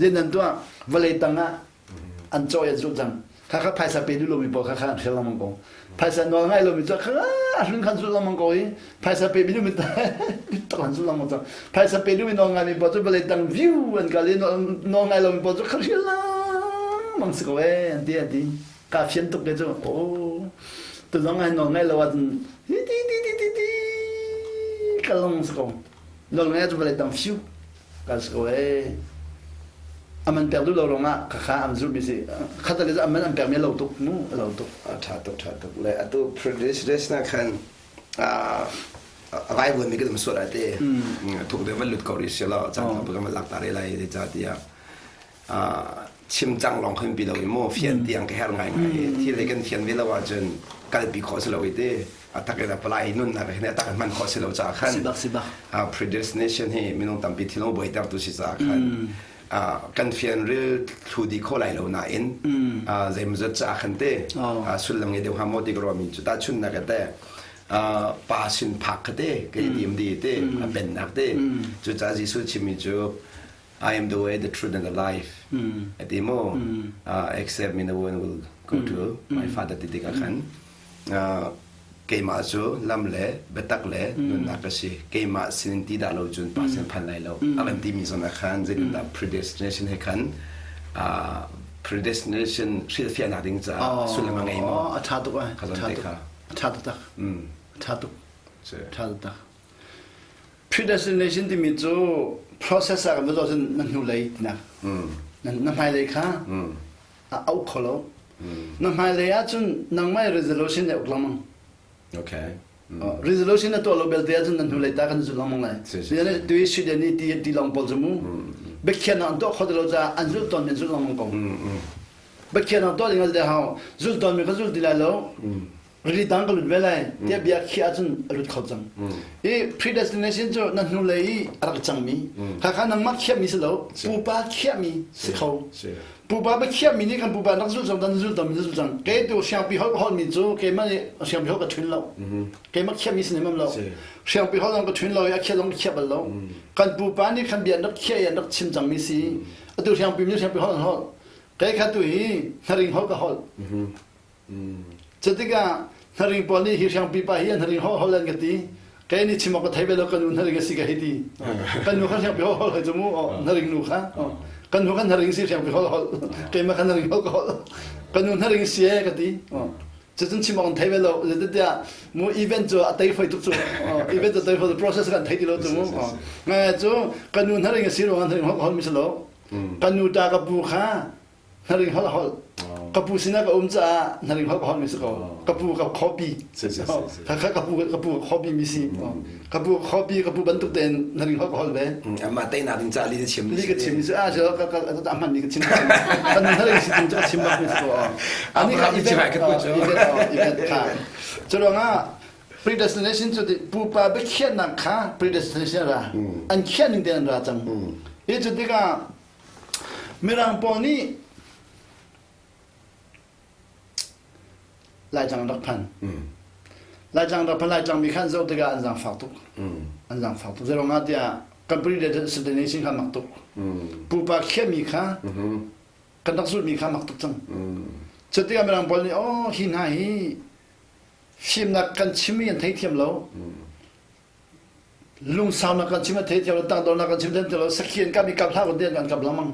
Zein nan tuah vawlei tang ah an cawi an zulh cang khakha phaisa pe duh lomi pawl khakha an hrial lengmang ko phaisa nawl ngai lomi cu kha a hlun khan zulh lengmang ko i phaisa pe duhmi tak an zulh lengmang cang phaisa pe duhmi nawl ngaimi pawl cu vawlei tang view an kal i nawl ngai lomi pawl cu kha hrial lengmang si ko ee an ti an ti ka fian tuk ke cu oh tu zong ai nawl ngai lo ahcun ti ti ti ti ti ka long si ko nawl ngai cu vawlei tang view Kan si ko ee. Aman pek duh lo ruangah khakha an zulhmi si. Khat le aman an pekmi a lo tuk mu a lo tuk. A tha tuk tha tuk le atu prejudice na khan a vai mi kan um sual ate thuk de van lut ko ri silo chan ka kan lak ta re lai te cha tia chim cang lawng khan pi lo i mu fian tiang ka her ngai ngai thil he kan fian ve lo ahcun kalpi khawh si lo i te a tak in a palai nunnak hin a tak in hman khawh si lo caah khan sibak sibak predestination hi minung tampi thil buaiter tu si caah khan kan fian ril thlu di kho lai lo nain zeimawzat caah khan te sullam nge deuh hnga maw ti ka ruahmi cu tahchunnak te pa sin phak kha te ka i tim di te a pennak te cucaah Jesuh chimmi cu I am the way, the truth, and the life. Ati mu, except me no one will go to my father ti tikah khan keimah cu lam le biatak le nunnak ka si. Keimah sinin ti dah lo cun pa sin phan lai lo. A kan timi zawn ah khan zeitindah predestination he khan predestination hrilhfiahnak ding caah sullam a ngei maw? A ṭha tuk ai. A ṭha tuk. A ṭha tuk tak. A ṭha tuk. A ṭha tuk tak. Predestination timi cu process ah kan va zoh cun na hnulei tinak. Na hmailei kha a auh kho lo. Na hmailei ahcun nangmah resolution na uk lengmang. Okay. Resolution na tuah lo belte ahcun na hnulei ta kan zul lengmang lai. Tu i Sweden i ti ti lawng pawl cu mu. Biakhiahnak an tuah kho ti lo caah an zulh tawn mi an zulh lengmang ko. Biakhiahnak tuah ding al hau. Zulh tawn mi ka zul ti lai lo. Rili tang ka lut ve lai tiah bia khiah ahcun a lut kho cang. I predestination cu na hnulei i a rak cangmi khakha nangmah khiahmi si lo pupa khiahmi si kho. Pupa ba khiahmi nih kan pupa rak zul cang dan zul tam zul cang. Kei tu siangpi holh holmi cu keimah nih siangpi holh ka ṭhun lo. Keimah khiahmi si nem lo. Siangpi holh zong ka ṭhun lo i a khiah zong ka khiah bal lo. Kan pupa nih khan bia an rak khiah i an rak chim cangmi si. Atu siangpi mi siangpi holh an holh. Kei kha tu hi hnaring holh ka holh. Cutikah hnaring pawl nih hi hriangpi pa hi an hnaring hol hol an ka ti. Kei nih chim awk ka thei ve lo ka nu hnaring a si ka hei ti. Kan nu kha hriangpi hol hol hoi cu mu hnaring nu kha. Kan nu kha hnaring si hriangpi hol hol. Keimah kha hnaring hol ka hol. Kan nu hnaring si e ka ti. Cucun chim awk an thei ve lo. Zeitiah mu event cu a tei foi tuk cu. Event cu tei foi process kan thei ti lo cu mu. Ngai cu kan nu hnaring a si ruangah hnaring hol hol mi si lo. Kan nu ta ka pu kha hnaring holh holh ka pu sinah ka um caah hnaring holh ka holh mi si ko ka pu ka copy ka ka pu ka pu copy mi si ka pu copy ka pu bantuk tein hnaring holh ka holh ve amah teinak ding caah li na chim li ka chim si ah ka ka ka hman mi ka chim kan hnaring si cu ka chim bak mi si ko ani kha event event kha curuangah predestination cu pupa biakhiahnak kha predestination ra an khiah ning tein an ra cang hi cu tikah Mirang pawl nih Laitlang an rak phan. Laitlang rak phan Laitlang mi kha an zoh tikah an zaangfak tuk. An zaangfak tuk. Zeiruangah tiah. Kan predestination kha mak tuk. Pupa khiahmi kha kan rak zulhmi kha mak tuk cang. Cutikah mirang pawl nih oh hi hna hi fimnak kan chimmi an theithiam lo. Lungsaunak kan chim a theithiam lo, tangdornak kan chim theithiam lo, sakhi an kap i kap hlah kun den an kap lengmang.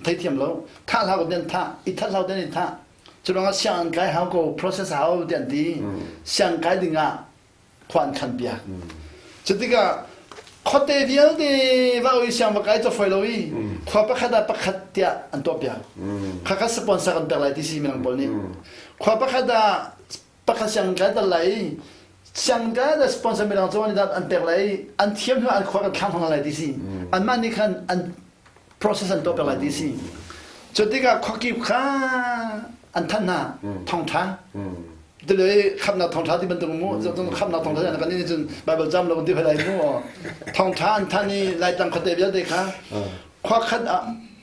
Theithiam lo. Thah hlah kun den thah, i that hlah den i thah. Cu ruangah siang an kai hau ko, process hau ti an ti. Siang kai dingah khua an khan piak. Cutikah khuate vialte va oi siang va kai cu foi lo i khua pakhat ah pakhat tiah an tuah piak. Khakha sponsor kan pek lai ti si mirang pawl nih. Khua pakhat ah pakhat siang kai tal lai i siang kai da sponsor mirang cu an an pek lai i an thiam hnu an khua kan thlang hmang lai ti si. Anmah nih khan an process an tuah piak lai ti si. Cu tikah khuakip kha an thanh hna thawngṭha Tile khamnak thawngṭha ti bantuk mu khamnak thawngṭha kan nih cun Bible cam lo ti lai mu thawngṭha an than i Laitlang khuate vialte kha khua khat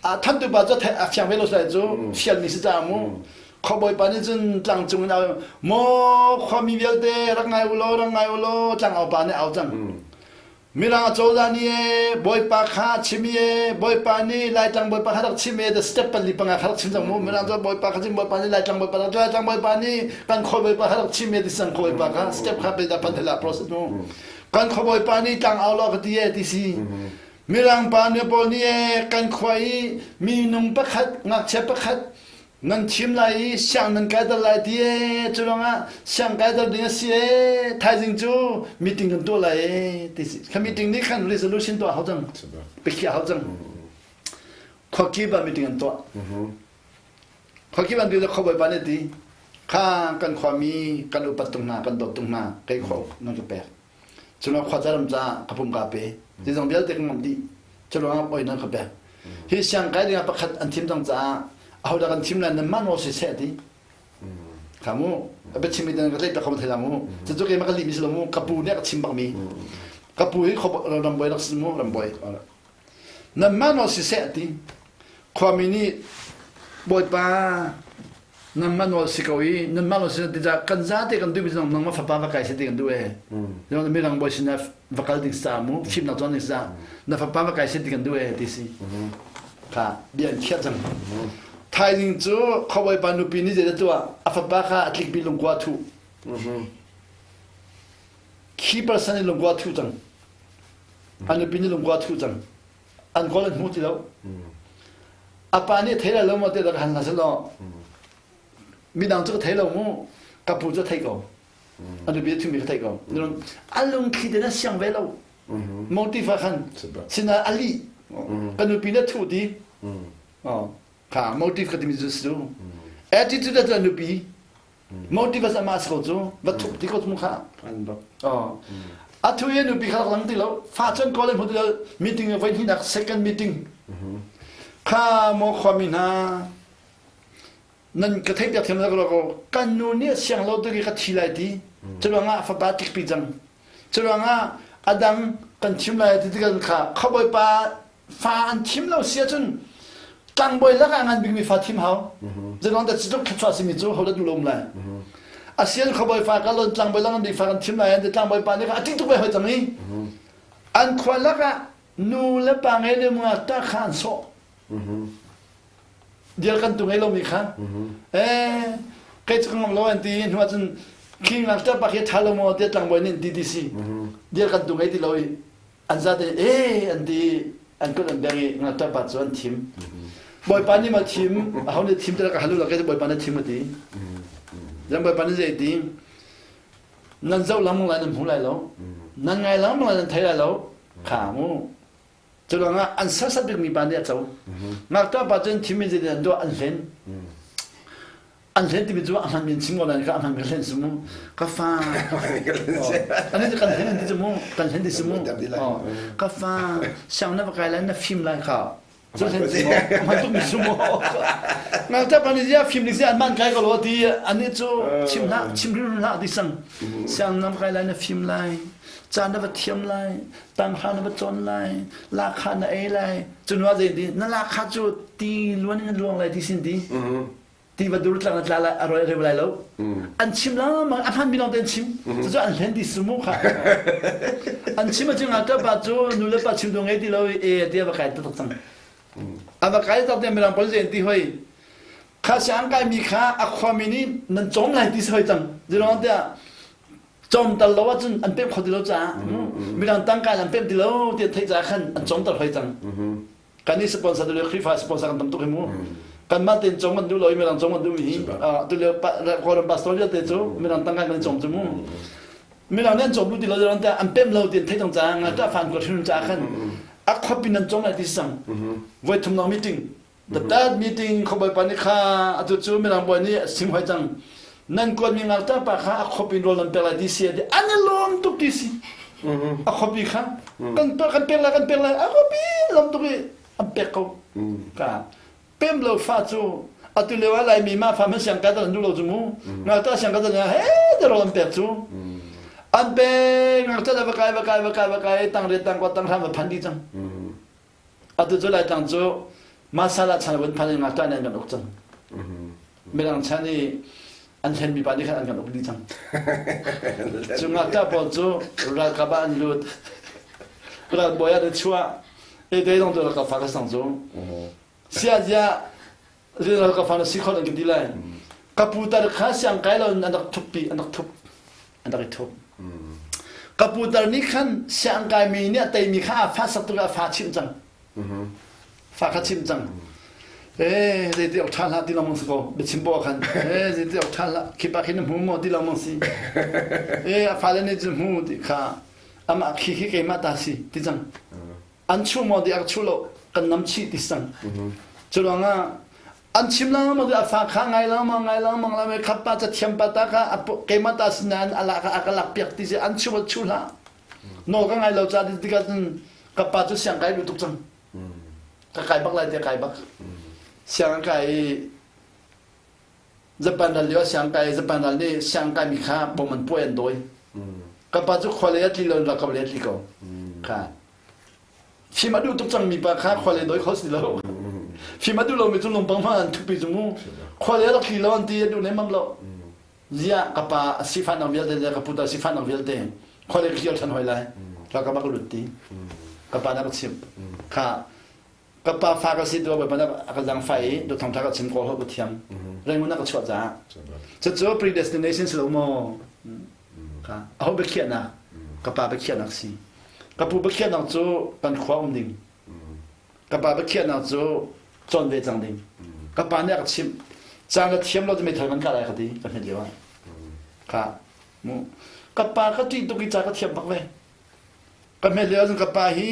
a thantu pa cu a fiang ve lo sai cu fialmi si ca mu khuabawi pa nih cun tlang cung in au maw khuami vialte rak ngai u law rak ngai u law tlangau pa nih au cang Mirang acozah nih ee Bawipa kha chim i ee Bawipa nih Laitlang Bawipa kha rak chim ee the step 4 5 kha rak chim cang mu Mirang cu Bawipa kha chim Bawipa nih Laitlang Bawipa rak Laitlang Bawipa nih kan khaw Bawipa kha rak chim ee ti sang khaw Bawipa kha step kha pe da pan thela process mu kan khaw Bawipa nih tlang au law ka ti ee ti si Mirang pa ne pawl nih ee kan khua i minung pakhat ngakchia pakhat Nan thim lai i siang nan kaiter lai ti ee cu ruangah siang kaiter ding a si ee thaizing cu meeting kan tuah lai ee ti si kha meeting nih khan resolution tuah hau cang biakhiah hau cang khuakip ah meeting an tuah khuakip an tuah khuabawi pa nih ti kha kan khuami kan upat tung hna kan dawt tung hna kei khua nan ka pek Cunak khua caram caah ka pum kaa pe. Zeizong vialte ka ngamh dih. Cu ruangah oi nan ka pek. Hi siang kai dingah pakhat an thim cang caah ahodah kan thim lai nan mah nawl siseh ti. Kha mu a biachim mi ka tlaih piak kho thai la mu. Cucu keimah ka lih mi si lo mu. Ka pu nih a ka chim bak mi. Ka pu hi rambawi rak si mu rambawi. Nanmah nawl siseh ti. Khuami nih Bawipa nanmah nawl si ko i nanmah nawl si ti kan zate kan duhmi cu nangmah fapa va kai seh ti kan duh ee. Mm. Mirang bawi sinah va kal ding sa mu fimnak cawn ding sa na fapa va kai seh ti kan duh ee ti si. Kha bia an khiah cang. Thaizing cu khuabawipa nupi nih zeidah tuah a fapa kha a tlikpi lungkua thuh. Khi person i lungkua thuh cang. An nupi nih lungkua thuh cang. An kawl an hmu ti lo. A pa nih thei lo maw te rak han hna selaw midang cu ka thei lo mu ka pu cu thei ko. An nupi thimi ka thei ko. A lungthli te na siang ve lo. Motifa khan sina ali ka nupi na thu ti. Kha motive ka timi cu su. Attitude cu nupi Motivas amah si ko cu va thup ti ko mu kha. Oh. A thu ye nupi kha lang ti lo. Fa cun kawl hmu ti lo. Meeting voi hnih nak second meeting. Kha mo khuami hna nan ka theih piak thiam lo ko kan nu nih siang lo tu ki ka thi lai ti. Curuangah fapa tikpi cang. Curuangah adang kan thim lai ti tikan kha khabawipa fa an thim lo si ahcun tlangbawi lakah ngan bikmi fa thim hau zeilong dah citluk thluachuah simi cu ho dah duh lo um lai asian khuabawi fa ka lon tlangbawi lang bik fa kan thim lai an ti tlangbawi pa nih a tik tuk ve hoi cang i an khua lakah nu le pa ngei le mga ta kha an sawh dial kan tu ngei lomi kha eh kei cu ka ngam lo an ti hnu ahcun khi ngakṭah pa khi ṭha lo maw tiah tlangbawi nih an ti ti si dial kan tu ngei ti lo i an zate e an ti an kut an beng i ngakṭah pa cu an thim bawipa nih ma thim aho nih thim ti ka halu la ke bawipa nih thim a ti zan bawipa nih zei ti nan zoh lengmang lai nan hmu lai lo nan ngai lengmang lai nan thei lai lo kha mu cu ruangah an sersiam bikmi pa nih a co ngakṭah pa cu an thim i zeitin an tuah an hlen an hlen timi cu a hman min chim ko nain ka a hman ka hlen si mu ka fa ani cu kan hlen ti cu mu kan hlen ti si mu ka fa siang na va kai lai na fim lai kha cu hlen si mu hman tuk mi su mu ngakṭah pa nih zia fim ning si an man kai ko lo ti ani cu chim hlah chim rin hlah ti sang siang na va kai lai na fim lai ca na va thiam lai tanghra na va cawn lai lakha na ei lai cu nu ah zei ti na lakha cu ti luan in luang lai ti sin ti. Tiva dur tlang tla lai a roi reu lai lo. An chim lengmang a hman mi lawng te an chim. Cucu an hlen ti sumu kha. An chim a chung ah pa cu nu le pa chim tu ngei ti lo i e ti a va kai tak cang. A va kai tak te mirang pawl zen ti hoi. Kha siang kai mi kha a khuami nih nan cawm lai ti si hoi cang. Zilong tiah cawm tal lo ahcun an pem kho ti lo caah midang tangka an pem ti lo ti an theih caah khan an cawm tal hoi cang. Kan i sponsor tu le Khrihfa sponsor kan tam tuk hi mu. Kanmah tein cawm kan duh lo i midang cawm kan duh mi hi tu lio Kawlram pastor vialte cu midang tangka kan cawm cu mu. Midang nih an cawm duh ti lo tiah an pem lo ti an theih cang caah ngakṭah fan kuat hrim caah khan a khuapi nan cawm lai ti si cang. Voi thum lawng meeting The third meeting khuabawi pa nih kha atu cu mirang bawi nih a sim hoi cang. Nan kuatmi ngakṭah pa kha a khuapi rawl nan pek lai ti si a ti. An i lawm tuk ti si. A khuapi kha kan kan pek lai kan pek lai a khuapi lawm tuk i an pek ko. Ka pem lo fa cu atu lio ah Laimi ma fa hmanh siang kai an duh lo cu mu. Ngakṭah siang kai he te rawl an pek cu. An pek ngakṭah va kai va kai va kai va kai tang riat tang kwa tang hram va phan dih cang. Atu cu Laitlang cu Masala chan vun phan in ngakṭah nih an kan uk cang. Mirang chan i an hlenmi pa nih khan an kan uk dih cang. Cu ngakṭah pawl cu ralkap ah an lut. Ralbawi ah an chuah. E te dong cu ralkap fa ka sang cu. Sia zia ralkap fa na si khon an ka ti lai. Ka pu tar kha siang kai lo in an rak thup pi an rak thup. An rak i thup. Ka putar nih khan siangkaimi nih a teimi kha a fa sak tuk a fa chimh cang. Fa kha chimh cang. Eh, zeiti ok ṭha hlah ti lengmang si ko. Biachim paoh khan. Eh, zeiti ok ṭha hlah. Khi pa khi na hmu maw ti lengmang si. Eh, a fale nih cu hmu ti kha amah khi khi keimah ta si ti cang. An chuh maw ti a ka chuh lo kan nam chih ti sang. Cu ruangah an chim lengmang a fa kha ngai lengmang ngai lengmang la khat pa ca thiam pa ta kha keimah ta sinain a lak a ka lak piak ti si an chim chu hlah nawl ka ngai lo ca ti tikah cun ka pa cu siang kai lu tuk cang ka kai bak lai ti kai bak siang kai i Japan ral lio siang kai Japan ral nih siang kai mi kha bom an puai an dawi ka pa cu khua lei a tli lo ralkap lei a tli ko kha Fim a duh tuk cangmi pa kha khua le doi kho si lo. Fim a duh lomi cu lungpang hmang an thupi cu mu. Khua le rak tli lo an ti a duh nemmam lo. Ziah ka pa a sifahnak vialte le ka puta sifahnak vialte khua le ka kir ṭhan hoi lai. Ralkap ah ka lut ti. Ka pa na ka chimh. Kha ka pa fa ka si tu bawipa na ka zangfah i dawt thawngṭha ka chim kawl ho ka thiam. Rangoon ah ka chuah caah. Cucu predestination si lo maw? Kha aho biakhiahnak? Ka pa biakhiahnak si. Ka pu biakhiahnak cu kan khua um ding. Ka pa biakhiahnak cu cawn ve cang ding. Ka pa nih a ka chimh. Caan ka thiam lo cu meithal kan kah lai ka ti ka hmet lio ah. Ka mu ka pa ka ṭih tuk i ca ka thiam bak ve. Ka hmet lio ahcun ka pa hi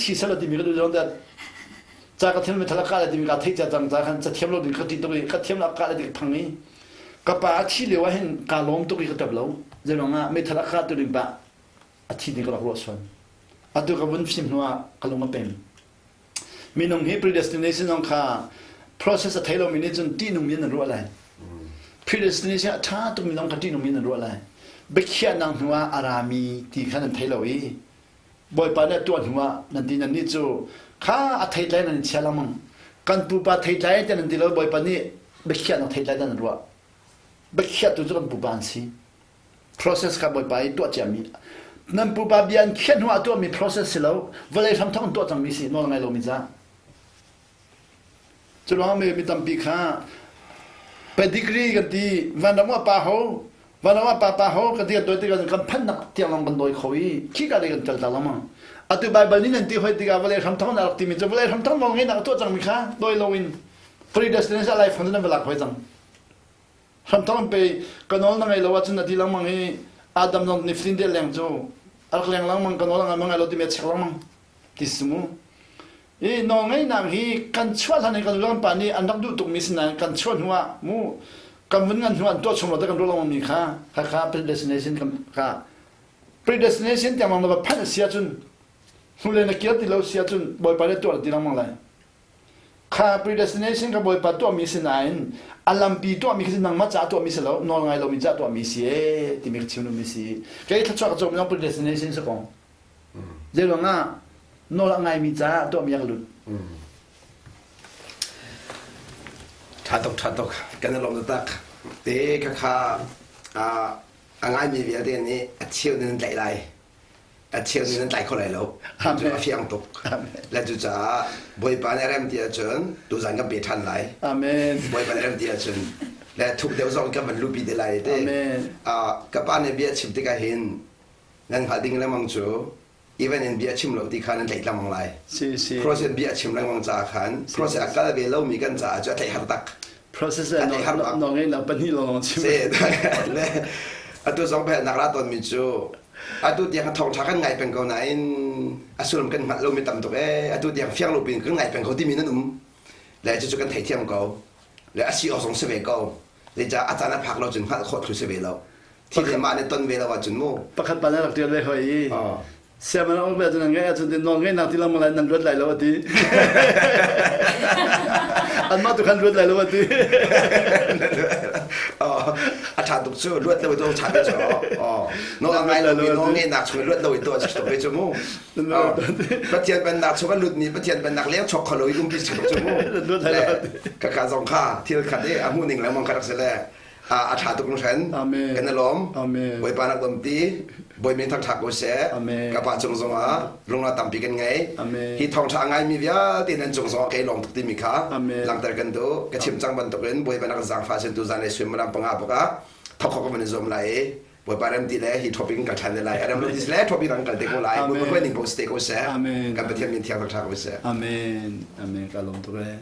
thi sal a timi ka duh zong dat ca ka thiam meithal a kah lai timi ka theih cia cang ca khan ca thiam lo ding ka ṭih tuk i ka thiam lo a kah lai ti ka phang i ka pa a thi lio ah hin kaa lawm tuk i ka ṭap lo. Zeiruang ah meithal a kah tu ding pa a thi ding ka rak ruah sual. Atu ka vun fim hnu ah ka lung a pem. Minung hi predestination zong kha process a thei lomi nih cun ṭihnungmi in an ruah lai. Predestination a ṭha tukmi zong kha ṭihnungmi in an ruah lai. Biakhiahnak hnu ah a rami ti kha nan thei lo i Bawipa nih a tuah hnu ah nan ti nan nih cu kha a theitlai nan in chia lengmang. Kan pupa theitlai te nan ti lo Bawipa nih biakhiahnak theitlai te nan ruah. Biakhiahtu cu kan pupa an si. Process kha Bawipa i tuah ciami nan pupa bia an khiah hnu ah tuahmi process si lo vawlei hramthawk in tuah cangmi si nawl ngai lomi ca cu ruangah mi tampi kha pedigree kan ti vanram ah pa ho vanram ah pa pa ho kan ti kan dawi tikah kan phannak tiang lawng kan dawi kho i khika lei kan kal ta lengmang atu Bible nih nan ti hoi tikah vawlei hramthawk na rak timi cu vawlei hramthawk nawl ngeihnak a tuah cangmi kha dawi loin predestination life fund nan va lak hoi cang Hramthawk pe ka nawl na ngei lo ahcun a ti lengmang i Adam zong nifatin te leng cu a rak leng lengmang ka nawl a ngai lo timi a chek lengmang ti si mu. I nawlngeihnak hi kan chuah hlan i kan kan pa nih an rak duh tukmi si nain kan chuah hnu ah mu kan vun ngan hnu an tuah chung lo te kan ruah lengmang mi kha kha kha predestination kan kha predestination tiang lawng na va phanh a si ahcun hnulei na kir ti lo si ahcun Bawipa nih tuah ti lengmang lai. Kha predestination ka Bawipa tuahmi si nain a lampi tuahmi khi nangmah caah tuahmi si lo nawl ngai lomi caah tuahmi si ee timi ka chim duhmi si. Kei thluachuah ka cawm zong predestination si ko. Zei ruangah nawl a ngaimi caah tuahmi a ka lut. Ṭha tuk, ṭha tuk. Kan i lawm taktak. Te khakha a ngaimi vialte nih a cheu nan tlaih lai. A cheu nih nan tlai kho lai lo. Cu a fiang tuk. Le cucaah Bawipa nih a rem ti ahcun tuzan kan pe ṭhan lai. Amen. Bawipa nih a rem ti ahcun le thuk deuh zong kan van lupi te lai te. Amen. Ka pa nih bia chim tikah hin nan hngalh ding lengmang cu even in bia chim lo ti kha nan tlaih lengmang lai. Si si. Process bia chim lengmang caah khan process a kal ve lomi kan caah cu a tlaih har tak. Process le nawl ngeihnak pahnih lawng chim. Si. Le atu zong peh nak ra tawnmi cu atu tiang thawngṭha kan ngai peng ko nain a sullam kan hngalh lomi tam tuk ee atu tiang fiang lo pin kan ngai peng ko timi nan um. Le cucu kan theithiam ko. Le a si awk zong si ve ko. Zeicah a caan a phak lo cun hngalh khawh thlu si ve lo. Thil hi mah nih ton ve lo ahcun mu. Pakhat pa na rak ṭial ve hoi i sianginn a um ve ahcun nan ngeih ahcun nawl ngeihnak ti lengmang lai nan luat lai lo a ti. Anmah tu khan luat lai lo a ti. A ṭha tuk cu luat lo i tuah ṭha ve cu. Nawl a ngai lomi nawl ngeihnak chung i luat lo i tuah cu tuk ve cu mu. Pathian pennak chung a lutmi Pathian pennak leng chok kho lo i umpi si tuk cu mu. Kaka zong kha thil khat i a hmuh ning lengmang kha rak si le a ṭha tuk hringhran. Kan i lawm. Bawipa nak lawmpi. Bawi min thangṭha ko seh. Ka pa cung zongah lungla tampi kan ngei. Hi thawngṭha a ngaimi vialte nan cung zongah kei lawm tuk timi kha langhter kan duh. Ka chim cang bantukin Bawipa nak zaangfah sin tu zan le suimilam panga bak ah thawk khawh ka van i zuam lai i Bawipa rem ti le hi topic in kal ṭhan te lai. A rem lo ti le topic dang kal te ko lai. Bawipa hruai ning paoh si te ko seh. Kan Pathian min thiang thangṭha ko seh. Amen. Amen. Ka lawm tuk ee.